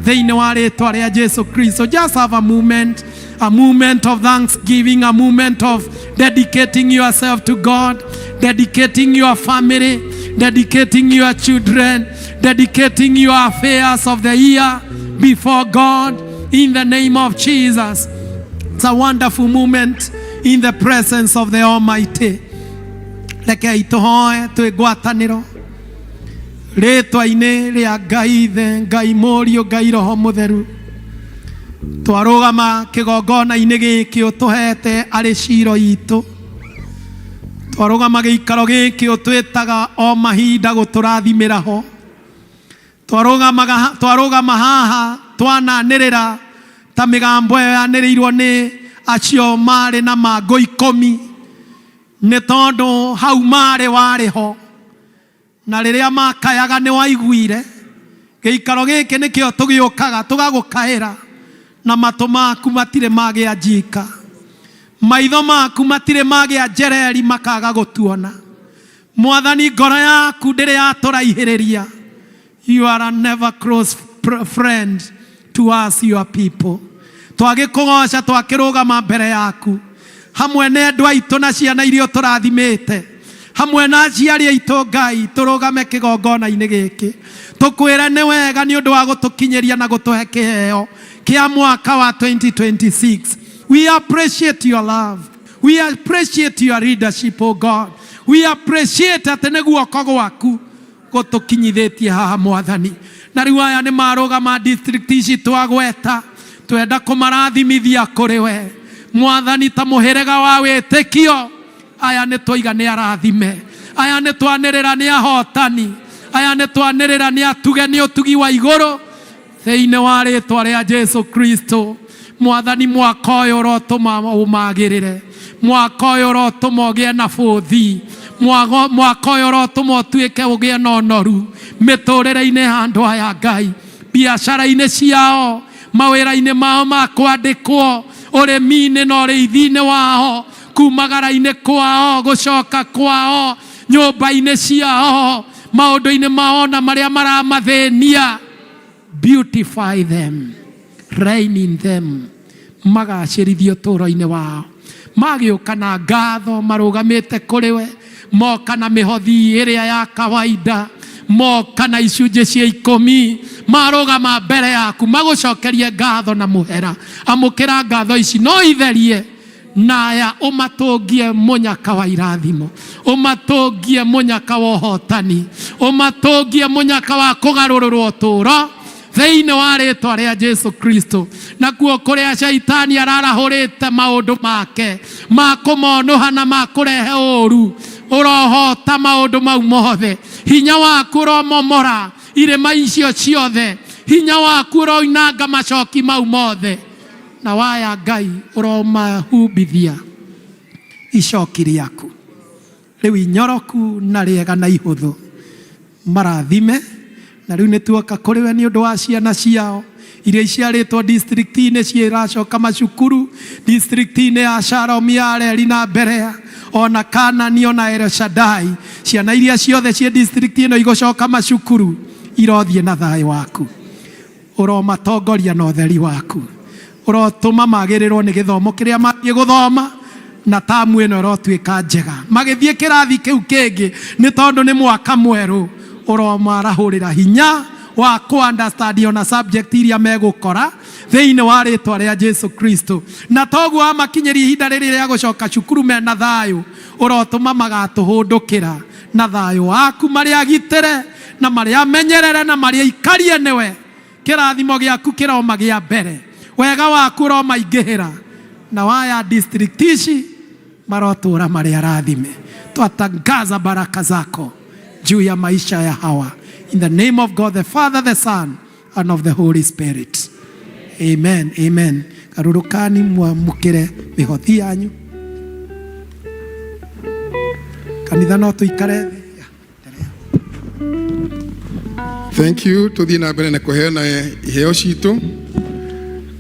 [SPEAKER 15] thĩinĩ wa rĩtwa rĩa Jesu Kristo. Just have a moment, a moment of thanksgiving, a moment of dedicating yourself to God, dedicating your family, dedicating your children, dedicating your affairs of the year before God in the name of Jesus. It's a wonderful moment in the presence of the Almighty. Rekei tũhoe twĩ ngwatanĩro rĩtwa-inĩ rĩa Ngai Ithe, Ngai Mũriũ, Ngai Roho Mũtheru. Twarũgama kĩgongona-inĩ gĩkĩ ũtũhete arĩ ciro itũ, twarũgama gĩikaro gĩkĩ ũtwĩtaga o mahinda gũtũrathimĩra ho, twarũgama haha twananĩrĩra. Ta mĩgambo ĩyo yanĩrĩirwo nĩ acio marĩ na mangũ 10, nĩ tondũ hau marĩ warĩ ho, na rĩrĩa makayaga nĩ waiguire. Gĩikaro gĩkĩ nĩkĩo tũgĩũkaga tũgagũkaĩra, na matũ maku matirĩ magĩa njika, maitho maku matirĩ magĩa njereri makaga gũtuona. Mwathani, ngoro yaku ndĩrĩ yatũraihĩrĩria. You are a never close friend to us, your people. Twagĩkũgoca twakĩrũgama mbere yaku hamwe na endwa aitũ na ciana iria ũtũrathimĩte, hamwe na aciari aitũ. Ngai, tũrũgame kĩgongona-inĩ gĩkĩ tũkwĩre nĩ wega nĩ ũndũ wa gũtũkinyĩria na gũtũhe kĩheo kĩa mwaka wa 2026. We appreciate your love, we appreciate your leadership, oh God. We appreciate atĩ nĩ guoko gwaku gũtũkinyithĩtie haha, Mwathani. Na rĩu aya nĩ marũgama district ici twagweta, twenda kũmarathimithia kũrĩ we, Mwathani, ta mũhĩrĩga wa wĩtĩkio. Aya nĩ twaiga nĩ arathime, aya nĩ twanĩrĩra nĩ ahotani, aya nĩ twanĩrĩra nĩ atuge nĩ ũtugi wa igũrũ, thĩinĩ wa rĩtwa rĩa Jesu Kristo. Mwathani, mwaka ũyũ ũrotũma ũmagĩrĩre, mwaka ũyũ ũrotũma ũgĩe na bũthi, mwaka ũyũ ũrotũma ũtuĩke ũgĩe na ũnoru mĩtũrĩre-inĩ ya andũ aya, Ngai, biacara-inĩ ciao, mawĩra-inĩ mao ma kwandĩkwo, ũrĩmi-inĩ na ũrĩithi-inĩ wao, kumagara-inĩ kwao, gũcoka kwao, nyũmba-inĩ ciao, maũndũ-inĩ mao na marĩa maramathĩnia. Beautify them, reign in them, magacĩrithio ũtũũro-inĩ wao. Magĩũka na ngatho marũgamĩte kũrĩ we, moka na mĩhothi ĩrĩa ya kawaida, moka na icunjĩ cia 10, marũgama mbere yaku magũcokerie ngatho na mũhera. Amũkĩra ngatho ici, no itherie naya ũmatũngie mũnyaka wa irathimo, ũmatũngie mũnyaka wa ũhotani, ũmatũngie mũnyaka wa kũgarũrũrwo ũtũũro, thĩinĩ wa rĩtwa rĩa Jesu Kristo. Nakuo kũrĩa caitani ararahũrĩte maũndũ make ma kũmonũha na ma kũrehe ũũru, ũrohota maũndũ mau mothe. Hinya waku ũromomora irĩma icio ciothe, hinya waku ũroinanga macoki mau mothe, na waya Ngai ũromahumbithia icoki rĩaku rĩu inyoroku na rĩega na ihũthũ, marathime. Na rĩu nĩ tuoka kũrĩ we nĩ ũndũ wa ciana ciao iria iciarĩtwo district-inĩ ciracoka macukuru, district-inĩ ya Shalom, ya Reri na Berea, ona Kanani, ona El Shaddai. Ciana iria ciothe ciĩ district ĩno igũcoka macukuru irothiĩ na thayũ waku, ũromatongoria na ũtheri waku, ũrotũma magĩrĩrwo nĩ gĩthomo kĩrĩa mathiĩ gũthoma, na tamu ĩno ĩrotuĩka njega magĩthiĩ kĩrathi kĩu kĩngĩ, nĩ tondũ nĩ mwaka mwerũ. Ũromarahũrĩra hinya wa kũ understand ona subject iria megũkora, thĩinĩ wa rĩtwa rĩa Jesu Kristo. Na toguo amakinyĩria ihinda rĩrĩ rĩa gũcoka cukuru mena thayũ, ũrotũma magatũhũndũkĩra na thayũ waku, marĩ agitĩre na marĩ amenyerere na marĩ aikarie nĩwe. Kĩrathimo gĩaku kĩroma gĩa mbere, wega waku ũromaingĩhĩra, na waya district ici marotũra marĩ arathime. Twatangaza baraka zako juu ya maisha ya hawa, in the name of God the Father, the Son and of the Holy Spirit. Amen, amen. Garũrũkani mwamũkĩre mĩhothi yanyu. Kanitha, no tũikare thĩ.
[SPEAKER 17] Thank you. Tuthiĩ na mbere na kũheana iheo citũ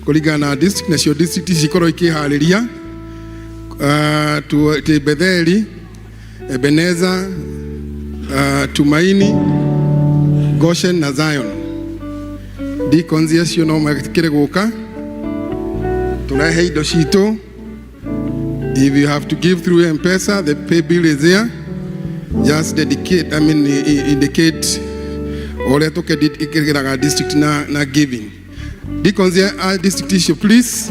[SPEAKER 17] kũringana na district, nacio district cikorwo ikĩharĩria tĩ Betheli, Ebeneza, Tumaini, Goshen na Zion. Deacons acio no mekĩre gũka tũrehe indo citũ. If you have to give through M-Pesa, the pay bill is there. Just dedicate, I mean, indicate ũrĩa tũkĩgĩraga district na giving. Deacons a district icio, please.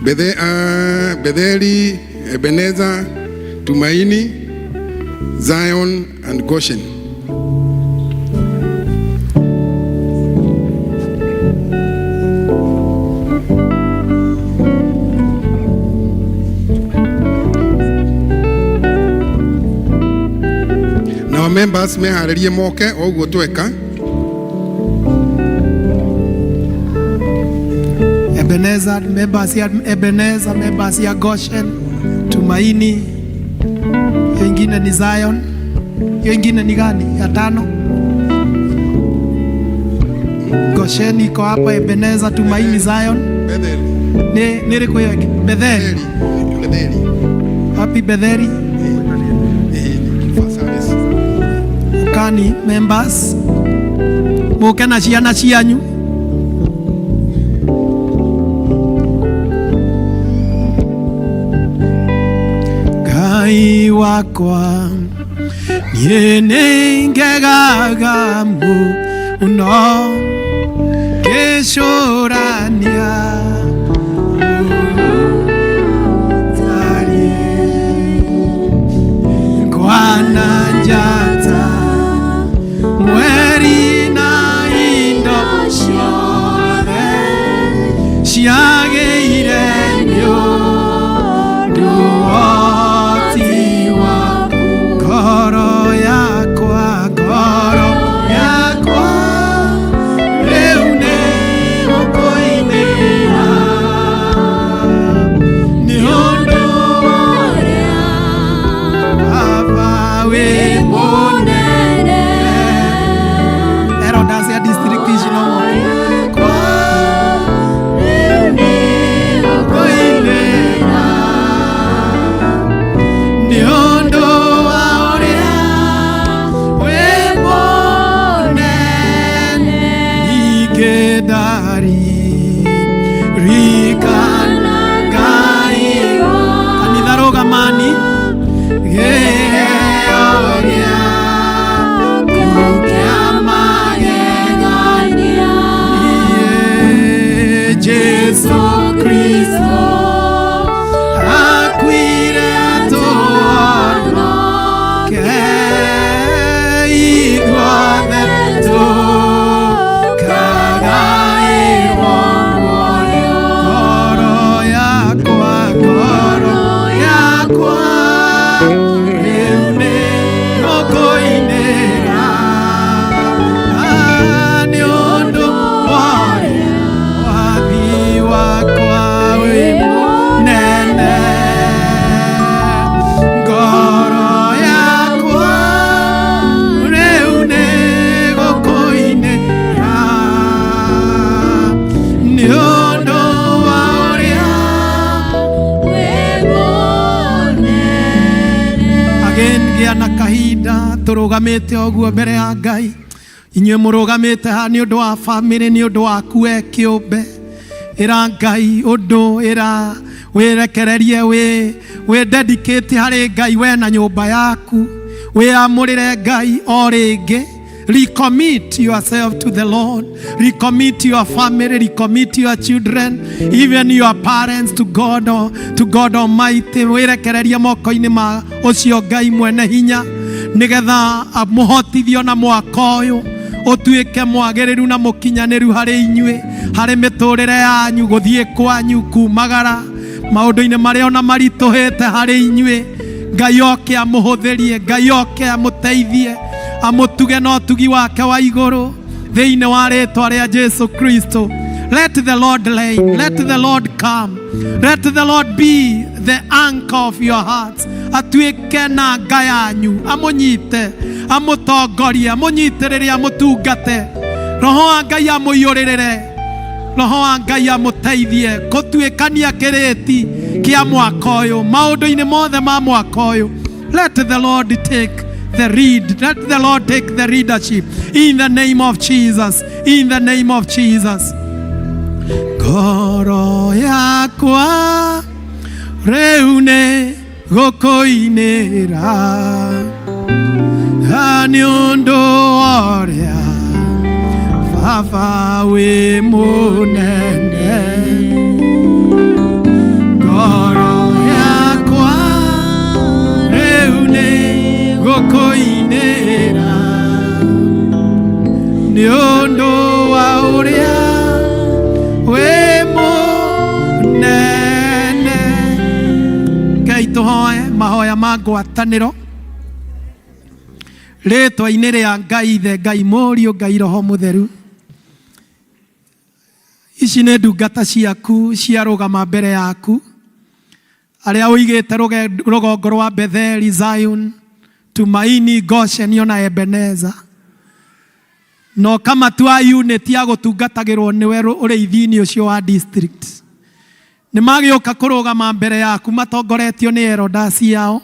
[SPEAKER 17] Betheli, Ebenezer, Tumaini, Zion and Goshen. Nao members meharĩrie moke o ũguo tweka.
[SPEAKER 15] Ebenezer, members ya Ebenezer, members ya Goshen, Tumaini, hiyo ingine ni Zion, hiyo ingine ni gani? Ya tano? Goshen iko hapa, Ebenezer, Tumaini, Zion.
[SPEAKER 17] Bethel.
[SPEAKER 15] Ni ni ĩrĩkũ ĩyo ĩngĩ? Betheli.
[SPEAKER 17] Betheli.
[SPEAKER 15] Wapi Betheli?
[SPEAKER 17] First service.
[SPEAKER 15] Ukani members muke na ciana cianyu. Ngai wakwa niĩ nĩ ngegaga mũno ngĩcũrania ũtariĩ kwana njata mweri na indo ciothe ciagĩire nĩ ũndũ woti waku. Ngoro yakwa, ngoro yakwa rĩu nĩ gũkũinĩra nĩ ũndũ Baba wĩ mũnene. Elders ya district ici no moke. Gũkũinĩra nĩ ũndũ wa ũrĩa wĩ mũnene. Ningĩ ndaririkana Ngai. Kanitha rũgamani. Gĩheo gĩaku kĩa magegania, Jesu Kristo akuire atũhonoke ithuothe tũkagaĩrwo muoyo. Ngoro yakwa, ngoro yakwa rĩu nĩ gũkũinĩra nĩ ũndũ wa ũrĩa wathi wakwa wĩ mũnene. Ngoro yakwa rĩu nĩ gũkũinĩra nĩ ũndũ wa ũrĩa. Again, gĩa na kahinda tũrũgamĩte ũguo mbere ya Ngai. Inyuĩ mũrũgamĩte haha nĩ ũndũ wa bamĩrĩ, nĩ ũndũ waku we kĩũmbe, ĩra Ngai ũndũ, ĩra wĩrekererie, wĩ dedicate harĩ Ngai, we na nyũmba yaku, wĩamũrĩre Ngai o rĩngĩ. Recommit yourself to the Lord. Recommit your family, recommit your children, even your parents to God, to God Almighty. Wĩrekererie moko-inĩ ma ũcio Ngai mwene hinya nĩgetha amũhotithio na mwaka ũyũ ũtuĩke mwagĩrĩru na mũkinyanĩru harĩ inyuĩ, harĩ mĩtũrĩre yanyu, gũthiĩ kwanyu, kumagara maũndũ-inĩ marĩa ona maritũhĩte harĩ inyuĩ. Ngai oke amũhũthĩrie, Ngai oke amũteithie, amũtuge na ũtugi wake wa igũrũ thĩinĩ wa rĩtwa rĩa Jesu Kristo. Let the Lord reign. Let the Lord come. Let the Lord be the anchor of your hearts. Atuĩke nanga yanyu, amũnyite, amũtongorie, amũnyitĩrĩre, amũtungate. Roho wa Ngai amũiyũrĩrĩre. Roho wa Ngai amũteithie gũtuĩkania kĩrĩti kĩa mwaka ũyũ, maũndũ-inĩ mothe ma mwaka ũyũ. Let the Lord take the lead. Let the Lord take the leadership in the name of Jesus. In the name of Jesus. Ngoro yakwa rĩu nĩ gũkũinĩra nĩ ũndũ wa ũrĩa Baba wĩ mũnene. Ngoro yakwa rĩu nĩ gũkũinĩra nĩ ũndũ wa ũrĩa wĩ mũnene. Ngai, tũhoe mahoya ma ngwatanĩro rĩtwa-inĩ rĩa Ngai Ithe, Ngai Mũriũ, Ngai Roho Mũtheru. Ici nĩ ndungata ciaku ciarũgama mbere yaku, arĩa ũigĩte rũgongo rwa Betheli, Zion, Tumaini, Goshen ona Ebeneza, na ũkamatua unit ya gũtungatagĩrwo nĩwe ũrĩithi-inĩ ũcio wa district. Nĩ magĩũka kũrũgama mbere yaku matongoretio nĩ elders yao,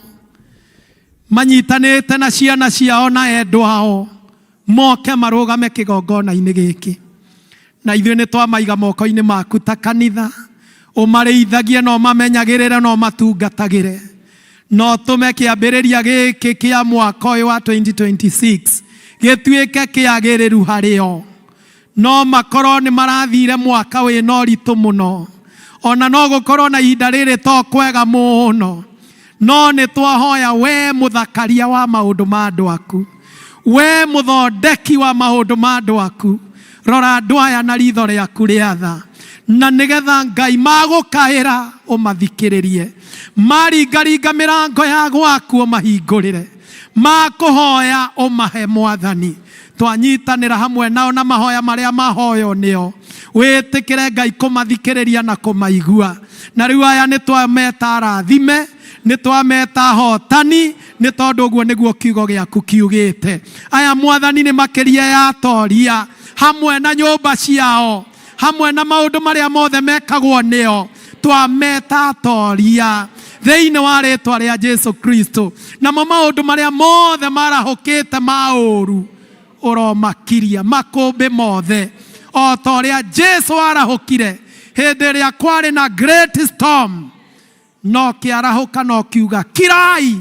[SPEAKER 15] manyitanĩte na ciana ciao na endwa ao, moke marũgame kĩgongona-inĩ gĩkĩ. Na ithuĩ nĩ twamaiga moko-inĩ maku ta kanitha, ũmarĩithagie na ũmamenyagĩrĩre na ũmatungatagĩre, na ũtũme kĩambĩrĩria gĩkĩ kĩa mwaka ũyũ wa 2026 gĩtuĩke kĩagĩrĩru harĩo. No makorwo nĩ marathire mwaka wĩna ũritũ mũno, ona no gũkorwo na ihinda rĩrĩ to kwega mũno, no nĩ twahoya we mũthakaria wa maũndũ ma andũ aku, we mũthondeki wa maũndũ ma andũ aku, rora andũ aya na ritho rĩaku rĩa tha, na nĩgetha Ngai magũkaĩra ũmathikĩrĩrie, maringaringa mĩrango ya gwaku ũmahingũrĩre, makũhoya ũmahe Mwathani. Twanyitanĩra hamwe nao na mahoya marĩa mahoywo nĩo, wĩtĩkĩre Ngai kũmathikĩrĩria na kũmaigua. Na rĩu aya nĩ twameta arathime, nĩ twameta ahotani, nĩ tondũ ũguo nĩguo kiugo gĩaku kiugĩte. Aya Mwathani nĩ makĩria ya atoria, hamwe na nyũmba ciao, hamwe na maũndũ marĩa mothe mekagwo nĩo, twameta atoria thĩinĩ wa rĩtwa rĩa Jesu Kristo. Namo maũndũ marĩa mothe marahũkĩte ma ũru ũromakiria makũmbĩ mothe, o ta ũrĩa Jesu arahũkire hĩndĩ ĩrĩa kwarĩ na great storm, no kĩarahũka no kiuga kirai,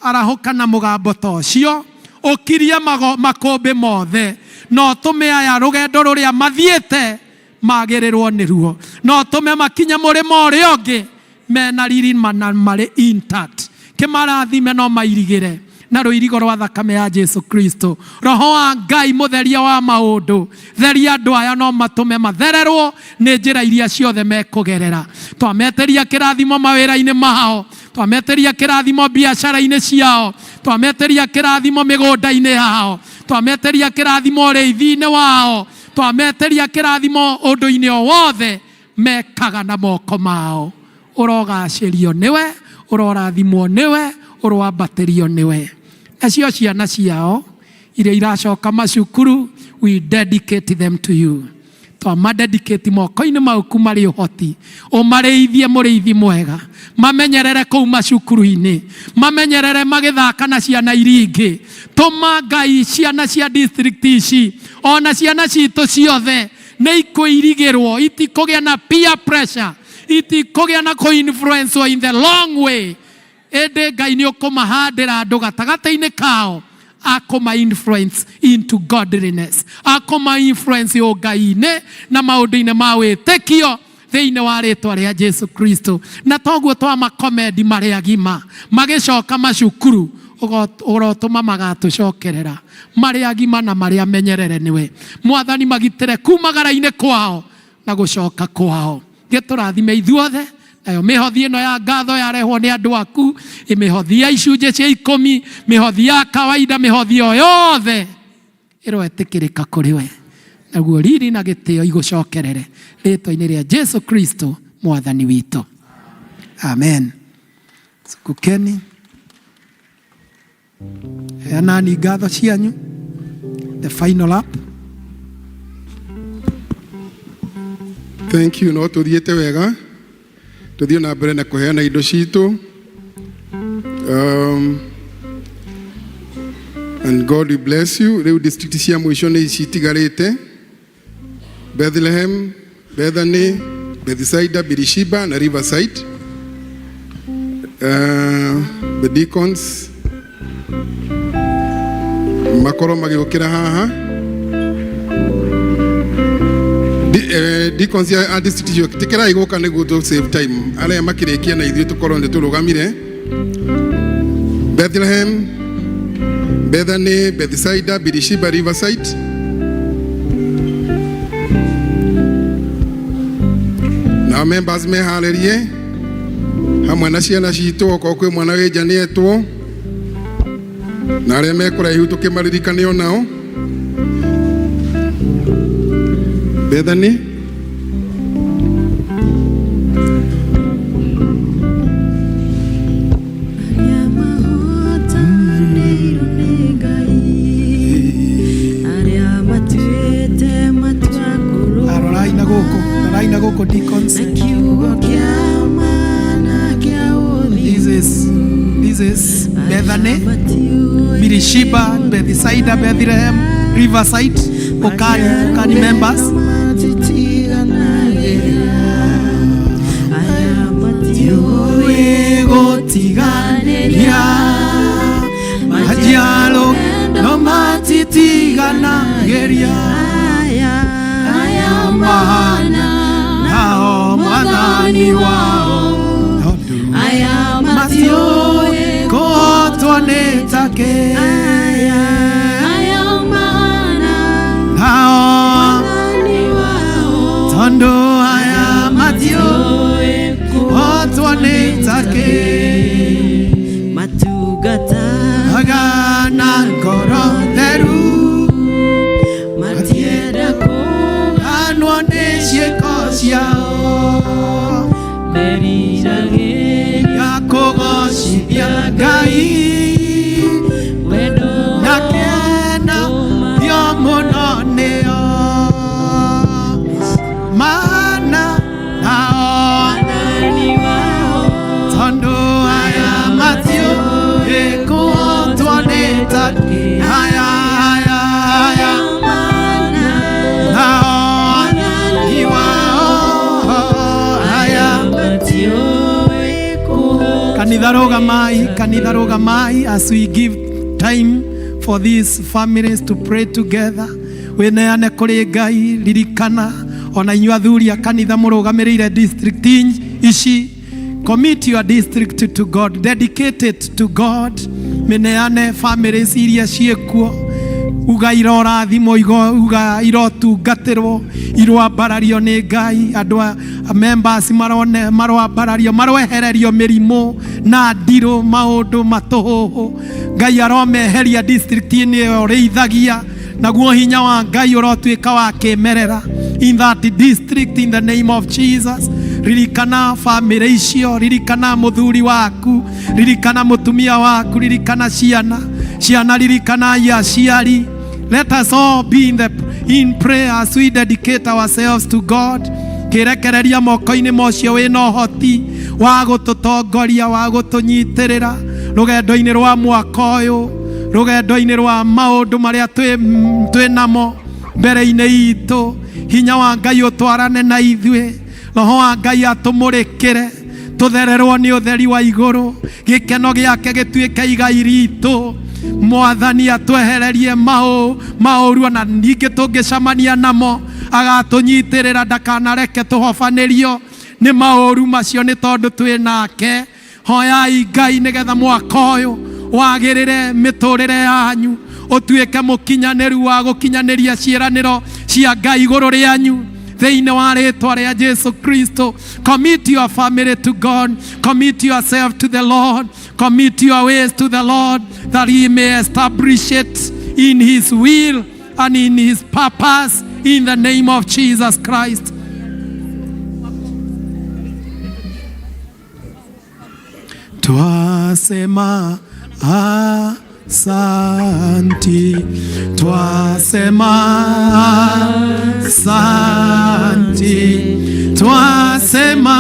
[SPEAKER 15] arahũka na mũgambo ta ũcio ũkirie makũmbĩ mothe, no tũme aya rũgendo rũrĩa mathiĩte magĩrĩrwo nĩruo, no tũme makinye mũrĩmo ũrĩa ũngĩ mena riri na marĩ intact. Kĩmarathime no mairigĩre na rũirigo rwa thakame ya Jesu Kristo. Roho wa Ngai mũtheria wa maũndũ, theria andũ aya no matũme mathererwo nĩ njĩra iria ciothe mekũgerera. Twametĩria kĩrathimo mawĩra-inĩ mao, twametĩria kĩrathimo biacara-inĩ ciao, twametĩria kĩrathimo mĩgũnda-inĩ yao, twametĩria kĩrathimo ũrĩithi-inĩ wao, twametĩria kĩrathimo ũndũ-inĩ o wothe mekaga na moko mao. Ũrogacĩrio nĩwe, ũrorathimwo nĩwe, ũroambatĩrio nĩwe. Nacio ciana ciao iria iracoka macukuru, we dedicate them to you. Twamadedicate moko-inĩ maku marĩ ũhoti, ũmarĩithie mũrĩithi mwega, mamenyerere kũu macukuru-inĩ, mamenyerere magĩthaka na ciana iria ingĩ. Tũma Ngai ciana cia district ici ona ciana citũ ciothe nĩ ikũirigĩrwo, itikũgĩa na peer pressure, itikũgĩa na kũ-influence in the long way. Ĩndĩ Ngai nĩ ũkũmahandĩra andũ gatagatĩ-inĩ kao akũma influence into godliness, akũma influence ũngai-inĩ na maũndũ-inĩ ma wĩtĩkio thĩinĩ wa rĩtwa rĩa Jesu Kristo. Na toguo twamakomendi marĩ agima magĩcoka macukuru, ũrotũma magatũcokerera marĩ agima na marĩ amenyerere nĩwe Mwathani, magitĩre kumagara-inĩ kwao na gũcoka kwao. Gĩtũrathime ithuothe, nayo mĩhothi ĩno ya ngatho yarehwo nĩ andũ aku, mĩhothi ya icunjĩ cia ikũmi, mĩhothi ya kawaida, mĩhothi o yothe ĩroetĩkĩrĩka kũrĩ we, naguo riri na gĩtĩo igũcokerere rĩtwa-inĩ rĩa Jesu Kristo Mwathani witũ, amen. Sukukeni, heanani ngatho cianyu, the final up.
[SPEAKER 17] Thank you. No tuthiĩte wega, tuthiĩ na mbere na kũheana indo citũ, and God will bless you. Rĩu district cia mũico nĩ ici itigarĩte: Bethlehem, Bethany, Bethsaida, Beersheba na Riverside. The deacons makorwo magĩũkĩra haha. Deacons a district icio, tĩkĩrai gũka nĩguo tũ save time, arĩa makĩrĩkia na ithuĩ tũkorwo nĩ tũrũgamire. Bethlehem, Bethany, Bethsaida, Beersheba, Riverside. Nao members meharĩrie hamwe na ciana citũ, okorwo kwĩ mwana wĩ nja nĩetwo, na arĩa me kũraihu tũkĩmaririkane onao. Bethany.
[SPEAKER 15] Bethany, Birishiba, Bethisaida, Bethlehem, Riverside, Ukani, Ukani members. Gũtiganĩria majiaro no matitiganagĩria aya mahana nao mwathani wao
[SPEAKER 1] Aya
[SPEAKER 15] matiũĩ kũhotwo nĩ takĩ
[SPEAKER 1] Aya mahana
[SPEAKER 15] nao tondũ aya matiũĩ kũhotwo nĩ takĩ
[SPEAKER 2] matungataga
[SPEAKER 15] na ngoro theru
[SPEAKER 2] matienda
[SPEAKER 15] kũganwo nĩ ciĩko ciao
[SPEAKER 1] meriragĩria
[SPEAKER 15] kũgocithia Ngai
[SPEAKER 1] wendo
[SPEAKER 15] na kena dio mũno nĩo mana nao tondũ aya matiũĩ kũhotwo nĩ ta aya aya aya nao ni wao aya Kanitha rũgamai, kanitha rũgamai as we give time for these families to pray together. Wĩneane kũrĩ Ngai, ririkana ona inyuĩ athuri a kanitha mũrũgamĩrĩire district ici. Commit your district to God, dedicate it to God. Mĩneane families iria ciĩkuo uga irorathimwo uga irotungatĩrwo iroambarario nĩ ngai andũ a members marone maroambarario maroehererio mĩrimũ na ndirũ maũndũ matũhũhũ ngai aromeheria district-inĩ ĩyo rĩithagia naguo hinya wa ngai ũrotuĩka wa kĩmerera in that district in the name of jesus ririkana bamĩrĩ icio ririkana mũthuri waku ririkana mũtumia waku ririkana ciana ciana ririkana aciari. Let us all be in prayer as we dedicate ourselves to God. Kĩrekereria moko-inĩ ma ũcio wĩna ũhoti wa gũtũtongoria wa gũtũnyitĩrĩra rũgendo-inĩ rwa mwaka ũyũ rũgendo-inĩ rwa maũndũ marĩa twĩ namo mbere-inĩ itũ. Hinya wa Ngai ũtwarane na ithuĩ, roho wa Ngai atũmũrĩkĩre, tũthererwo nĩ ũtheri wa igũrũ, gĩkeno gĩake gĩtuĩke igai ritũ. Mwathani atwehererie maũru ona ningĩ tũngĩcemania namo agatũnyitĩrĩra ndakanareke tũhobanĩrio nĩ maũru macio nĩ tondũ twĩ nake. Hoyai Ngai nĩgetha mwaka ũyũ wagĩrĩre mĩtũrĩre yanyu ũtuĩke mũkinyanĩru wa gũkinyanĩria ciĩranĩro cia Ngai igũrũ rĩanyu thĩinĩ wa rĩtwa rĩa Jesu Kristo. Commit your family to God, commit yourself to the Lord, commit your ways to the Lord, that he may establish it in his will and in his purpose, in the name of Jesus Christ. Twasema asanti, twasema asanti, twasema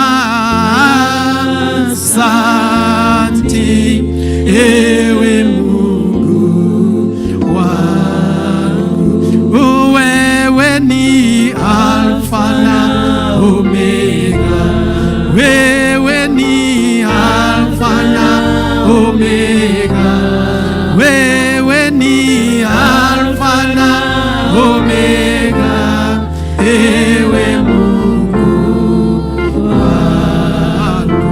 [SPEAKER 15] asanti, ewe Mungu wangu, wewe ni Alfa na Omega, wewe ni Alfa na Omega, wewe ni Alfa na Omega, ewe Mungu wangu.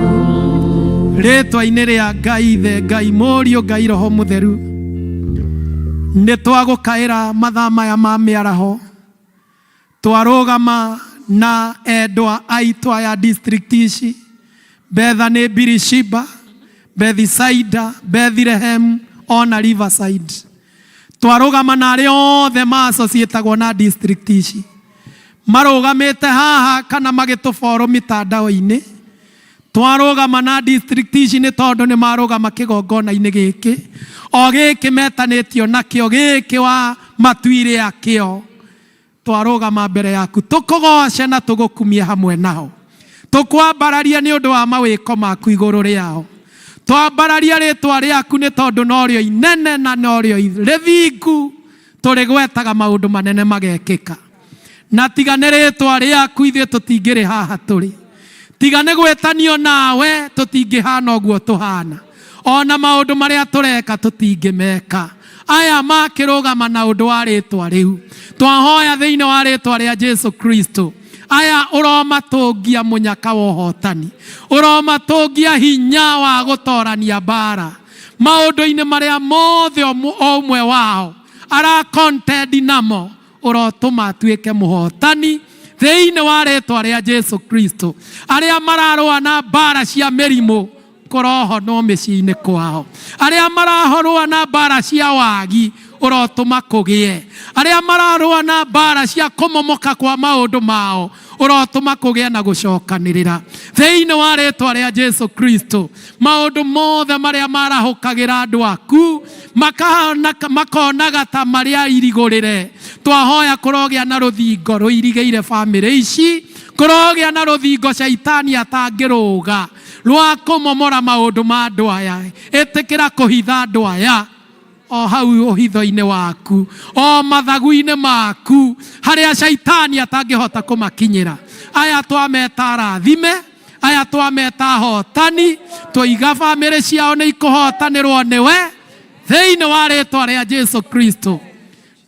[SPEAKER 15] Rĩtwa-inĩ rĩa Ngai Ithe, Ngai Mũriũ, Ngai Roho Mũtheru, nĩ twagũkaĩra mathaa maya ma mĩaraho, twarũgama na endwa aitũ aya district ici, Bethany, Birishiba, Bethisaida, Bethlehem ona Riverside. Twarũgama na arĩa othe maassociatagwo na district ici marũgamĩte haha kana magĩtũboro mitandao-inĩ. Twarũgama na district ici nĩ tondũ nĩ marũgama kĩgongona-inĩ gĩkĩ o gĩkĩ metanĩtio nakĩo gĩkĩ wa matuire akĩo. Twarũgama mbere yaku tũkũgoce na tũgũkumie hamwe nao, tũkwambararia nĩ ũndũ wa mawĩko maku igũrũ rĩao. Twambararia rĩtwa rĩaku nĩ tondũ norĩo inene na norĩo rĩthingu, tũrĩgwetaga maũndũ manene magekĩka. Na tiga nĩ rĩtwa rĩaku ithuĩ tũtingĩrĩ haha tũrĩ, tiga nĩ gwĩtanio nawe tũtingĩhana ũguo tũhana, ona maũndũ marĩa tũreka tũtingĩmeka. Aya makĩrũgama na ũndũ wa rĩtwa rĩu, twahoya thĩinĩ wa rĩtwa rĩa Jesu Kristo, aya ũromatũngia mũnyaka wa ũhotani, ũromatũngia hinya wa gũtorania mbara maũndũ-inĩ marĩa mothe o ũmwe wao arakontendi namo, ũrotũma atuĩke mũhotani thĩinĩ wa rĩtwa rĩa Jesu Kristo. Arĩa mararũa na mbara cia mĩrimũ kũrohonwo mĩciĩ-inĩ kwao, arĩa mararũa na mbara cia wagi ũrotũma kũgĩe, arĩa mararũa na mbara cia kũmomoka kwa maũndũ mao ũrotũma kũgĩe na gũcokanĩrĩra thĩinĩ wa rĩtwa rĩa Jesu Kristo. Maũndũ mothe marĩa marahũkagĩra andũ aku makonaga ta marĩa irigũrĩre, twahoya kũrogĩa na rũthingo rũirigĩire bamĩrĩ ici, kũrogĩa na rũthingo caitani atangĩrũga rwa kũmomora maũndũ ma andũ aya. Ĩtĩkĩra kũhitha andũ aya o hau ũhitho-inĩ waku, o mathagu-inĩ maku, harĩa caitani atangĩhota kũmakinyĩra. Aya twameta arathime, aya twameta ahotani, twaiga bamĩrĩ ciao nĩ ikũhotanĩrwo nĩwe thĩinĩ wa rĩtwa rĩa Jesu Kristo.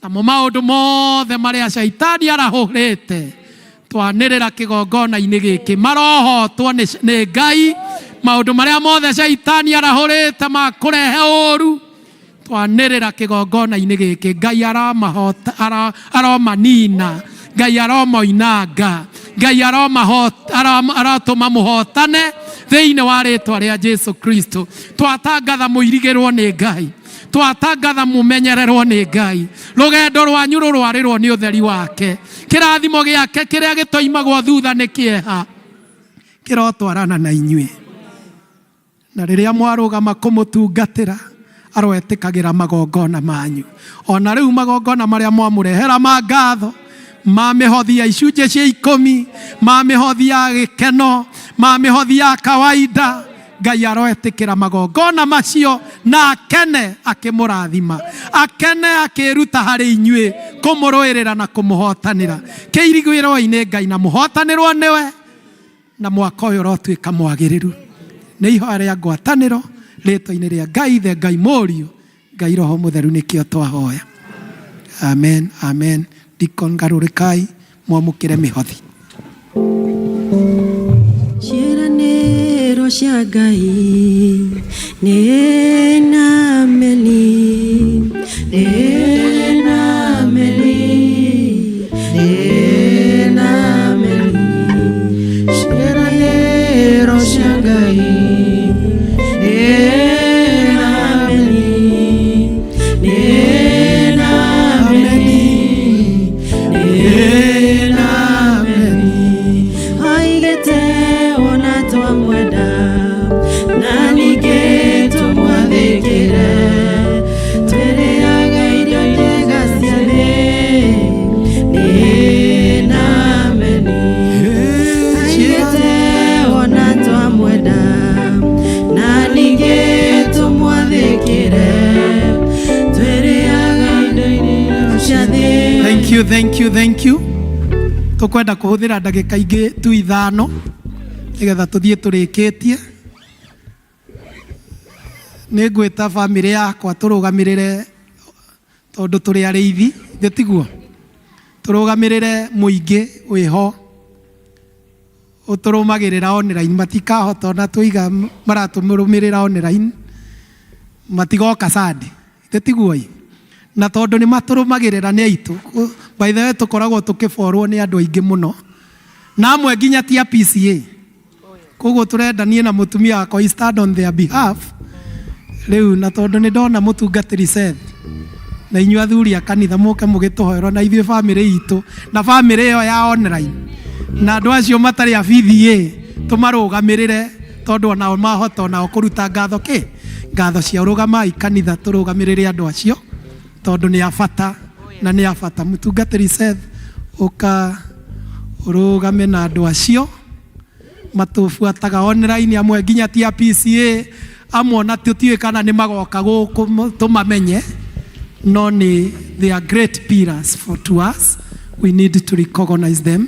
[SPEAKER 15] Namo maũndũ mothe marĩa caitani arahũrĩte twanĩrĩra kĩgongona-inĩ gĩkĩ marohotwo nĩ Ngai. Maũndũ marĩa mothe caitani arahũrĩte ma kũrehe ũru twanĩrĩra kĩgongona-inĩ gĩkĩ, Ngai aramahota, aromanina, Ngai aromoinanga, Ngai arotũma mũhotane thĩinĩ wa rĩtwa rĩa Jesu Kristo. Twatangatha mũirigĩrwo nĩ Ngai, twatangatha mũmenyererwo nĩ Ngai, rũgendo rwanyu rũrwarĩrwo nĩ ũtheri wake, kĩrathimo gĩake kĩrĩa gĩtoimagwo thutha nĩ kĩeha kĩrotwarana na inyuĩ. Na rĩrĩa mwarũgama kũmũtungatĩra aroetĩkagĩra magongona manyu, ona rĩu magongona marĩa mwamũrehera ma ngatho, ma mĩhothi ya icunjĩ cia ikũmi, ma mĩhothi ya gĩkeno, ma mĩhothi ya kawaida, Ngai aroetĩkĩra magongona macio na akene akĩmũrathima, akene akĩruta harĩ inyuĩ kũmũrũĩrĩra na kũmũhotanĩra. Kĩirigĩrwo-inĩ Ngai na mũhotanĩrwo nĩwe, na mwaka ũyũ ũrotuĩka mwagĩrĩru. Nĩ ihoya rĩa ngwatanĩro rĩtwa-inĩ rĩa Ngai Ithe, Ngai Mũriũ, Ngai Roho Mũtheru, nĩkĩo twahoya. Amen, amen. Deacon Garũrĩkai, mwamũkĩre mĩhothi.
[SPEAKER 1] Ciĩranĩro cia Ngai nĩ na meni, nĩ na meni, nĩ na meni. Ciĩranĩro cia Ngai nĩ na meni, nĩ na meni, nĩ na meni. Oigĩte ona twamwenda na ningĩ tũmwathĩkĩre, twĩrĩaga irio njega cia thĩ nĩ na meni. Oigĩte ona twamwenda na ningĩ tũmwathĩkĩre, twĩrĩaga indo cia thĩ.
[SPEAKER 15] Thank you, thank you, thank you. Tũkwenda kũhũthĩra ndagĩka ingĩ tu ithano nĩgetha tũthiĩ tũrĩkĩtie. Nĩ ngwĩta bamĩrĩ yakwa tũrũgamĩrĩre, tondũ tũrĩ arĩithi, thĩ tiguo? Tũrũgamĩrĩre mũingĩ wĩho ũtũrũmagĩrĩra online, matikahota ona tũiga maratũrũmĩrĩra online, matigoka Sunday, thĩ tiguo ĩ? Na tondũ nĩ matũrũmagĩrĩra nĩ aitũ, by the way tũkoragwo tũkĩborwo nĩ andũ aingĩ mũno, na amwe nginya ti a PCA. Koguo tũrenda niĩ na mũtumia wakwa I stand on their behalf rĩu, na tondũ nĩ ndona mũtungatĩri Seth na inyuĩ athuri a kanitha mũke mũgĩtũhoera na ithuĩ bamĩrĩ itũ na bamĩrĩ ĩyo ya online na andũ acio matarĩ a PCA tũmarũgamĩrĩre, tondũ onao mahota onao kũruta ngatho kĩ ngatho cia rũgamai kanitha tũrũgamĩrĩre andũ acio tondũ nĩ a bata na nĩ a bata. Mũtungatĩri Seth, ũka ũrũgame na andũ acio matũbuataga online, amwe nginya ti a PCA, Amwe ona tũtiũĩ kana nĩ magoka gũkũ tũmamenye, no nĩ they are great pillars for to us. We need to recognize them.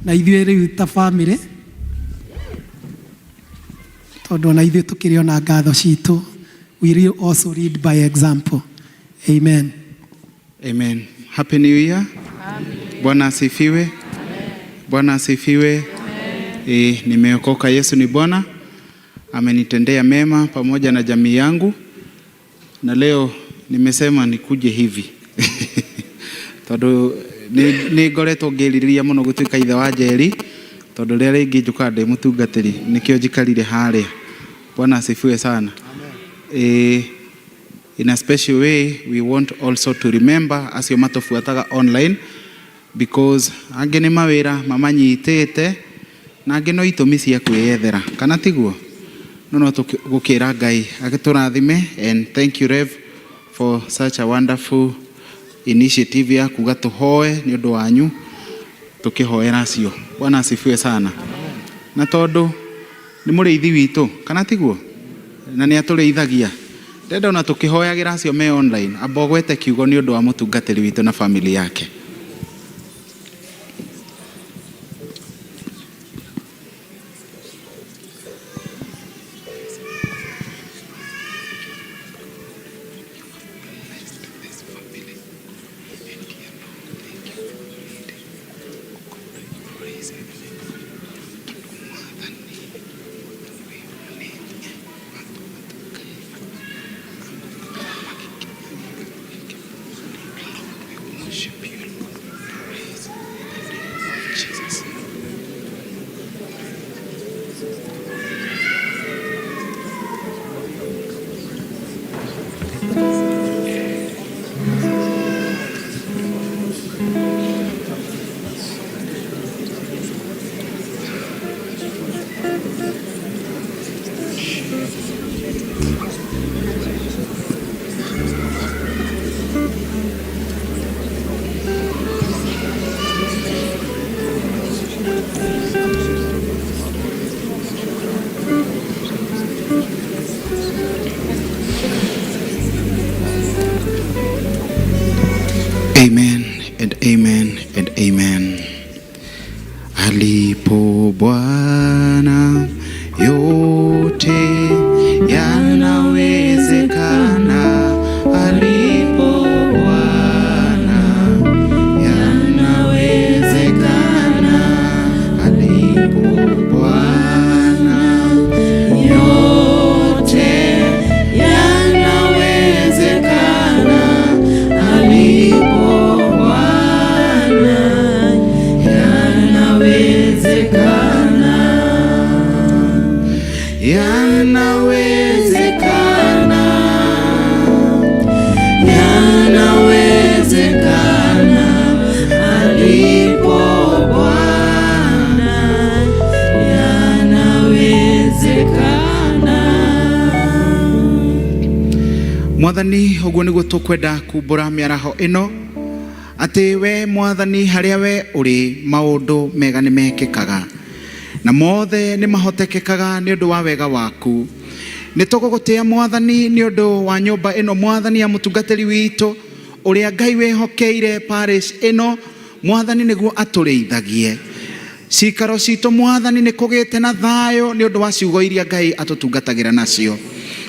[SPEAKER 15] Na ithuĩ rĩu ta family, tondũ ona ithuĩ tũkĩrĩ ona ngatho citũ, we will also lead by example. Amen.
[SPEAKER 18] Amen. Happy New Year. Bwana asifiwe. Bwana asifiwe. E, nimeokoka. Yesu ni Bwana, amenitendea mema pamoja na jamii yangu, na leo nimesema nikuje hivi tondu nĩ ngoretwo ngĩrirĩria mũno gũtuĩka ithe wa Njeri, tondu rĩrĩa rĩngĩ njũkaga ndĩ mũtungatĩri, nĩkĩo njikarire harĩa. Bwana asifiwe sana. E, in a special way we want also to remember acio matũbuataga online, because angĩ nĩ mawĩra mamanyitĩte na angĩ no itũmi cia kwĩyethera, kana tiguo? No tũgũkĩra Ngai agĩtũrathime, and thank you, Rev, for such a wonderful initiative ya kuga tũhoe nĩ ũndũ wanyu, tũkĩhoera acio. Bwana asifiwe sana. Na tondũ nĩ mũrĩithi witũ, kana tiguo? Na nĩ atũrĩithagia, ndenda ona tũkĩhoyagĩra acio me online, amba ũgwete kiugo nĩ ũndũ wa mũtungatĩri witũ na family yake. Amen and amen and amen. Alipo Bwana yote yanawezekana. Alipo Bwana yanawezekana. Alipo Bwana yote yanawezekana. Alipo Bwana yanawezekana. Yanawezekana. Yanawezekana. Alipo Bwana yanawezekana. Mwathani, ũguo nĩguo tũkwenda kumbũra mĩaraho ĩno, atĩ we Mwathani, harĩa we ũrĩ, maũndũ mega nĩ mekĩkaga na mothe nĩ mahotekekaga nĩ ũndũ wa wega waku. Nĩ tũgũgũtĩa, Mwathani, nĩ ũndũ wa nyũmba ĩno, Mwathani, ya mũtungatĩri witũ ũrĩa Ngai wĩhokeire parish ĩno, Mwathani, nĩguo atũrĩithagie cikaro citũ. Mwathani, nĩ kũgĩte na thayũ nĩ ũndũ wa ciugo iria Ngai atũtungatagĩra nacio.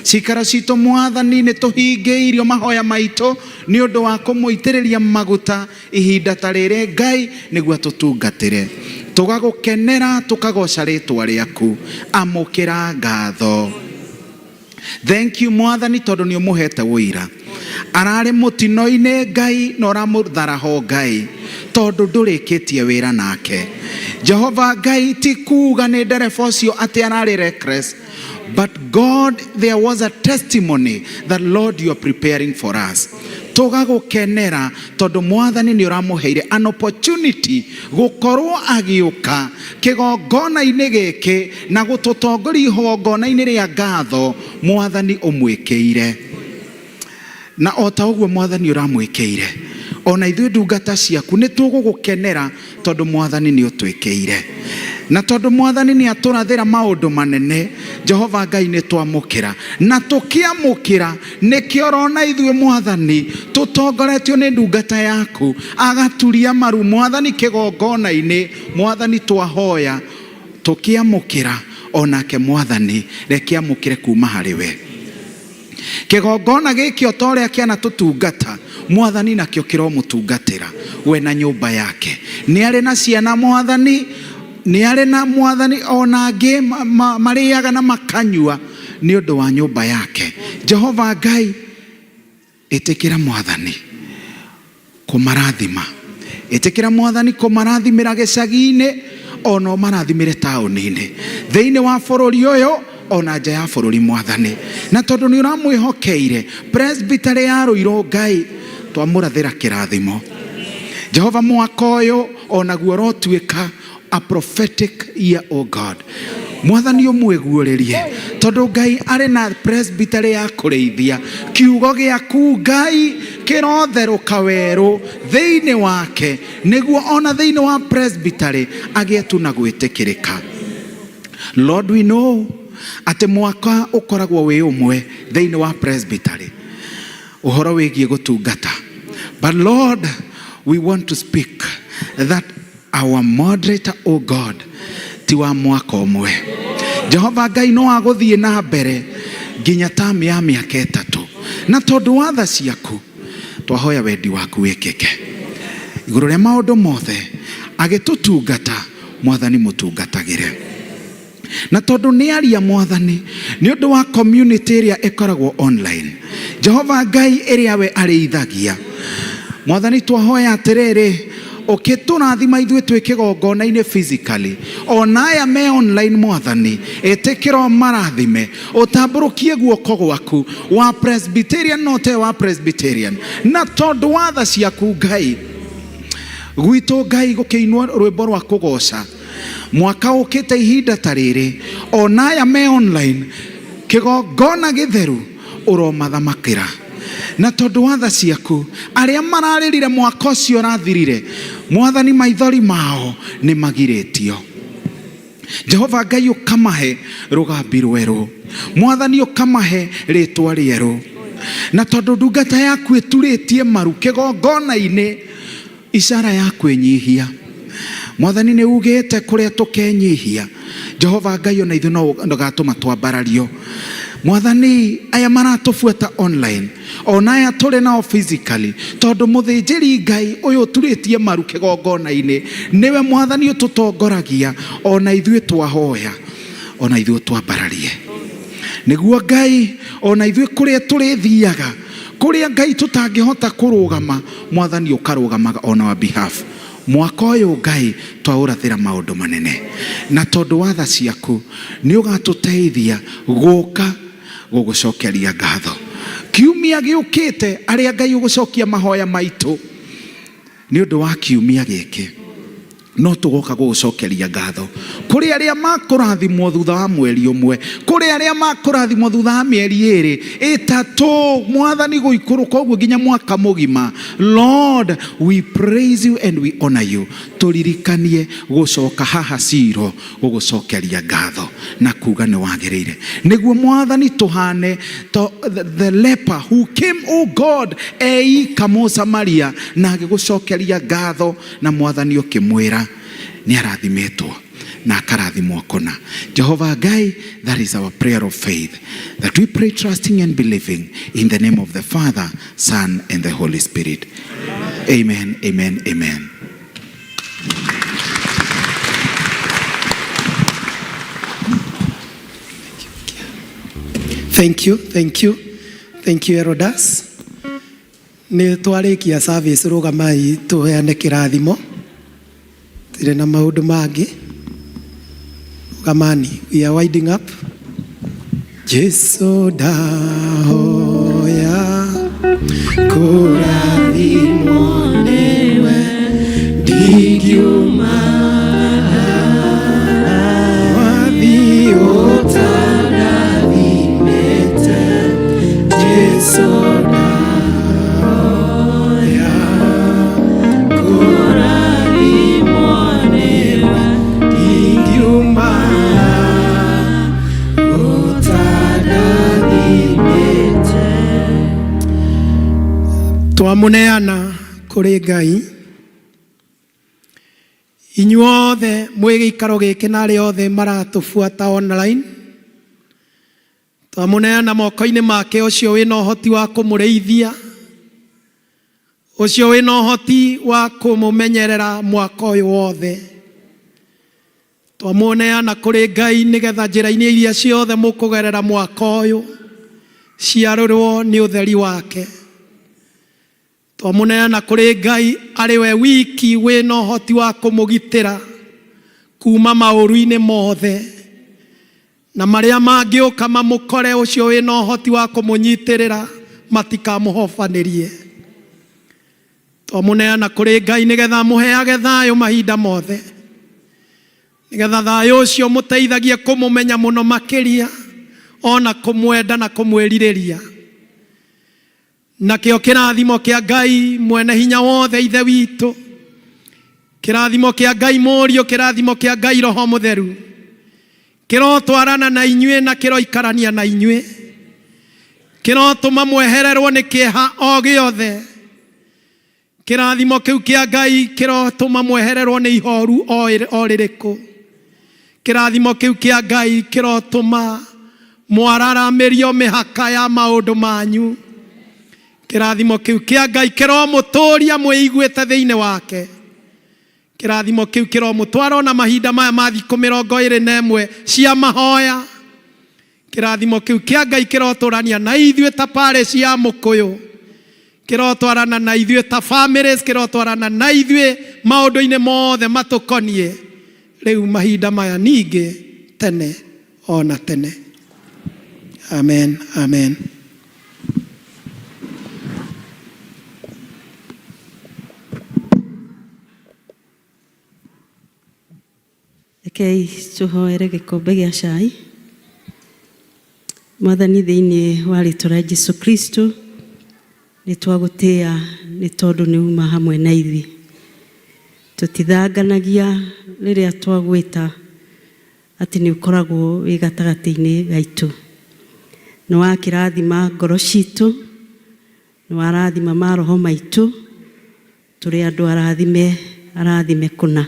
[SPEAKER 18] Cikaro citũ, Mwathani, nĩ tũhingĩirio mahoya maitũ nĩ ũndũ wa kũmũitĩrĩria maguta ihinda ta rĩrĩ, Ngai, nĩguo atũtungatĩre. Tũgagũkenera, tũkagoca rĩtwa rĩaku. Amũkĩra ngatho. Thank you, Mwathani, tondũ nĩ ũmũhete wũira. Ararĩ mũtino-inĩ, Ngai, na ũramũtharaho, Ngai, tondũ ndũrĩkĩtie wĩra nake. Jehova Ngai, ti kuga nĩ ndereba ũcio atĩ ararĩ reckless, but God, there was a testimony that, Lord, you are preparing for us. Tũgagũkenera tondũ, Mwathani, nĩ ũramũheire an opportunity gũkorwo agĩũka kĩgongona-inĩ gĩkĩ na gũtũtongoria igongona-inĩ rĩa ngatho. Mwathani, ũmwĩkĩire, na o ta ũguo, Mwathani, ũramwĩkĩire, ona ithuĩ ndungata ciaku nĩ tũgũgũkenera tondũ, Mwathani, nĩ ũtwĩkĩire. Na tondũ mwathani nĩ atũrathĩra maũndũ manene, Jehova Ngai nĩ twamũkĩra na tũkĩamũkĩra, nĩkĩo ũrona ithuĩ mwathani tũtongoretio nĩ ndungata yaku agaturia maru mwathani kĩgongona-inĩ. Mwathani twahoya tũkĩamũkĩra, onake mwathani reke amũkĩre kuma harĩ we. Kĩgongona gĩkĩ o ta ũrĩa kĩanatũtungata mwathani, nakĩo kĩromũtungatĩra we na nyũmba yake. Nĩ arĩ na ciana mwathani, nĩ arĩ na mwathani ona angĩ marĩaga na makanyua nĩ ũndũ wa nyũmba yake. Jehova Ngai, ĩtĩkĩra mwathani kũmarathima, ĩtĩkĩra mwathani kũmarathimĩra gĩcagi-inĩ, ona ũmarathimĩre taũni-inĩ, thĩinĩ wa bũrũri ũyũ ona nja ya bũrũri mwathani. Na tondũ nĩ ũramwĩhokeire presbytery ya Rũirũ Ngai, twamũrathĩra kĩrathimo. Jehova, mwaka ũyũ onaguo ũrotuĩka a prophetic year, o God. Mwathani ũmwĩguũrĩrie, tondũ Ngai arĩ na presbytery ya kũrĩithia kiugo gĩaku Ngai kĩrotherũka werũ thĩinĩ wake, nĩguo ona thĩinĩ wa presbytery agĩe tu na gwĩtĩkĩrĩka. Lord, we know atĩ mwaka ũkoragwo wĩ ũmwe thĩinĩ wa presbytery ũhoro wĩgiĩ gũtungata, but Lord, we want to speak that our moderator, oh God, ti wa mwaka ũmwe. Jehova Ngai, no agũthiĩ na mbere nginya tamu ya mĩaka 3. Na tondũ wa tha ciaku twahoya wendi waku wĩkĩke igũrũ rĩa maũndũ mothe. Agĩtũtungata mwathani, mũtungatagĩre. Na tondũ nĩ aria mwathani nĩ ũndũ wa community ĩrĩa ĩkoragwo online, Jehova Ngai, ĩrĩa we arĩithagia mwathani, twahoya atĩrĩrĩ, ũkĩtũrathima ithuĩ twĩ kĩgongona-inĩ physically, ona aya me online mwathani, ĩtĩkĩra marathime, ũtambũrũkie guoko gwaku wa Presbyterian no te wa Presbyterian. Na tondũ wa tha ciaku Ngai gwitũ, Ngai, gũkĩinwo rwĩmbo rwa kũgoca mwaka ũkĩte ihinda ta rĩrĩ, ona aya me online kĩgongona gĩtheru ũromathamakĩra. Na tondũ wa tha ciaku, arĩa mararĩrire mwaka ũcio ũrathirire mwathani, maithori mao nĩ magirĩtio. Jehova Ngai, ũkamahe rũgambi rwerũ mwathani, ũkamahe rĩtwa rĩerũ. Na tondũ ndungata yaku ĩturĩtie maru kĩgongona-inĩ, icara ya kwĩnyihia mwathani, nĩ ugĩte kũrĩa tũkenyihia, Jehova Ngai, ona ithuĩ no ndũgatũma twambarario. Mwathani, aya maratũbuata online ona aya tũrĩ nao physically, tondũ mũthĩnjĩri Ngai ũyũ ũturĩtie maru kĩgongona-inĩ nĩwe mwathani ũtũtongoragia, ona ithuĩ twahoya ona ithuĩ twambararie, nĩguo Ngai ona ithuĩ kũrĩa tũrĩthiaga, kũrĩa Ngai tũtangĩhota kũrũgama, mwathani ũkarũgamaga on our behalf. Mwaka ũyũ Ngai twaũrathĩra maũndũ manene, na tondũ wa tha ciaku nĩ ũgatũteithia gũka gũgũcokeria ngatho kiumia gĩũkĩte. Arĩa Ngai ũgũcokia mahoya maitũ nĩ ũndũ wa kiumia gĩkĩ, no tũgoka gũgũcokeria ngatho. Kũrĩ arĩa makũrathimwo thutha wa mweri 1, kũrĩ arĩa makũrathimwo thutha wa mĩeri 2, 3, mwathani, gũikũrũka ũguo nginya mwaka mũgima. Lord, we praise you and we honor you. Tũririkanie gũcoka haha ciro gũgũcokeria ngatho na kuga nĩ wagĩrĩire, nĩguo mwathani tũhane to the leper who came, oh God, eika Mũsamaria na agĩgũcokeria ngatho, na mwathani ũkĩmwĩra nĩ arathimĩtwo na akarathimwo kũna. Jehova Ngai, that is our prayer of faith that we pray, trusting and believing in the name of the Father, Son and the Holy Spirit. Amen, amen, amen.
[SPEAKER 15] Thank you, thank you, thank you, Erodas. Nĩ twarĩkia service, rũgamai tũheane kĩrathimo. Tirĩ na maũndũ mangĩ. Rũgamani, we are winding up. Jesu ndahoya kũrathimwo nĩwe, ndingiuma wathi ũtandathimĩte. Jesu ndahoya kũrathimwo nĩwe, ndingiuma. Twamũneana kũrĩ Ngai. Inyuothe mwĩ gĩikaro gĩkĩ na arĩa othe maratũbuata online, twamũneana moko-inĩ make ũcio wĩna ũhoti wa kũmũrĩithia, ũcio wĩna ũhoti wa kũmũmenyerera mwaka ũyũ wothe. Twamũneana kũrĩ Ngai nĩgetha njĩra-inĩ iria ciothe mũkũgerera mwaka ũyũ ciarũrwo nĩ ũtheri wake. Twamũneana kũrĩ Ngai arĩ we wiki wĩna ũhoti wa kũmũgitĩra kuma maũru-inĩ mothe na marĩa mangĩũka mamũkore, ũcio wĩna ũhoti wa kũmũnyitĩrĩra matikamũhobanĩrie. Twamũneana kũrĩ Ngai nĩgetha amũheage thayũ mahinda mothe, nĩgetha thayũ ũcio mũteithagie kũmũmenya mũno makĩria, ona kũmwenda na kũmwĩrirĩria. Nakĩo kĩrathimo kĩa Ngai mwene hinya wothe Ithe witũ, kĩrathimo kĩa Ngai Mũriũ, kĩrathimo kĩa Ngai Roho Mũtheru kĩrotwarana na inyuĩ na kĩroikarania na inyuĩ, kĩrotũma mwehererwo nĩ kĩeha o gĩothe. Kĩrathimo kĩu kĩa Ngai kĩrotũma mwehererwo nĩ ihoru o rĩrĩkũ. Kĩrathimo kĩu kĩa Ngai kĩrotũma mwararamĩrio mĩhaka ya maũndũ manyu. Kĩrathimo kĩu kĩa Ngai kĩromũtũria mwĩiguĩte thĩinĩ wake. Kĩrathimo kĩu kĩromũtwara ona mahinda maya ma thikũ 21 cia mahoya. Kĩrathimo kĩu kĩa Ngai kĩrotũrania na ithuĩ ta parish ya Mũkũyũ, kĩrotwarana na ithuĩ ta families, kĩrotwarana na ithuĩ maũndũ-inĩ mothe matũkoniĩ rĩu mahinda maya ningĩ tene ona tene. Amen, amen.
[SPEAKER 2] Rekei tũhoere gĩkombe gĩa cai. Mwathani, thĩinĩ wa rĩtwa rĩa Jesu Kristo, nĩ twagũtĩĩa nĩ tondũ nĩ uma hamwe na ithuĩ. Tũtithanganagia rĩrĩa twagwĩta atĩ nĩ ũkoragwo wĩ gatagatĩ-inĩ gaitũ. Nĩ wakĩrathima ngoro citũ, nĩ warathima maroho maitũ, tũrĩ andũ arathime, arathime kũna.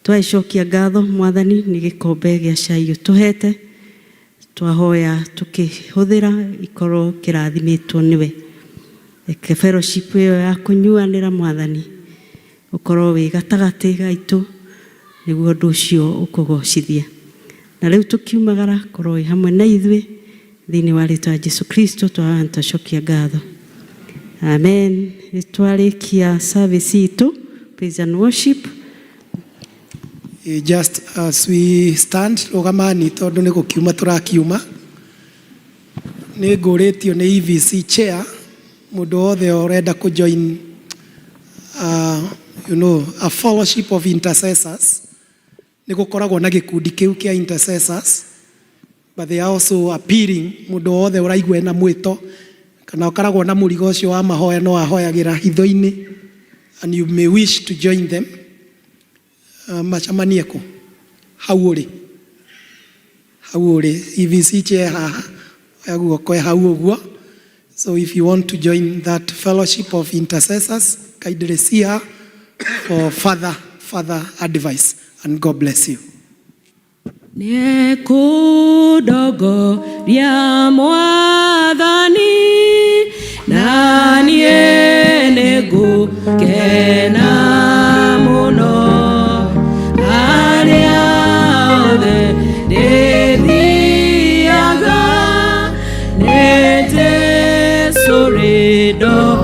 [SPEAKER 2] Twagĩcokia ngatho Mwathani nĩ gĩkombe gĩa cai ũtũhete, twahoya tũkĩhũthĩra ikorwo kĩrathimĩtwo nĩwe. Reke fellowship ĩyo ya kũnyuanĩra Mwathani ũkorwo wĩ gatagatĩ gaitũ nĩguo ũndũ ũcio ũkũgocithie. Na rĩu tũkiumagara korwo wĩ hamwe na ithuĩ thĩinĩ wa rĩtwa rĩa Jesu Kristo twahoya twacokia ngatho. Amen. Nĩ twarĩkia service itũ, praise and worship.
[SPEAKER 15] Just as we stand, rũgamani tondũ nĩ gũkiuma tũrakiuma. Nĩ ngũrĩtio nĩ EVC chair, mũndũ wothe ũrenda kũ join a fellowship of intercessors. Nĩ gũkoragwo na gĩkundi kĩu kĩa intercessors, but they are also appealing mũndũ wothe ũraigua ena mwĩto kana ũkoragwo na mũrigo ũcio wa mahoya no ahoyagĩra hitho-inĩ, and you may wish to join them. Macemanie kũ? Hau ũrĩ, hau ũrĩ EVC chair haha, oya guoko hau ũguo. So if you want to join that fellowship of intercessors, kindly see her for further advice, and God bless you.
[SPEAKER 1] Nĩekũndongoria Mwathani, na niĩ nĩngũkena mũno. Harĩa hothe ndĩthiaga, nĩ Jesũ rĩndongoragia.